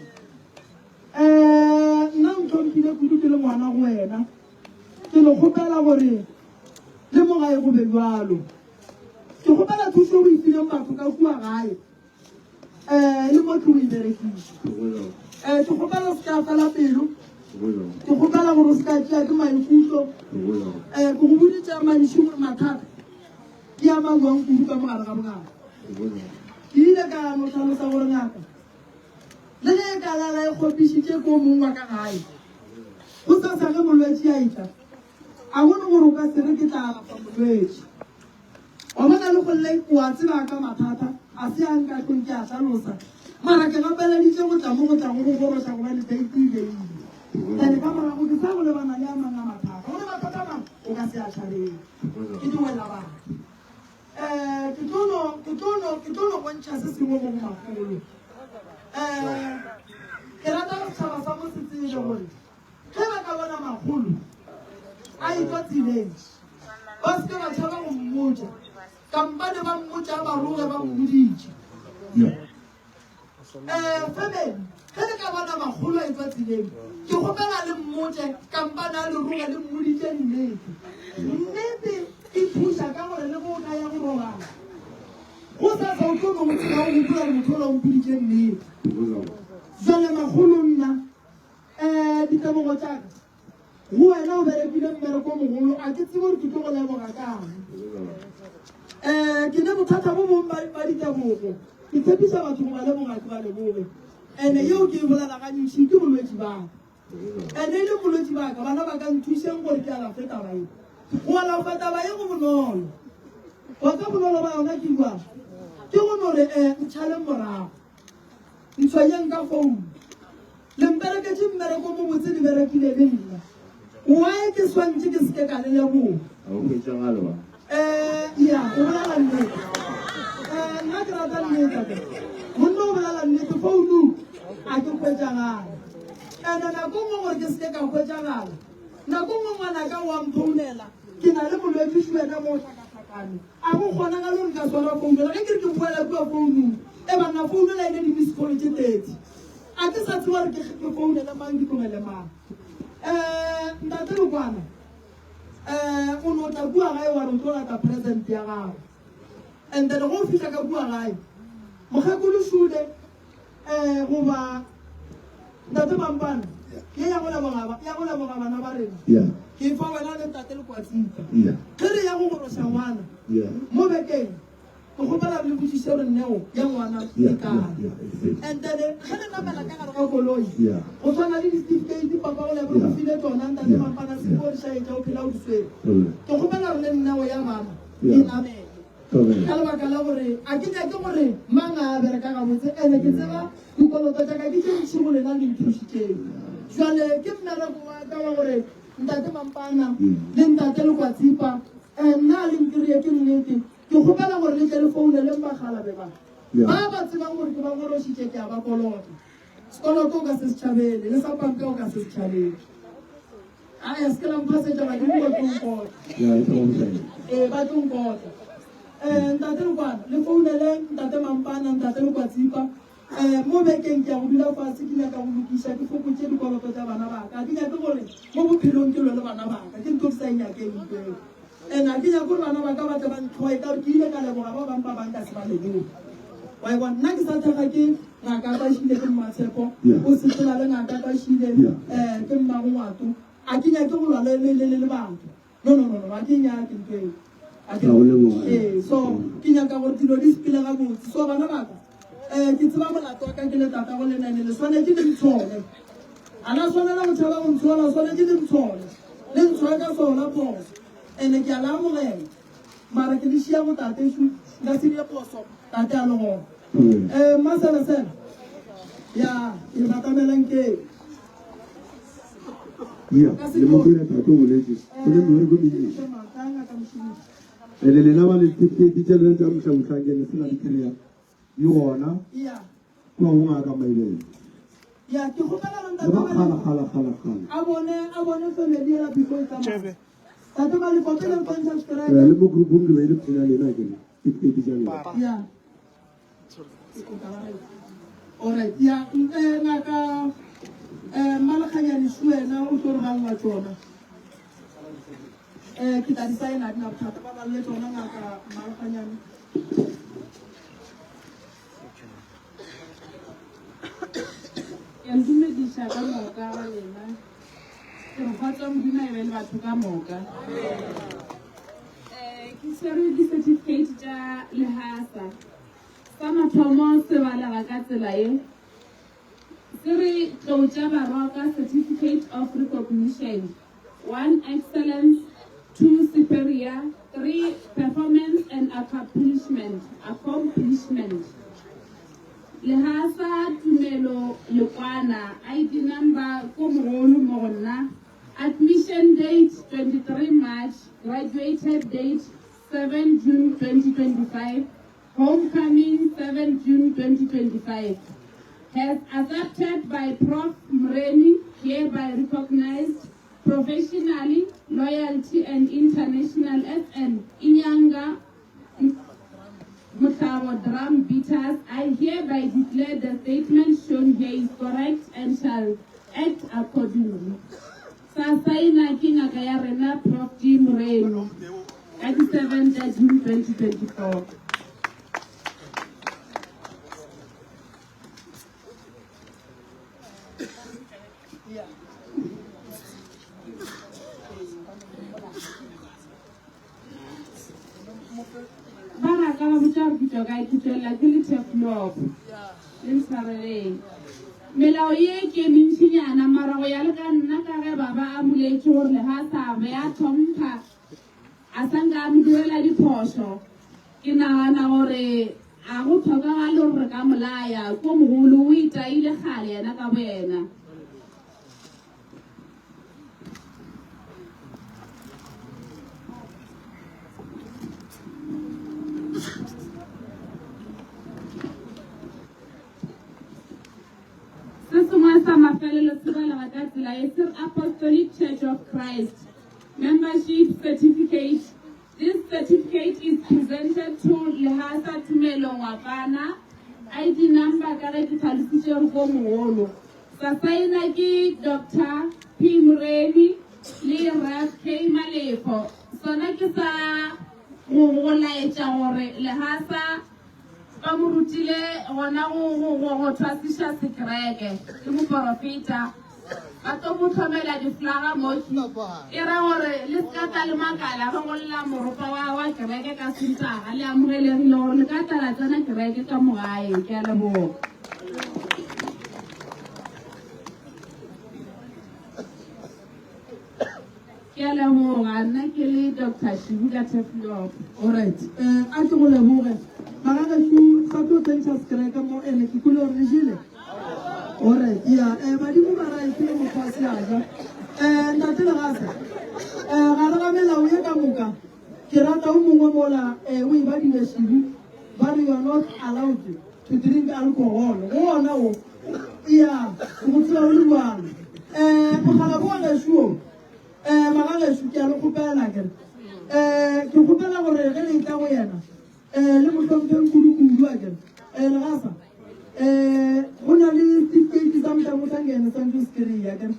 Eh, nna ntlhomphile kudu ke le ngwana go wena, ke le kgopela gore le mo gae go be bjalo. Ke kgopela thušo o e fileng batho ka kua gae. um le mo tlong e berekiša um ke kgopela o se ka fela pelo ke kgopela gore o se ka tšea ke maikutlo um ke go boditše a mantši gore mathata ke a mangwang kudu ka mogare ga bongaka ke ile ka no tlhalosa gore ngaka le ge e ka lala e kgopišitše ko mong wa ka gae go sasa ge molwetši a etla a bone gore o ka se re ke tla alafa molwetši Wa bona le golle o a tseba ka mathata a se a nka hlong ke a hlalosa mara ke gapeleditše go tla mo go tla go go goroša gobane date e beile then ka morago ke sa go lebana le a mang a mathata gore mathata a mang o ka se a tšhabeng ke di wela batho um ke tlo no ke tlo no ke tlo no bontšha se sengwe mo go magolo. Um ke rata gore setšhaba sa mo se tsebe gore ge ba ka bona makgolo a etšwa tseleng ba se ke ba tšhaba go mmotša kampane ba mmotša ba roge ba mmoditše. Um family ge le ka bona makgolo a etšwa tseleng ke kgopela le mmotše kampane a le roge le mmoditše nnete. Nnete e thuša ka gore le ge o ka ya go robala go sasa o tlo no o tseba o gopola gore motho ola o mpoditše nnete. Jwale makgolo nna um ditebogo tša ka go wena o berekile mmereko o mogolo a ke tsebe gore ke tlo go leboga kang. Um ke ne bothata bo bong ba ditebogo ke tshepiša batho go ba leboga ke ba leboge ene yeo ke e bolela gantši ke bolwetši ba ka ene e le bolwetši ba ka bana ba ka nthušeng gore ke alafe taba ye go alafa taba ye go bonolo wa ka bonolo ba yona ke jwang ke go no re um ntšhaleng morago Ntshwenyeng ka founu. Le mpereketše mmereko mo botse le berekile le nna. Why ke swantše ke seke ka le leboga? A o hwetšagale wa? Eh, ya, o bolela nnete. Eh, nna ke rata nnete akere. Monna o bolela nnete, founu a ke hwetšagale. Ene nako nngwe gore ke seke ka hwetšagala, nako nngwe ngwanaka wa mphounela, ke na le bolwetši šuena mo o hlakahlakane. A go kgonagale gore nka swara founu yela? Ge ke re ke boela kua founung, e banna founu yela e ne di-miss call tše 30. A ke sa tseba gore ke ke founele mang ke tlogele mang. Um Ntate Lekwana, um o no tla kua gae wa re o tlo lata present ya gago. And then ge o fihla ka kua gae, mokgekolo Šule um goba Ntate Mampane, ye ya go leboga ya go leboga bana ba rena. Ke fa wena le Ntate Lekwatsika. Ge re ya go goroša ngwana mo bekeng, ke kgopela re le botšiše gore neo ya ngwana e kae. And then ge re namela ka gare ga koloi, go tshwana le di-certificate papa go lebo go file tsona Ntate Mampane a se ko re šaetša o phela o di swere. Ke kgopela gore le neo ya bana e namele. Ka lebaka la gore a ke nyake gore mang a bereka gabotse ene ke tseba dikoloto tša ka ke tše ntši go lena le nthušitšeng. Jwale ke mmereko wa ka wa gore Ntate Mampana le Ntate Lekwatsipa eh, nna a le nkirie ke nnete. Ke kgopela gore le tle le founeleng bakgalabe ba ba ba tsebang gore ke ba gorošitše ke a ba kolota. Sekoloto o ka se se tšhabele le sa pampe o ka se se tšhabele. Ae, se ke la mphasetša badimo ba tlo nkotla. Ee, ba tlo nkotla. Um Ntate Lekwana, le founele Ntate Mampana, Ntate Lekwatsipa. Um mo bekeng ke ya go dula fase ke nyaka go lokiša ke fokotše dikoloto tša bana ba ka. Ke nyake gore mo bophelong ke lwe le bana ba ka. Ke ntho ke sa e nyakeng ntho eo. And ga ke nyake gore bana ba ka ba tle ba ntlhoe ka gore ke ile ka leboga ba bang ba bang ka se ba leboge. Wa e bona? Nna ke sa thekga ke ngaka Bašile ke Mmatshepo, o sepela le ngaka Bašile um ke mmago Ngwato. A ke nyake go lwa le le le le batho. No no no no, ga ke nyake ntho eo. A ke Ee, so ke nyaka gore dilo di sepele gabotse. So bana ba ka, um ke tseba molato wa ka ke le tatago lena ene le swanetše le ntshole. A la swanela go tšhaba go ntshola, swanetše le ntshole. Le ntshole ka sona phoso. Ene ke a le amogela. Mara ke le šia go tate šu, nka se dire phoso tate a le gona. Eh, Mmaselesele, ya, ke batamelang ke. Ya, le mo kwele tate o boletše, o le mmereko mentši. Ene lena ba le certificate tša lena tša mohlamohlanke le se la di kry-a, di gona. Kua go ngaka Maibele. Ya, ke kgopela gore Le ntate ba Malepo kgala kgala kgala kgala. a bone a bone family yela before e tsamaya. Tate Malepo pele re tlo ntšha Eh, le setereke. mo groupong ke beile pina lena ke le. Certificate tša lena. Ya. Alright, ya, eh, ngaka eh Mmalekganyane su wena o tlo re balela tšona. Eh ke tla di saena di na bothata ba balele tšona ngaka Mmalekganyane. Ke a le dumediša ka moka ga lena. Ke re kgotso ya Modimo e be le batho ka moka. Eh, ke swere di-certificate tša lehasa. Sa mathomo se balega ka tsela ye. Se re tlou tša Baroka Certificate of Recognition. 1 Excellence, 2 Superior, 3 Performance and Accomplishment, Accomplishment. Lehasa Tumelo Lekwana, ID number ko mogolo mo go nna. Admission date 23 March, graduated date 7 June 2025, homecoming 7 June 2025. Has accepted by Prof Mremi hereby recognized professionally loyalty and international as an Inyanga Mohlabo drum beaters, I hereby declare the statement shown here is correct and shall act accordingly. Sa saena ke ngaka ya rena Prof G Moremi ka di 7 tša June 2024. Ba raka ba botša gore ke tšwa kae, ke tšwelela ke le Turfloop. Le ntshwareleng. Melao ye ke e mentšinyana mara go ya le ka nna ka ge baba a boletše gore le ga sa be a tlhompha a sa nka a mo direla diphošo, ke nagana gore a go tlhokagale gore re ka molaya. Ko mogolo o itaile kgale yena ka boyena. Se sengwe sa mafelelo se balega ka tsela ye se re Apostolic Church of Christ Membership Certificate. This certificate is presented to Lehasa Tumelo Ngwapana, ID number ka ge ke tlhalositše gore ko mogolo. Sa saena ke Doctor P Moremi le Rev K Malefo. Sona ke sa go go laetša gore Lehasa ba mo rutile gona go go go go thwasiša sekereke ke moporofeta. Ba tlo mo hlomela diflaga moši. E ra gore le se ka tla le makala ge go lla moropa wa wa kereke ka Sontaga. Le amogelegile gore le ka tla la tsena kereke ka mo gae. Ke a leboga. Ke a leboga nna ke le Doctor Shibu ka Turfloop. Alright, eh, a ke go leboge. Magagešo sa tlo tsentšha sekereke mo ene ke kwele gore le jele. Alright, ya, eh, badimo ba ra e le motho a se a ja. Eh, ntate Legasa, eh, gare ga melao ye ka moka, ke rata o mongwe mola eh, o e badile Shibu, ba re you are not allowed to drink alcohol. Go ona o, ya, go tseba o le bjalo. Eh, mogala bo wa gešo o, Eh, magagešo, ke a le kgopela akere. Eh, ke kgopela gore ge le etla go yena, eh, le mo hlompheng kudu-kudu akere. Eh, Legasa, eh, go na le setifikeiti sa motla mohlangene sa ntlo se kry-e akere.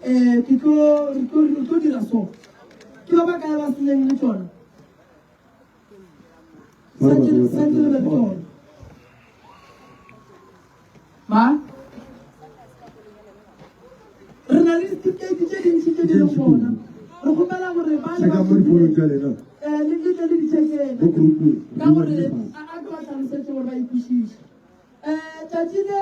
Eh, ke tlo, re tlo, re tlo dira so. Ke ba ba kae ba seneng le tšona? Santse santse le be le tšona. Ma? Re na le ditifikeiti tše dintši tše di leng gona. Re kgopela gore ba le Checka mo difounong tša lena. Eh, le le tle le di checkeng. Mo groupung. Ka gore a a ke ba tlhalosetše gore ba ikwešiše. Eh, tšatši le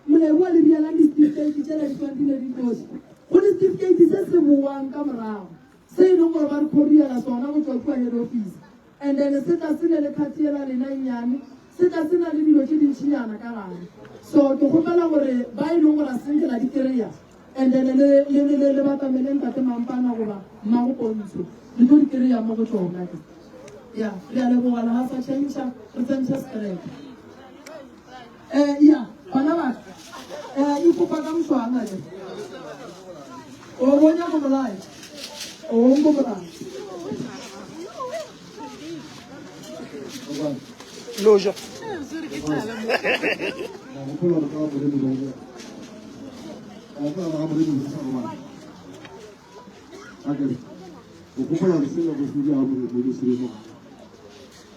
moleboa le bjala ditifikeiti tšela di tswang di ne di tloše. Go ditifikeiti se se boang ka morago se e leng gore ba re couriera sona go tšwa kua head office. And then se tla se ne le card yela lena e nnyane, se tla se na le dilo tše dintšinyana ka gare. So ke kgopela gore ba e leng gore a se nke la di kry-a, and then le, le, le, le, le batamele Ntate Mampana goba Mmago Pontsho, le tlo di kry-a mo go tšona. Ya, re a leboga, le ga sa tšhentšha, re tsentšhe sekereke. Eh, ya, bana ba ka, eh, ikopa ka moswana ke. O bonya go bolaya. O go bolaya. Loja. O gopola gore selo go se dira gore mo se mo.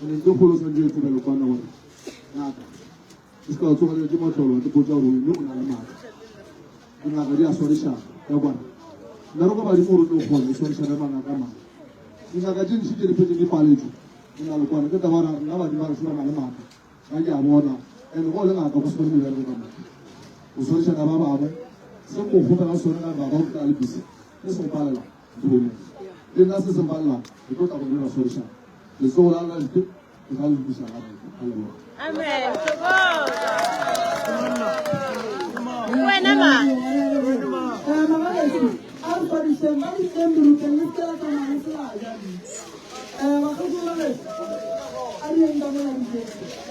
Ene ke kgolo sa ntse tsebe le kwana gore ngaka e se ka tsoga ke mohlolo ke botsa gore o o na le maatla. Dingaka di a swarišana ya kwana. Nna re go badimo gore o kgone o swarišana le mangaka a mangwe. Dingaka tše ntši tše di phetseng di paletswe di na le kwana ke taba gore nna badimo ba re ba na le maatla. Nna ke a bona and go le ngaka go swane mebereko ka moka. O swarišana ba bangwe se ko kgopela sone ka baba o tla le busy se se go palela nthong. Le nna se se mpalelang re tlo tla go dira swarišana. Letsogo la lena ke tla le lokiša gape. A leboga. Amen. Wena ma. Eh, magagešo, a re swarišeng ba ditleng meruteng le seke la tsamaya le se la ja. Eh, bakgekolo ba gešo, a re yeng ka mola dijeng.